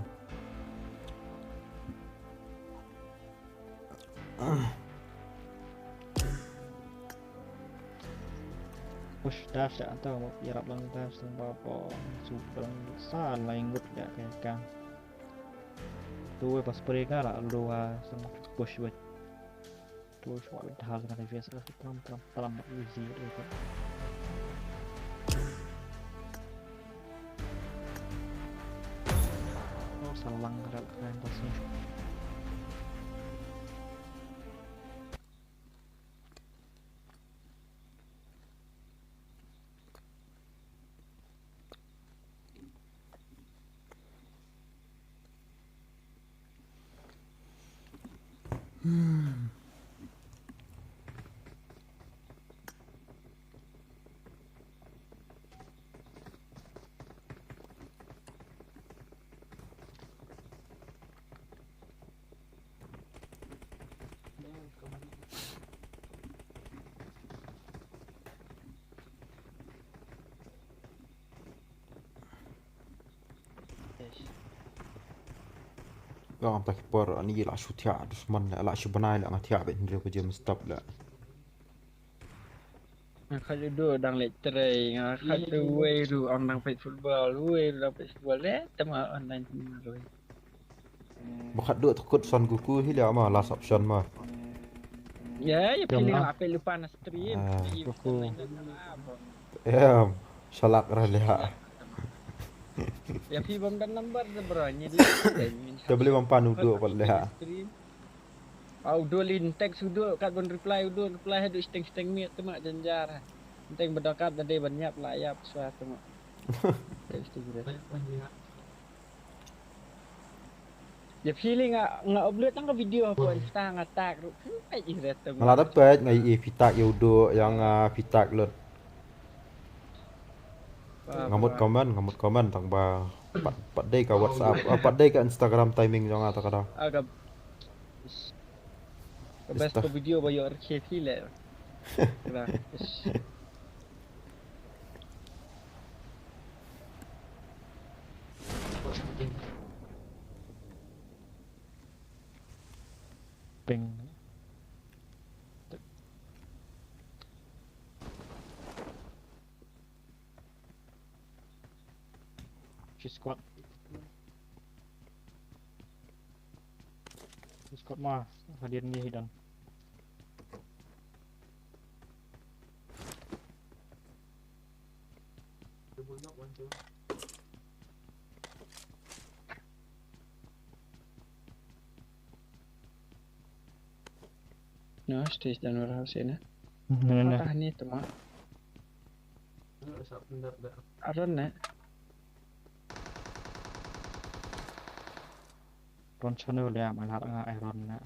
Push dash ya anta mo yarap lang dash tang babo. Super lang sa lang ingut ya kan. Tu pas perega lah lu ha sang push wet. Push wet hal kan V S S tram tram tram easy tu. Oh, selang rel kan pas ni. Nga ngam ta ki por ani la shu thiah dusman la la shu bnai la nga thiah bad hynriew ka jem stop la. Nga khat u dang leh trei, nga khat u wei ruh ong dang peit football, u wei ruh dang peit football, eh, te ma online hynriew. Ba khat duh tkut Son Goku hi leh ma last option ma. Ya, ya feeling la peit lypa na stream. Ah. Goku. Em, shalak ra leh ha. Ya phi bam dan number de bro, nyi di. Te beli bam pan u duh pat leh ha. Stream. Au duh lin text u duh kat ban reply u duh reply haduh steng steng miet te ma janjar. Teng ba dang kat da dei ban ïap la ïap shuwa te ma. Text tu. Ya feeling nga nga upload tang ka video ko Insta nga tag ruh. Ai ih ret tu. Nga la da peit nga ïohi phi tag ïa u duh ïa nga phi tag lut. Nga mut comment, nga mut comment tang ba pat, pat dei ka WhatsApp, ah, pat dei ka Instagram timing jong nga ta ka da. Aga. Ka best ka video ba ïoh R K P le. Kena. Ping. Shi squad. Shi squad ma hadien ngi hi don. No, stage dan warehouse ïa na. Nene. Ah, ni tama. Aron ne. Ron chanu le am alat nga Aaron ne.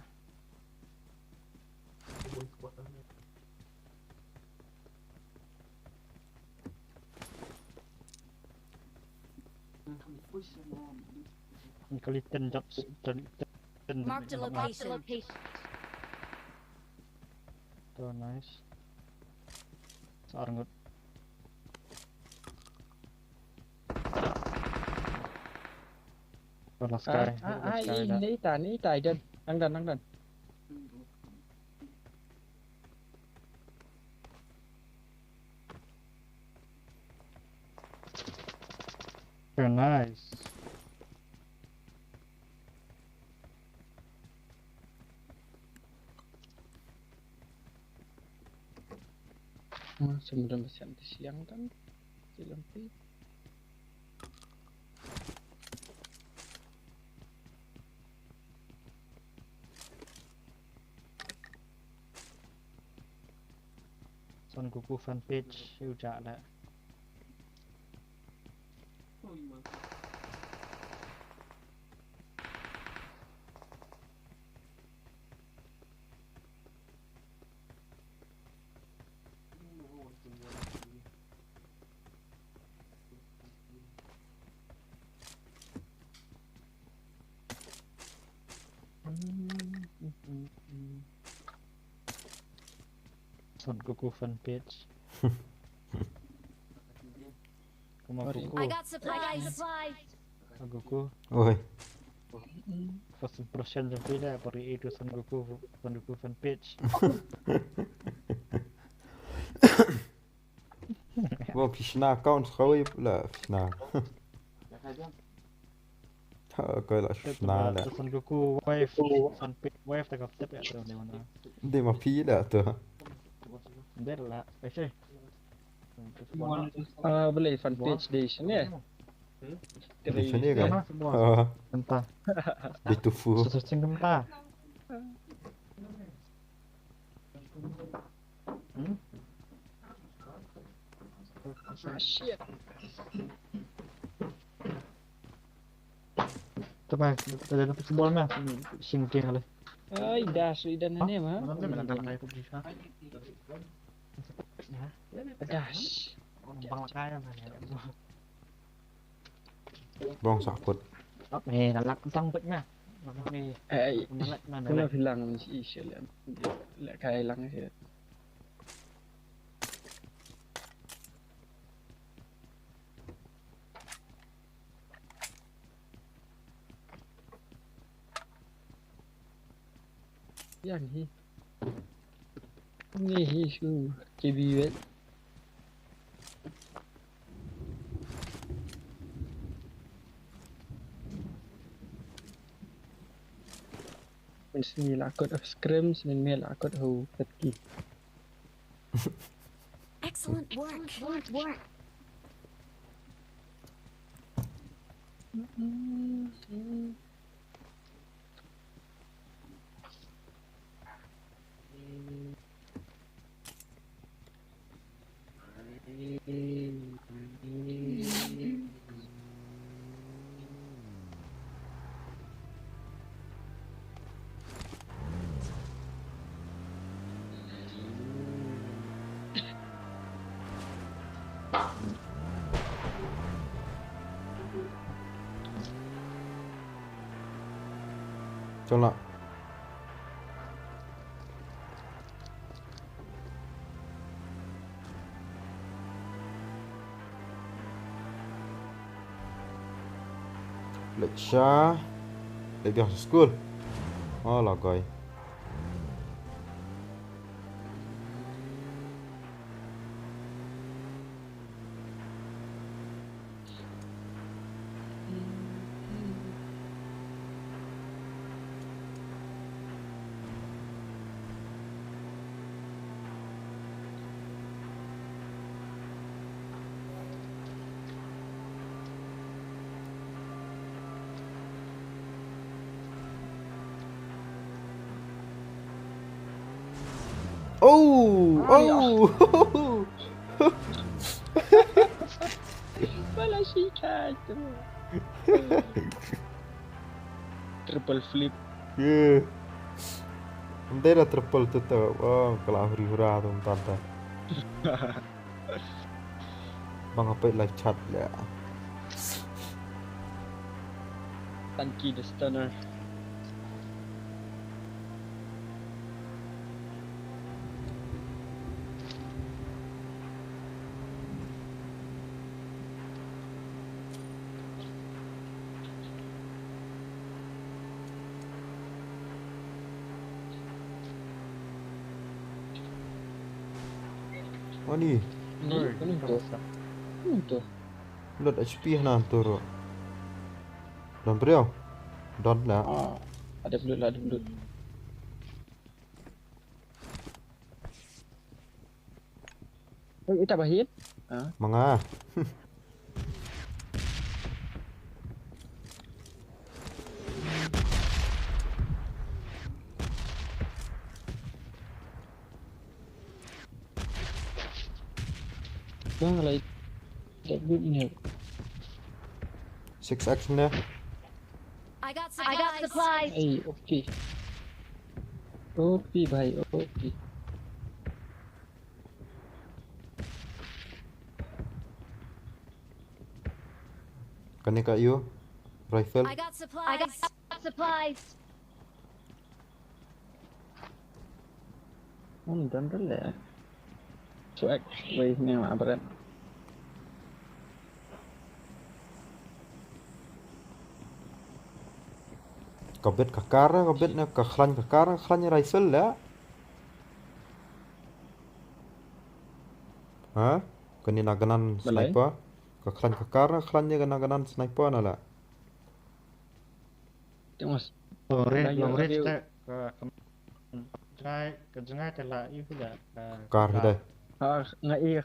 Kali ten jobs, ten, ten. Marked a location. To, nice. Sa arngut. Wala sky, ah, wala ah, sky i, da. Ni ta, ni ta, i dan, nang dan, nang dan. Very nice. Ah, semudam besian di siang kan. Siang ti. Son Goku fan page, u ja la. Son Goku fan page. Kuma Goku. I got supplies. Goku. Oi. First impression jong phi la, pari itu Son Goku, Son Goku fan page. Wa phi shna account kawei la phi shna. Ha, ko la shna la. Son Goku wife, fan page wife ta ka tep ya to ne wana. De ma phi la to. De la, ai. Ah, boleh fan page de shne. Di sini kan? Semua. Ah. Entah. Di tufu. Sesuatu sing entah. Hmm? Ah, shit. Tama, tama, tama, football na. Sing ting kali. Ai, dash, i dan ne ma. Mana mana nak ai pubji ha. Dash. Bang kai mana. Bong sakut. Ap ni, nalak tang pek na. Ni. Eh, nalak mana? Kena bilang si Isha le. Le kai lang si. Yang hi. Ni hi su K B wet. Min sni la kot of scrim, min me la kot ho petki. Excellent work. Excellent work. Tolak. Lecture. Leit biang sha skul. Oh, logoi. Oh, oh. Pala shi ka tu. Triple flip. Yeah. Ym dei la triple tu tu. Oh, ka la huri hura tu mynta tu. Ba nga peit live chat leh. Tanki the stunner. Ani. Ni, oi, kanu tu. Kanu tu. Lut H P hana tu ro. Don briew. Don la. Ah, ada belut lah, ada belut. Oi, ita bahit. Ah. Manga. Bang lai. That good ni. Six X ni. I got supplies. Hey, okay. Okay, bhai, okay. Kane ka ïoh rifle. I got supplies. I got supplies. Hmm, dan dole. Swag, wei ne ma bret. Ka bet ka kar, ka bet ne ka khlaiñ ka kar, ka khlaiñ rifle la. Ha? Kane na ka nan sniper. Ka khlaiñ ka kar, ka khlaiñ ne ka na ka nan sniper na la. Tengos. Long range, long range te ka, ka jngai, ka jngai te la i phi la, ka kar hi dai. Ha, nga i.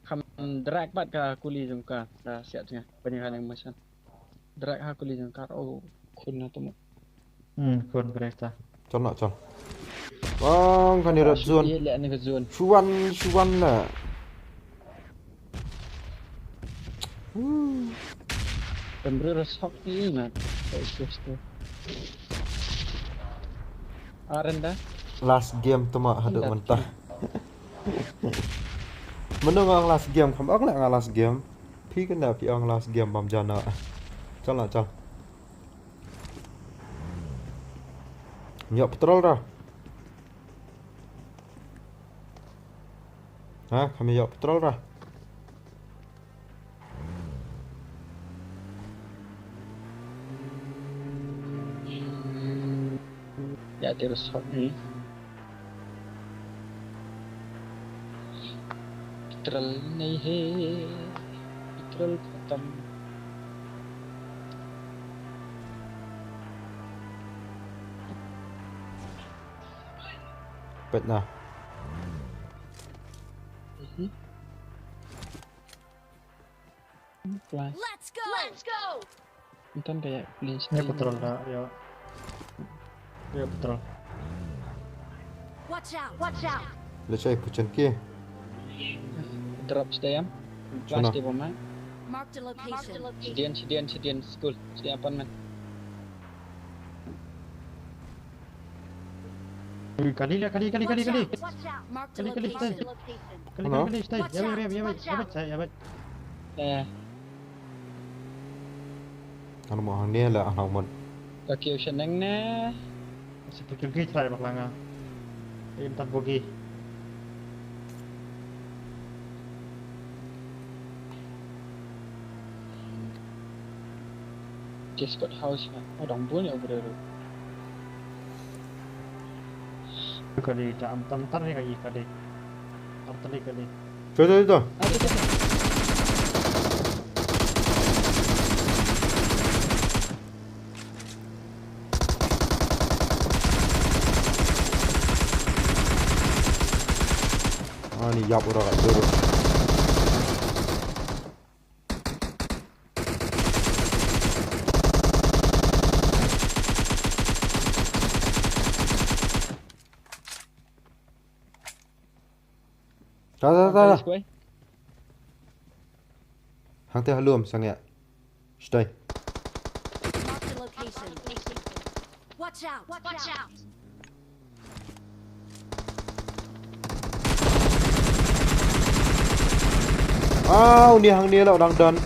Kham drag pat ka kuli jong ka, ka siat jngai. Bani ka nang masan. Drag ha kuli jong ka, oh, khun na tumo. Hmm, khun kre ta. Chal na, chal. Bang kane red zone. Shu wan, shu wan la. Pemberi resok ni man. Arenda. Last game tu ma haduh mentah. Mano nga last game, kham ong la nga last game. Phi kena phi ong last game bam jana. Chal na, chal. Ïoh petrol dah. Ha, kami ïoh petrol dah. Ya, terus hot ni. Petrol nahi hai, petrol khatam. Peit na. Mhm. Let's go. Let's go. Ntan kaya please. Ni petrol dah, ya. Ya, petrol. Watch out. Watch out. Let's say puchan ki. Drop stay am. Sana. Plastic bomb. Mark the location. Sidian, sidian, sidian school. Sidian apartment. Ui, kali lah, kali, kali, kali, kali. Kali, kali, stay. Kali, kali, kali, stay. Ya, ya, ya, ya, ya, ya. Eh. Ano mo hang ni la, ano mo. Ka kiew shaneng ne. Sa ka kiew ki try bak langa. Im tan bogi. Discord house ma. Oh, dang bun ya bro. Kali ta am tam tar ni kali kali. Tam tali kali. Coy, coy, coy. Ani yap ura kat dulu. Ta ta ta. Tang square. Hangta ha lum sangeh. Stay. Marked a location. Watch out! Watch out! Aw, ni hangne la u dang don.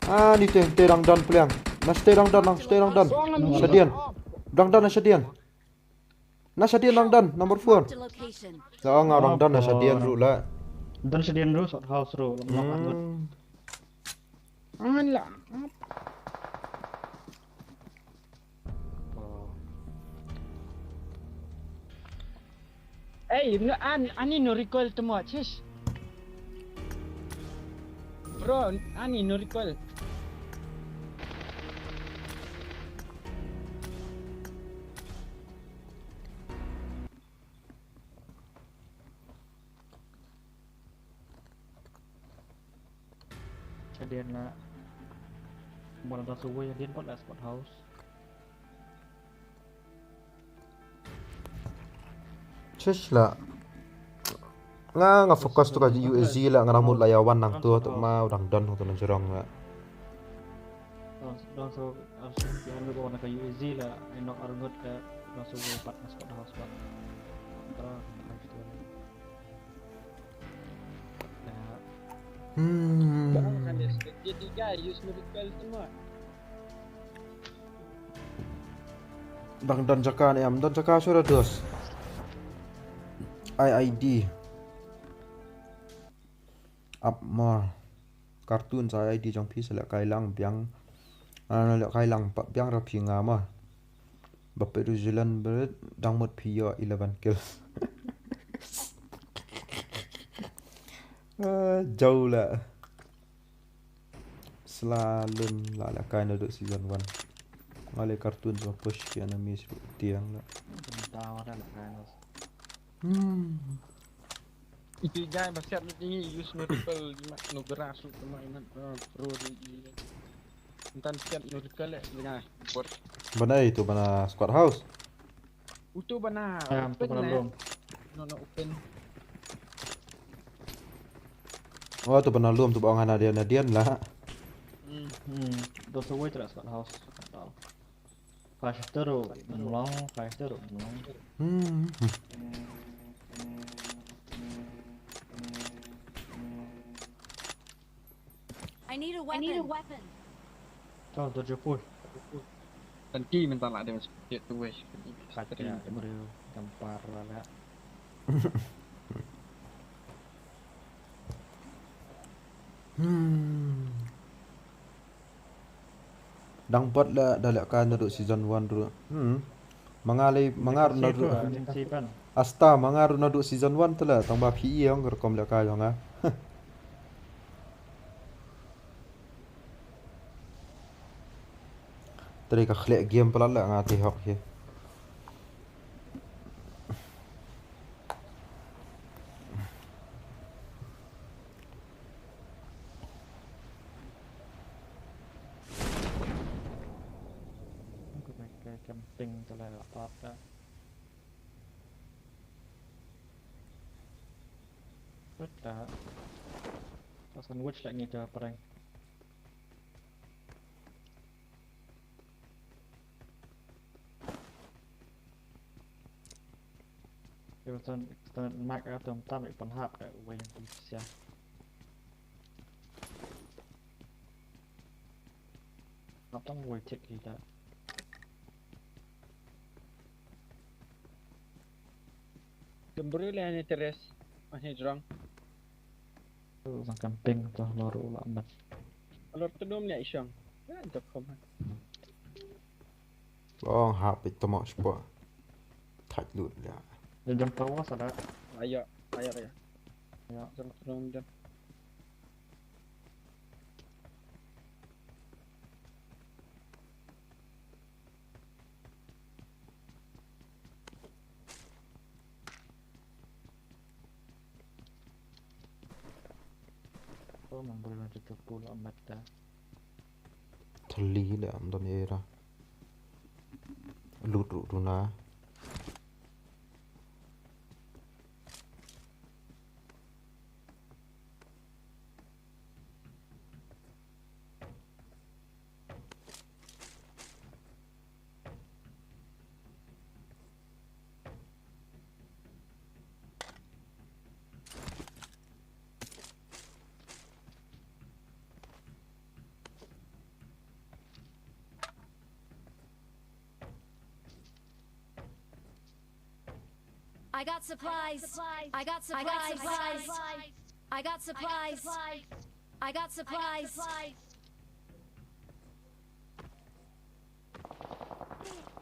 Ah, ni te te dang don pliang. Na stay dang don, na stay dang don. Shadien. Dang don na shadien. Na shadien dang don, number four. Marked a location. La ong nga dang don na shadien ruh la. Don shadien ruh, short house ruh. Lam lam ngut. Hmm. An la. Ei, no, an, ani no recoil temo, chish. Bro, ani no recoil. Shadien la. Mula dah subuh ya din pot la spot house. Chish la. Nga nga focus tu ka U A Z la, nga mut la ïa wan nangtu tu ma u dang don tu na jrong la. Dong dong so asu yang lu bawa ka U A Z la, enok arngut ka dong so pat na spot house pat. Antara ka itu. Ya, Hmm. Barang kan dia sikit. Dia tiga, use miracle semua. Dang don jaka ne em, don jaka sura dos. I I D. Up more. Cartoon sa I D jong phi sa leh kai lang biang. Ah, leh kai lang pa biang ra phi nga ma. Ba phi New Zealand bret dang mut phi ïoh eleven kills. Ah, jauh la. Slalom la leh kai naduh season one. Nga leh cartoon sa push ki enemies ruh tiang la. Bentang ada lah kan. Hmm. Itu guy ba siap ni use miracle di mat no geras tu mai mat pro di. Entan siap miracle leh dengan bot. Bana itu bana squad house. Utu bana. Ah, tu Open pernah lah. Belum. No no open. Oh, tu bana lum tu ba ong ha Nadian Nadian la. Hmm. Hmm, dong so wait lah spot house. Tahu. Flash terus melong, flash terus melong. Hmm. I need a weapon. Tahu tujuh puluh. Nanti minta lah dia masuk dia tu weh. Kacau, bro, gampar lah. Hmm. Dang pat la da leh kai naduh season one ruh. Hmm. Manga lei manga ruh naduh. Simpan. Asta manga ruh naduh season one te la tang ba phi ïong rukom leh kai jong nga. Tadi ka khlek game palat la nga te hok hi. Aku pakai camping tu lah dapat dah. Betul. Pasan watch lagi ke perang. Yo san san mak atom tam ik pan hap ka wei yang sia. Hap tang wei tik kita. Kembali lah ni teres. Masih jrong. Sang camping tu lor ulah mat. Kalau tu dom ni isang. Ya, tak kau mah. Long hap itu mau spot. Thait lut la. Dia jam tawa sada. Ayo, ayo, ayo. Ya. Jam tu dom jam. Oh, memang boleh lanjut ke pulau mata. Thylli la am don era. Lut ruh tu na. I got supplies. I got supplies. I got supplies. I got supplies.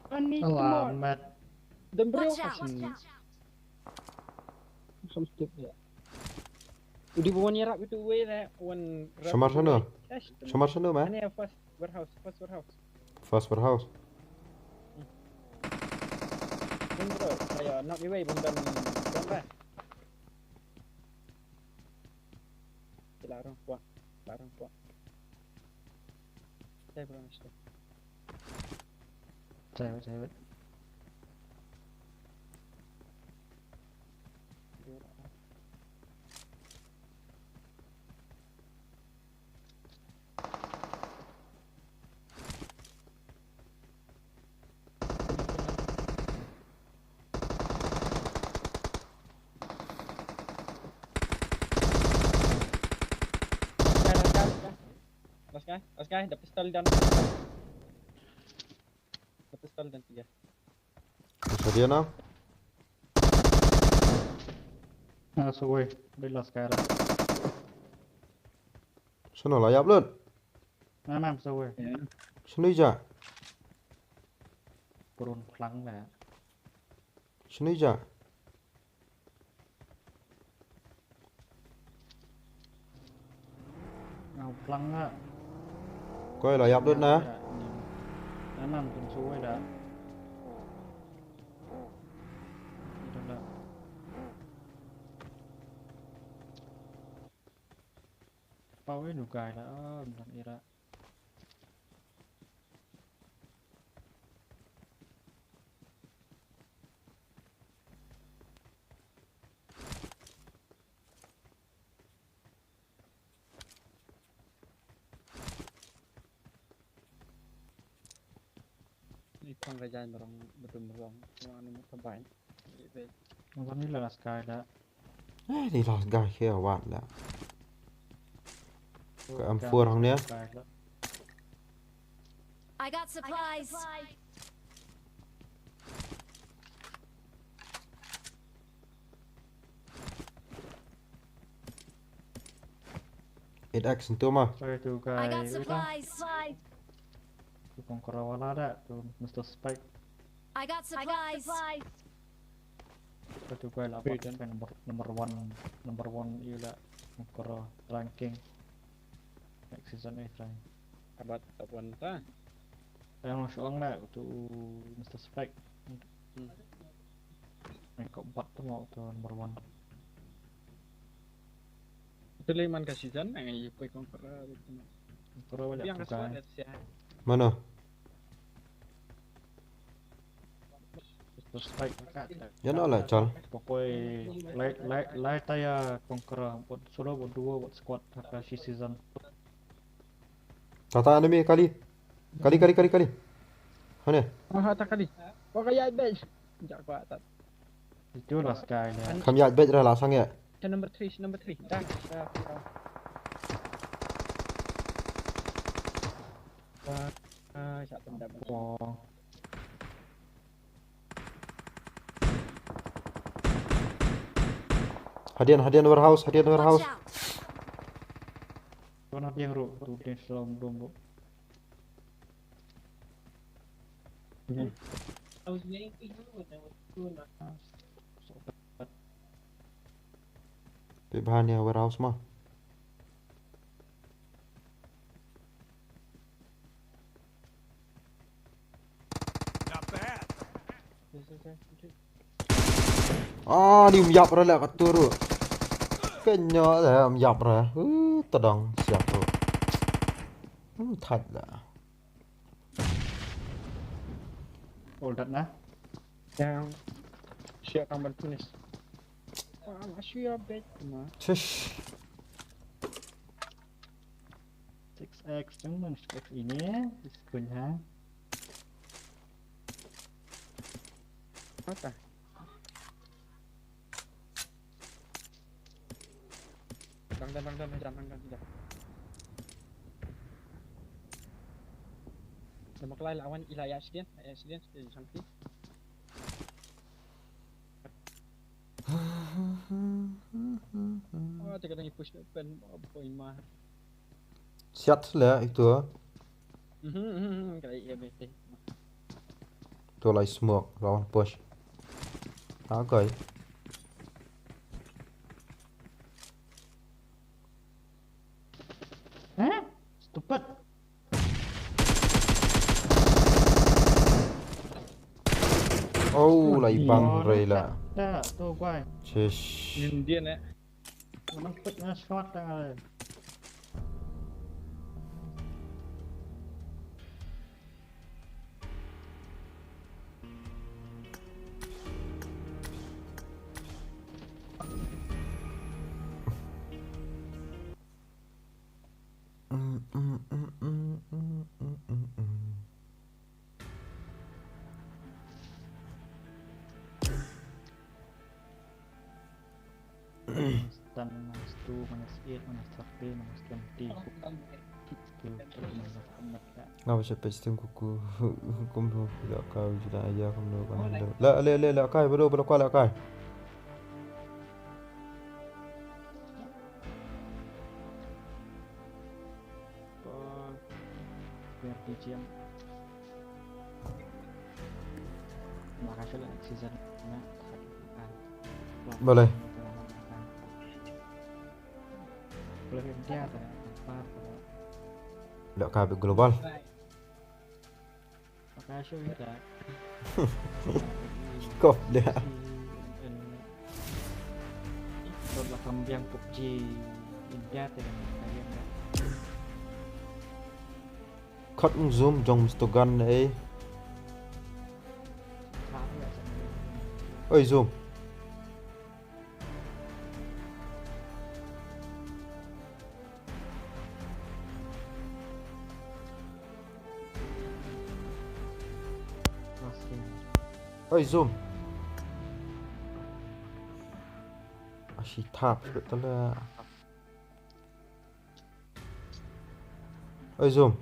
Ani Oh, kemot. Ahmad. Dem bro. Watch out. Some step ya. Udi bawa nyerap itu way that one. Shamar shano? Cash. Shamar shano, man? Ani first warehouse, first warehouse. First warehouse. Bun bro, saya not away bun dan bun ba. Kila rong kuat, kila rong kuat. Saya belum stop. Cewek, cewek. Last guy, last guy, last guy, the pistol down. The pistol down tiga. Sa dia na? Ah, so wei, the last guy lah. Shano la ïap lut? Nah, nah, so wei. Shano ija? Purun plang lah. Shano ija? Ah, plang lah. Koi la ïap lut na? Nah, nah, pun so wei dah. Dah dah. Pau inu kai lah, ah, bentar ira. Ni pang ka jai merong bedum merong. Wah ni muka bai. Ni be. Ngan ni lah sky dah. Eh, ni last guy here, what la? Ka M four hang ni. Sky dah. I got supplies. Eight X ntu ma. Sorry tu I guy. got Wait lah. Supplies. Tu kongkoro wala dah tu Mister Spike. I got supplies. Satu guy lah buat kan number number one, number one ila kongkoro ranking. Next season eh try. Abat top one ta. Yang long shong lah tu Mister Spike. Hmm. Yang keempat tu mau tu number one. Itu lagi man ka season yang ayu poi kongkoro gitu. Kongkoro wala Yang tu ka squad guy. Let's see. Mana? Mister Spike kat. Ya no lah, Chal. Pokoi lai lai lai taya kongkoro buat solo buat duo buat squad haka shi season. Tata enemy kali. Kali, kali, kali, kali. Hane. Wah, tak kali. Wah, kaya bej. Jak kuat tak. Itu lah sky dah. Kam ïa bej ra la sang ïa. Number three, number three. Dah, dah. Wah, ah, siap pendam. Oh. Hadien, hadien warehouse, hadien Watch warehouse. Out. Kau nak dia ru tu dia selalu belum ru. Peit bha ïa warehouse ma. Not bad. Yes, yes, yes. Okay. Ah, ni um ïap ra la ka tur. Kenya la um ïap ra. Uh, tadang siap tu. Hmm, thait la. All that nah. Yang siap tambah finish. Wah, masih ya bet mah. Shish. Six X, jangan six X ini, diskunya. Mata. Bang dan, bang dan, bang dan, bang dan. Nama kelai lawan ila ya accident, ya accident, accident sampai. Oh, te ka dang i push pen, oh, boy ma. Siat le itu. Mhm, mhm, mhm, ka dang i, ya, bete. Tu lai smoke, lawan push. Okay. Hah? Stupid. Oh, lai bang rei la. Ta, tu kwai. Chish. Indian eh. Mana pek na shot ta ngai. Minus ten, minus two, minus eight, minus thirty, minus twenty. Skill tree, minus ten. Nga ba sha page ten ku ku kum no pila ka u jila aya kum no ka handle. La le le la kai bro bro kwa la kai. Biar B G M. Makasih lah season na. Boleh. Boleh dia ada apa? Dak kabeh global. Makasih ya. Kop dia. Rot la kam biang PUBG India te kan kalian kan. Khot ung Zoom jong Mister Gun eh. Oi Zoom. Oi Zoom. Ashi thap shibit tala. Oi Zoom.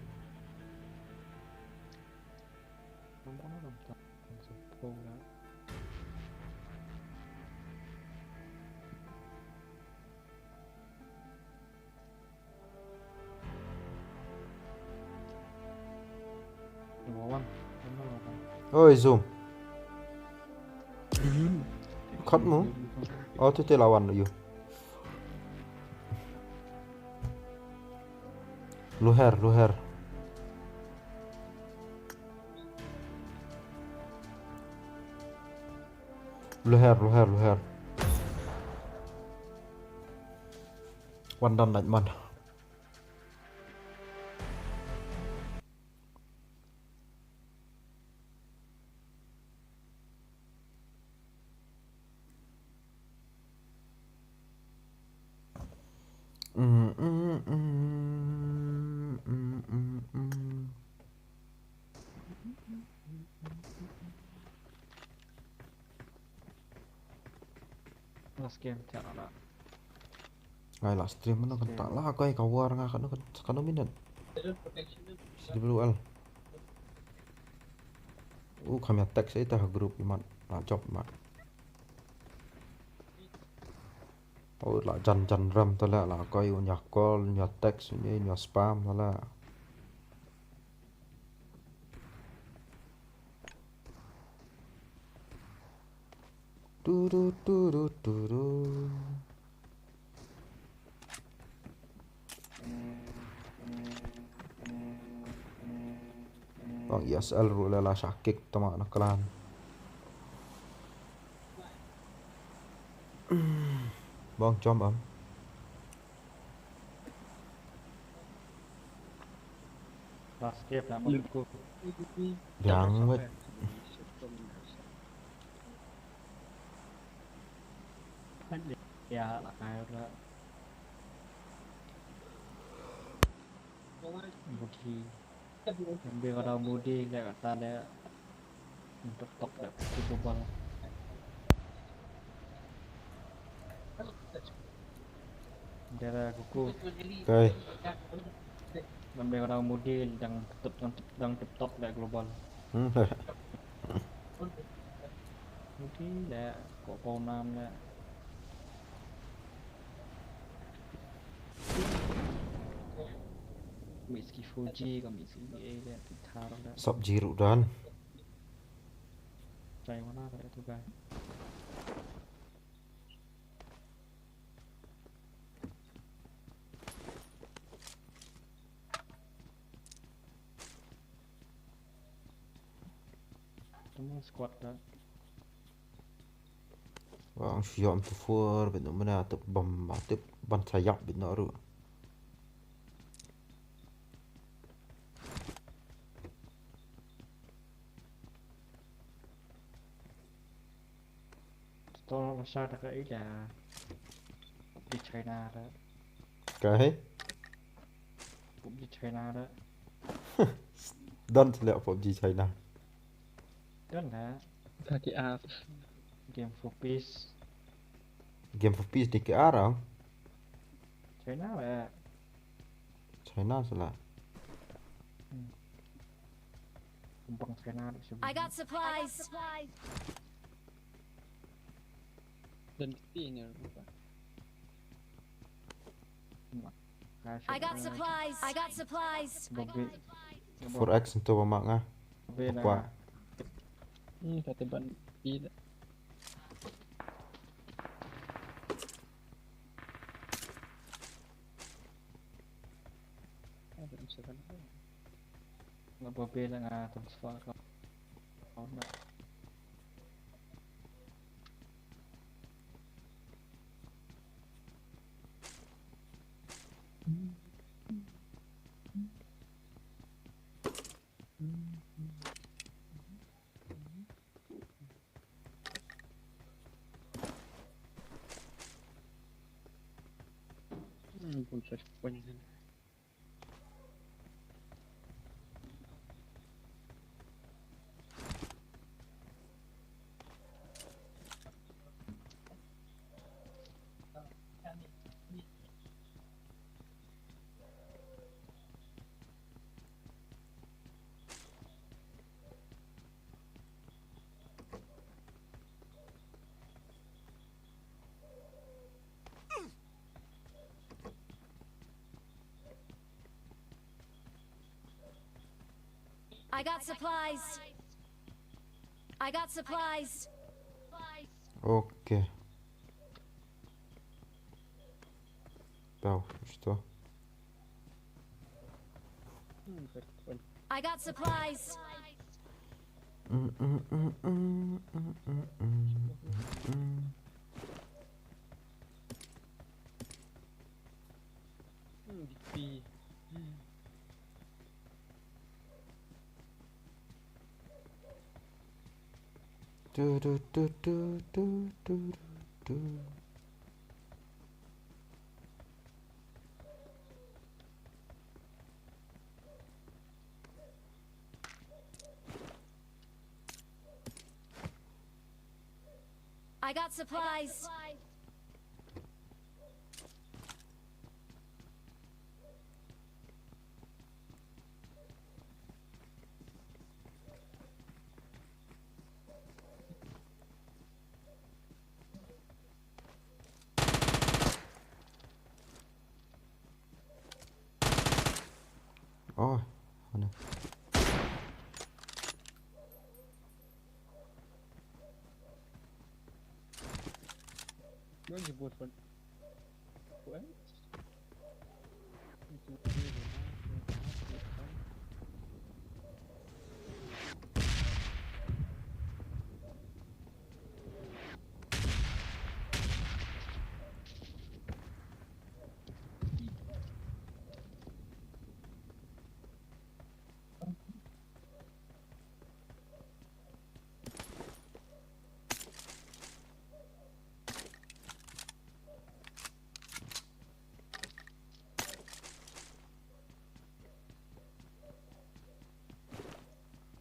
Oi Zoom. Khot mo. Oh tu te lawan yu. Luher, luher. Luher, luher, luher. Wan dam nait man. Last game tiar la. Ngai la stream mano kan ta la kai ka war nga kano kano minute. C W L. U khamia text ita group imat la job imat. U la jan jan ram tala la kai u nya call nya text nya nya spam tala. Du du du du du du. Bang E S L ruh la la shah kick tama na klan. Bang jump am. Last game lah menurutku. Yang wet. Ya lah kaya lah. Budi. Lebih pada budi le kata le. Untuk tok le global. Dara kuku. Kai. Lebih pada budi dang tip dang tip dang tip top le global. Hmm. Budi le kok kau nam le. Mitski Fuji ka mitski A le ti thar le. Sap jiru dan. Chai mana ka tu guy. Temu squad da. Wang siom tu fur bin mana tu bom tu ban sayap bin ru. Tol sa ta ka ila. Di China da. Kai? Di China da. Don chle PUBG China. Don da. Kaki ar. Game for Peace. Game for Peace di ke arang. China ba. China sala. Bang China da. I got supplies. Dan kiti ni rupa. I got supplies. I got supplies. Babi. Four X nto ba mak nga. Babi na. Apa? Hmm, kata ban ila. Ada misalkan. Nga babi na nga transfer ka. Kau nak. Hmm, pun sa pun. I got supplies. I got supplies. Okay. Tau, что? Hmm, sa pun. I got supplies. Hmm, D P. Du, du, du. I got supplies. Oh, mana? Where you both went? Where?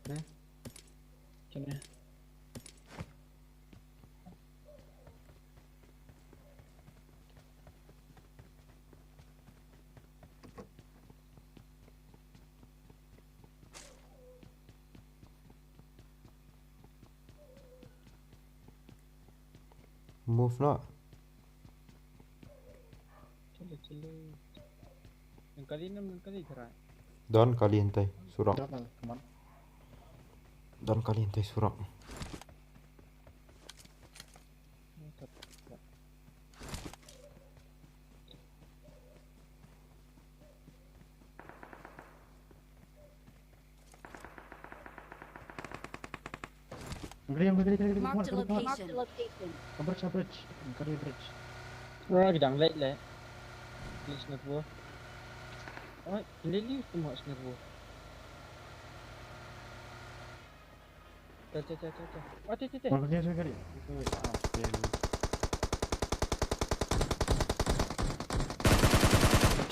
Ne? Kene. Move noh. Chalo, chalo. Nang kali nam, nang kali tharai. Don kali hyntai surok. Don kali hyntai surok. Marked a location. Ka bridge, ka bridge. Ka bridge. Wah, ki dang leh leh. Please, not worth. Oi, lily too much, not worth. Cha, cha, cha, cha, cha. Oh, te, te, te.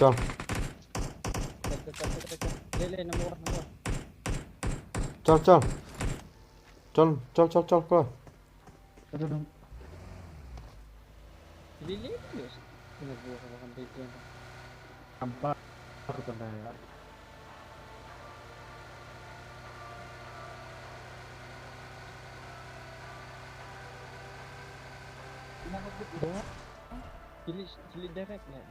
Chal. Chal, chal, chal, chal, chal. Leh, leh, number one, number one. Chal, chal. Chal, chal, chal, chal, chal. Aduh, aduh. Lili, yes. Kena gua sama kan dia. Nampak aku kena ya. Cili, cili direct lah.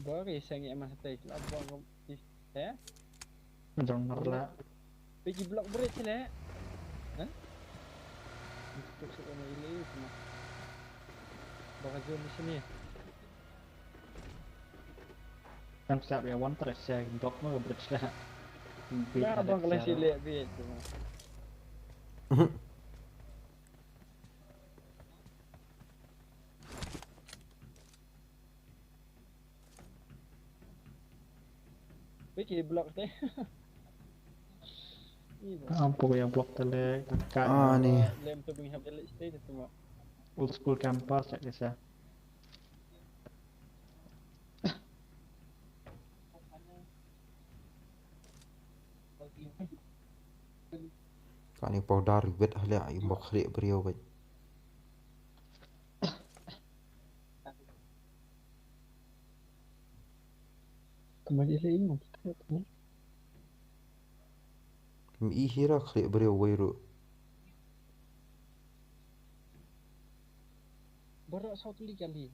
Bor ïa seng ïa man hynrei la bor ngam ih, eh? Jong nar la. Phi ki block bridge le. Hah? Itu sih ina ili semua. Baka jom di sini. Kan siap ya one terus ya block mo bridge la. Nah, bang kalau sih lihat bit tu. Wei ki block te. Ih, ba. Am pok ïa block te le ka. Ah, ni. Lem tu bing hap elite stage tu mo. Old school campers cak desa. Kani powder wet hale ai mok hale briew wet. Kemari le ino. Mi hira khreh briew wei ruh. Baroh saw tylli kali.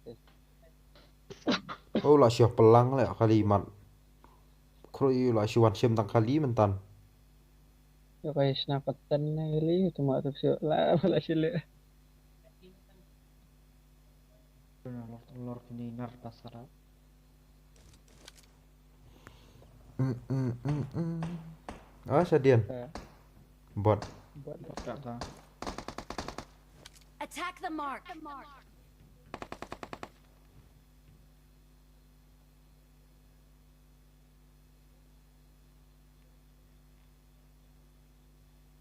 Oh, la shu plang le kali mat. Khroi la shu wan shim tang kali myntan. Yo kai sna patan na kali tu ma tu shu la la shu le. Lor, lor kini nar pasara. Mm, mm, mm, mm. Ah, sadian. Eh. Bot. Bot, bot. Kata. Attack the mark.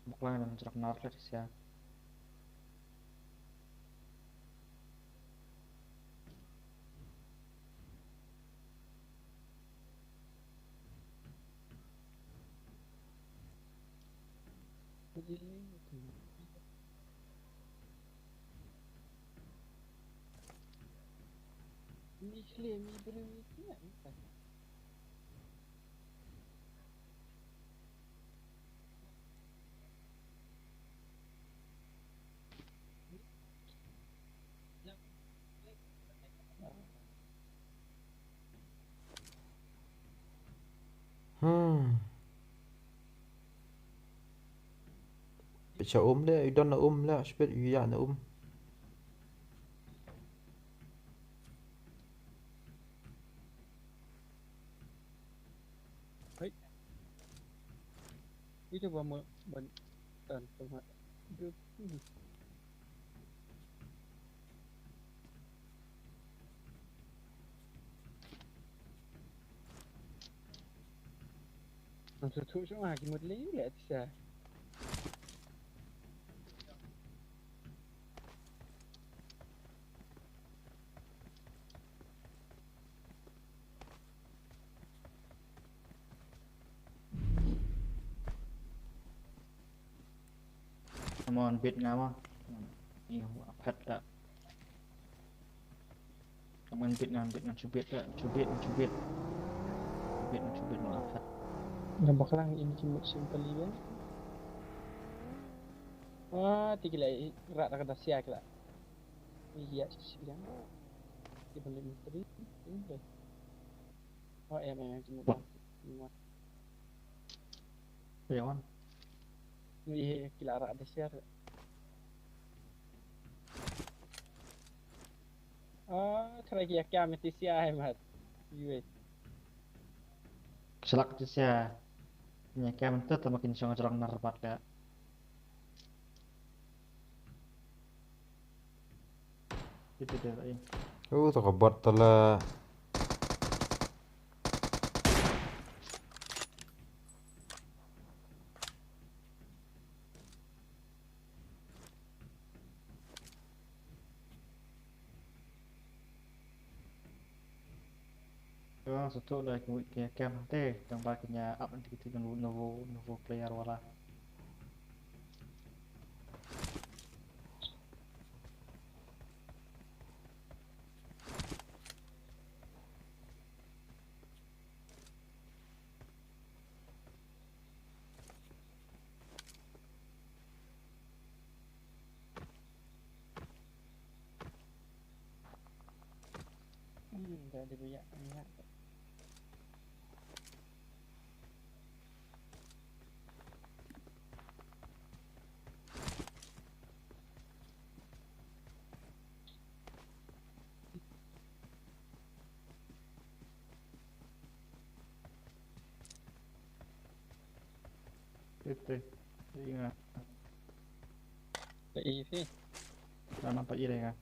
Buklang dan jerak nar lah sia. Hmm. Peit sha um le, i don na um le, shu peit ïa na um. Hai. Ito ba mo ban tan tong ha. Ang tuthu siya nga kimot le yu le tisa. Come on, bit nga ma. Ih, wa phet da. Come on, bit nga, bit nga, chubit da, chubit, chubit. Bit nga, chubit, wa phet. Nga baklang in ki mut simply ben. Ah, ti ki la i-, rat da ka dasia ki la. Iya, sisi yang. Ki balik menteri. Ini deh. Oh, em, em, em, jemuk. Jemuk. Yang mana? Iya, ki la rat dasia. Ah, try ki ya kya meti sia hai mat. Yue. Selak ti sia. Nya kya mentu tama kin song jrong nar bat ka. Itu dia, eh. Oh, tak bot tala. Ka satu la ki, ki kem te tang ba ki nya up nanti kita nouveau, nouveau, nouveau player wala. Hmm, dah ada banyak, banyak. Tete, ingat. Pei phi. Dah nampak ira kan?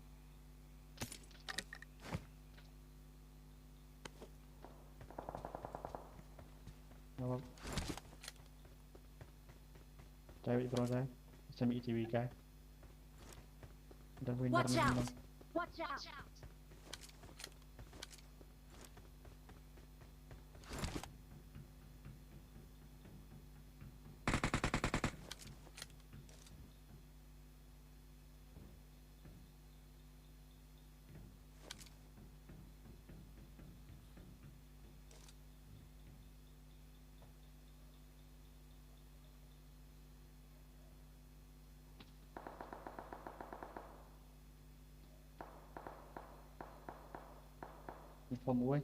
Nampak. Cari bro, cari. Semi E T V guy. Dah winner. Watch out! Watch out! Inform away.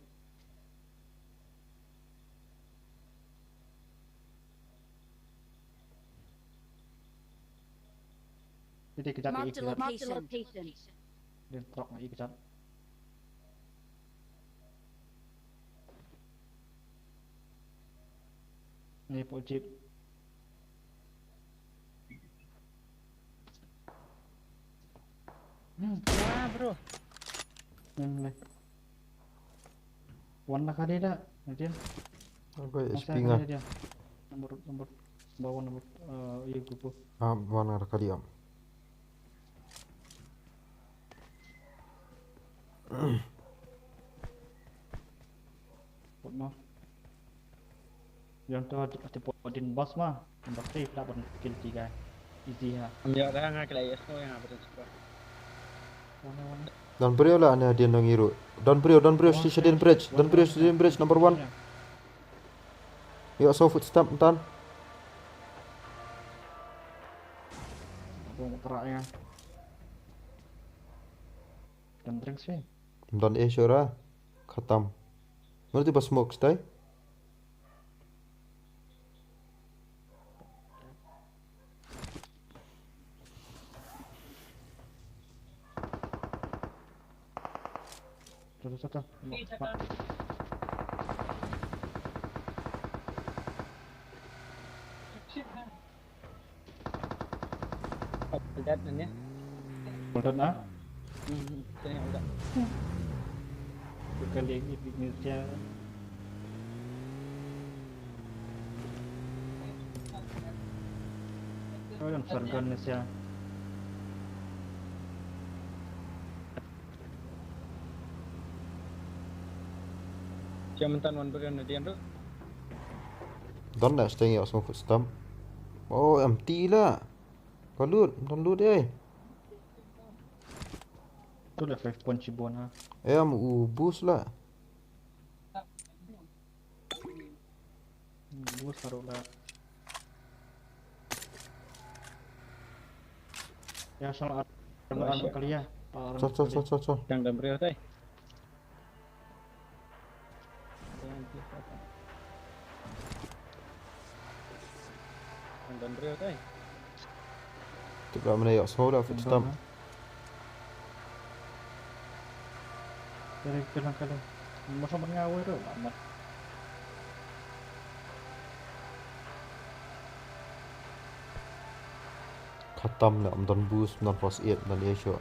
Ite kejap. Marked a location. Dia trok na i kejap. Ni pok jeep. Hmm. Ah, bro. Hmm, ni. Wan la ka dei da, Nadian. Aku H P nga. Nadian. Nombor, nombor bawah nombor, eh, iya, gua. Ah, wan la ka dei am. Kot noh. Yang tu ati pot din bas ma. Bas tu dah ban kill tiga. Easy ha. Ambil dah nga kelai yes ko yang apa tu. Wan, wan. Don Brio la ne dia nang iru. Don Brio, Don Brio, wan, station bridge. Don Brio, station bridge number one. Yo, so footstep entan. Aku nak terak ya. Kan drink sih. Don eh syura. Khatam. Mana tiba smoke stay? Satu, satu. Hold on, ah. Hmm, hmm, tengok dah. Bukan dia ni, dia ni sia. Oh, yang shotgun ni sia. Siapa mentan wan berian na dian tu? Don dah steng ya, semua food stamp. Oh, empty lah. Kau loot, don loot eh. Tu dah five point shibon ha. Eh, am u boost lah. Hmm, boost taruh lah. Ya, salah. Salah, salah, salah. Chal, chal, chal, chal, chal. Dang don briew te. Dang don briew te. Tip la mynne ïohsngew la footstep. Kali, kali, kali. Masa ban nga wei tu, amat. Khatam ne, ym don boost, ym don first aid, ym don ei shuh.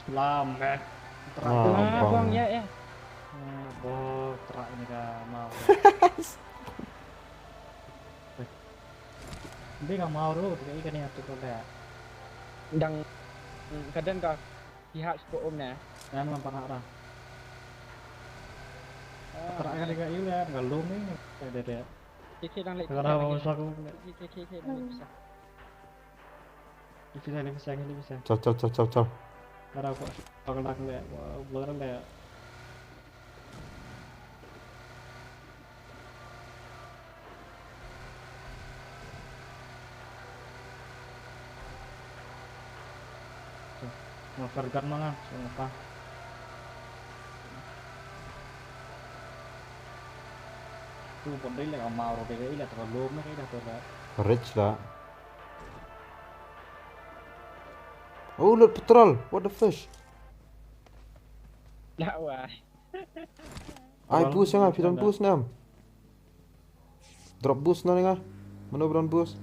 Lam, eh. Trak. Ah, bang. Bang, ya, ya. Hmm, bo, trak ini ka mau. Hindi ka mau ru, tiga ikan ni atu ko da. Dang, hmm, kadang ka pihak sepuluh om na. Yang lampak nak dah. Ah, trak kan tiga iu ya, ka lum ni, ada, ada. Kiki dang lek. Ka dah mau sa ko. Kiki, kiki, kiki dang lek bisa. Kiki dang lek bisa, kiki bisa. Chal, chal, chal, chal, chal. Ka dah ko, ko dang lek, blur lek. Nga fergat ma nga, so nga pa. Tu pon dei le ka mau ro dei le, ila tu ka lum me ila tu ka. Rich la. Oh, loot patrol. What the fish? Dah wai. Ai, boost nga, phi don boost nam. Drop boost na nga. Mano ba don boost?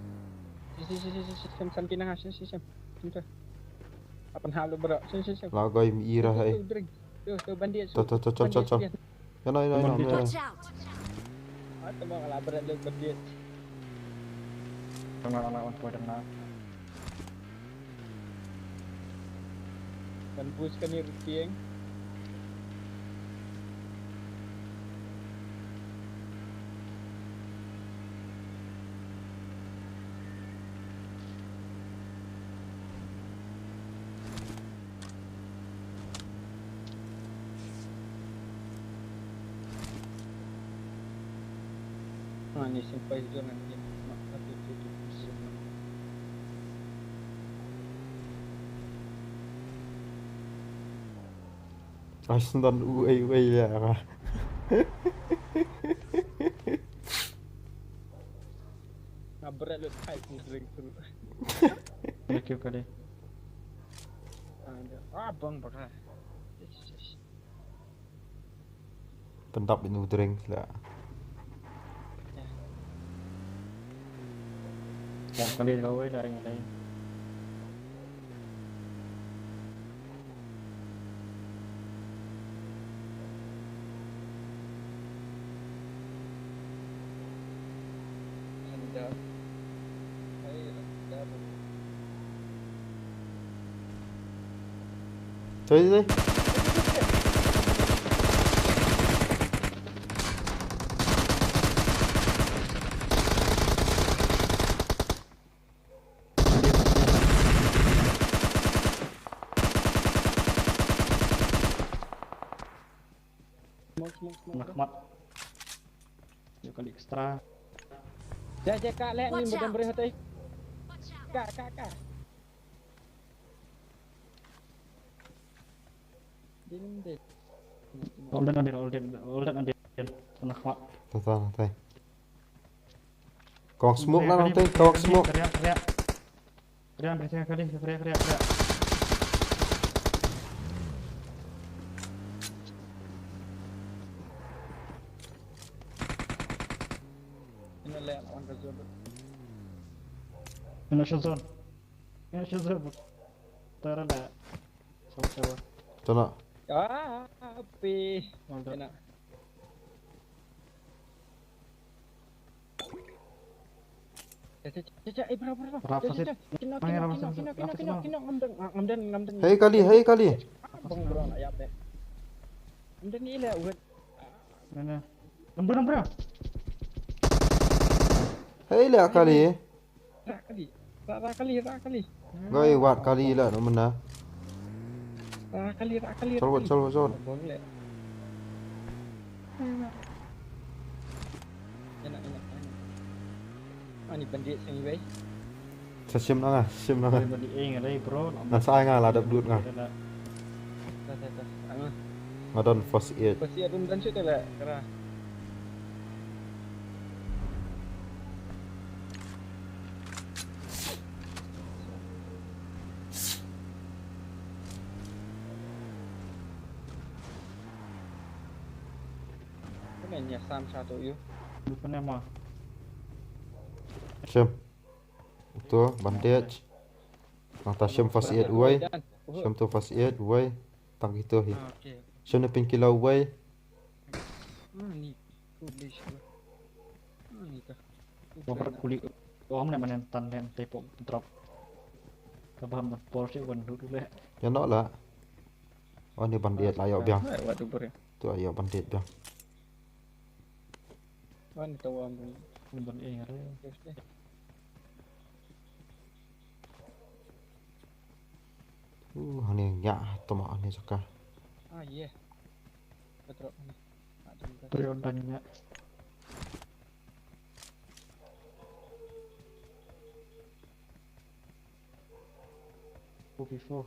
Sim, sim, sim, sim, sim, sim, sim, sim, sim. Sim, sim. Apan halo bro. Sim, sim, sim. Lagoi mi ira hai. Tu, tu, drink. Tu, tu, bandit. Tu, tu, tu, tu, tu, tu. Bandit, bandit. Yana, yana, yana, yana. Watch out. Ah, tama ka la bro, bandit. Tama ka la, on point tama. Kan boost kan ni rupieng. Ai, sngewdon uei uei ïa ka. Nga bret lut kai ku drink tu. Thank you, Kali. Ah, bang baka. Pyndap ïa u drink la. Ya, kali ka wei la ring lai. Anda. Hai, anda. Sorry, sorry. Smoke, smoke, smoke. Nga khmat. Ïa kali extra. Ja, ja, ka leh ni. Watch out. Mudah beri hati. Ka, ka, ka. Din, din. All that nanti, all that, all that nanti. Nga khmat. Tata, tata. Kong smoke na nangtei, kong smoke. Kariak, kariak. Kariak, kariak, kariak, kariak, kariak. Ina leh lawan ka zone. Ina sha zone. Ina sha zone. Tara la. Sama-sama. Tara. Ah, pi. Mantap. Ina. Hey, Kali, hey, Kali. Hey, la Kali. Ra Kali. Ra, ra Kali, ra Kali. Goi wat Kali la no mena. Rakali, rakali. Chal, chal, chal. Bong le. Enak, enak, enak. Ani bandit sini, wei. Sa shim na nga, shim na nga. Bandit, eh, ngalai, bro. Ngan sa ai nga la dap dut nga. Dah, dah, dah. Anga. Nga don first aid. First aid room dan situ lah, kara. Kane nya sam sha to yu. Lu kane ma. Shim. To bandage. Nang ta shim first aid uwei. Shim to first aid uwei. Tang kito hi. Ah, okay. Shim na painkiller uwei. Ah, ni. Foolish. Ah, ni ka. Wa prat kuli. Wa mane mane tan den te pok drop. Ka bam na por si wan du du le. Ya no la. Oh, ni bandage la yok biang. Ah, wa du bore. Tu ayo bandage biang. Wan to wa mun. Mun ban ing re. Yes, yes. Uh, hani nya toma hani saka. Ah, yeah. Betul. Ada. Prion dan nya. Four v four.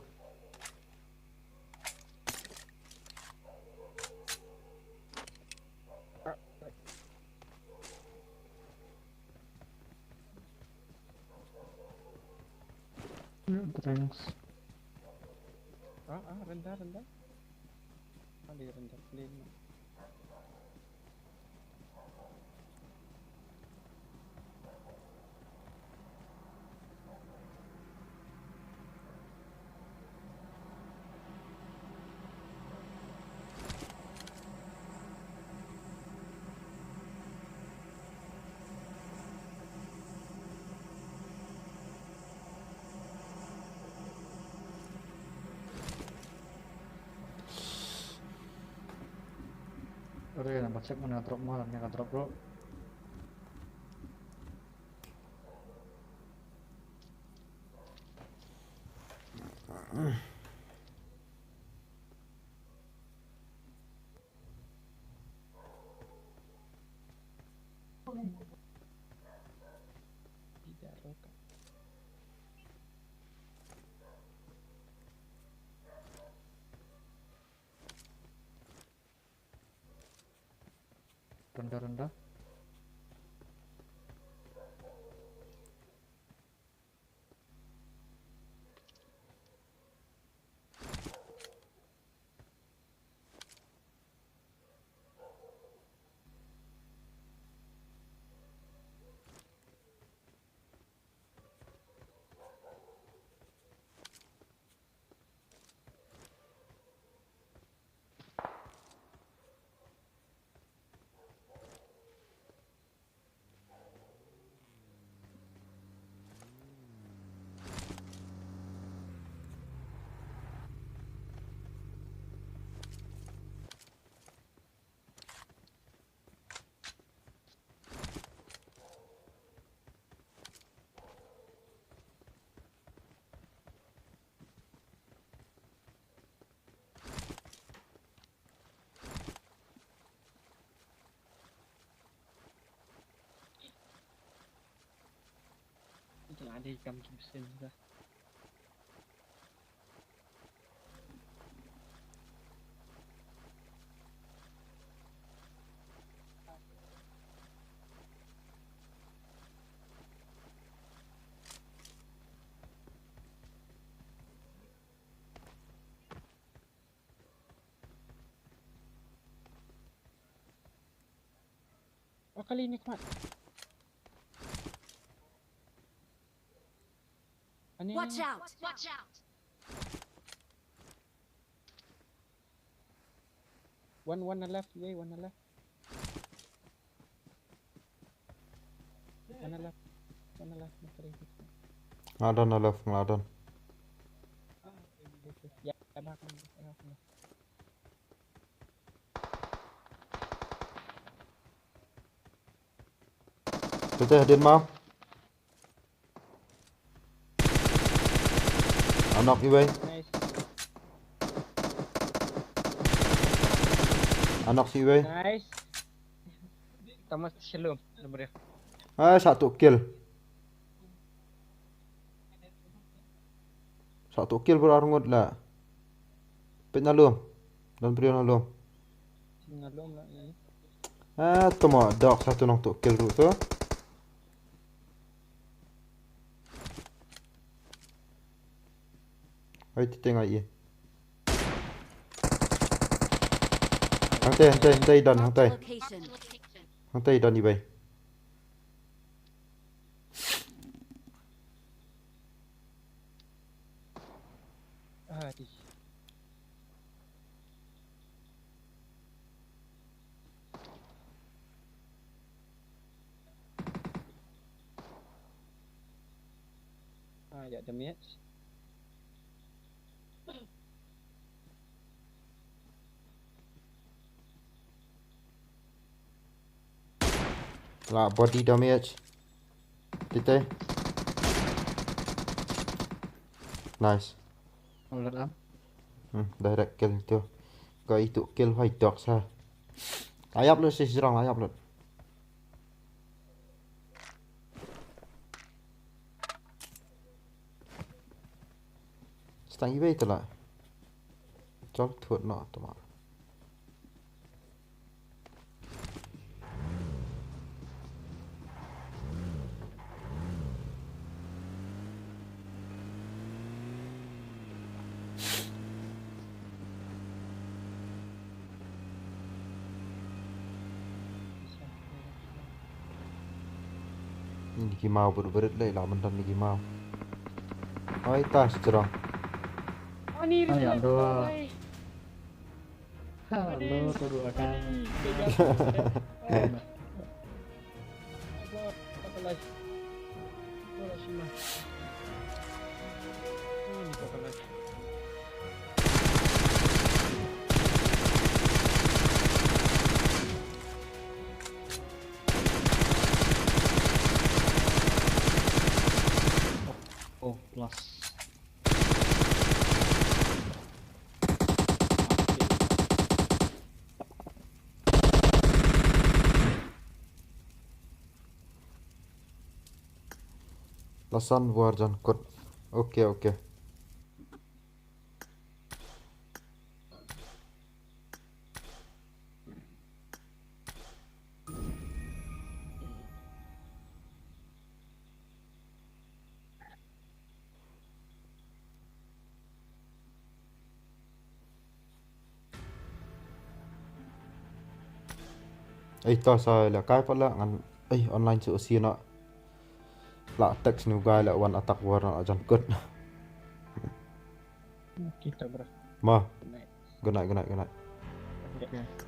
Thanks. Ah, ah, rendah, rendah. Ada rendah plane. Are, nang ba check mana drop, mana ni ka drop, bro. Rendah, rendah. Ita lah ada ikan musim dah. Oh, kali ni kuat. Ani. Watch out! Watch out! One, one na left, yeah, one na left. One na left, one na left, na kali. Nga don na left, nga don. Ya, ya, bak, bak, bak. Pete hadien ma. Anok iwei. Nice. Anok si wei. Nice. Thomas shalom. Nomor dia. Ah, satu kill. Satu kill bro arngut la. Pit na lum. Dan bro na lum. Ngalom lah ni. Ah, tomo dok satu nong tu kill ru tu. Ai ti teng ai. Hangtai, hangtai, hangtai don, hangtai. Location. Hangtai don i bai. Ah, di. Ah, ya damage. La body damage. Tite. Nice. Hold up. Hmm, direct kill tu. Ka itu kill hai dok sa. Ayap lu si serang ayap lu. Stang ibai tala. Chol thut no tama. Ni ki mau bud bud le la mendan ni ki mau. Oi tas jerong. Oh, ni Ah, yang dah dua. Oi. Hello, tuh dua kan. Ni, kejap. Apa, apa lagi? Apa lagi, Mas? Oh, ni apa lagi? Oh, plus. Lasan war jan kut. Okay, okay. Ei, to sa la kai pa la ngan ei online su si na. La text nu guy la wan attack war na jan kut. Kita, bro. Ma, Good night. Good night, good night, good night. Okay.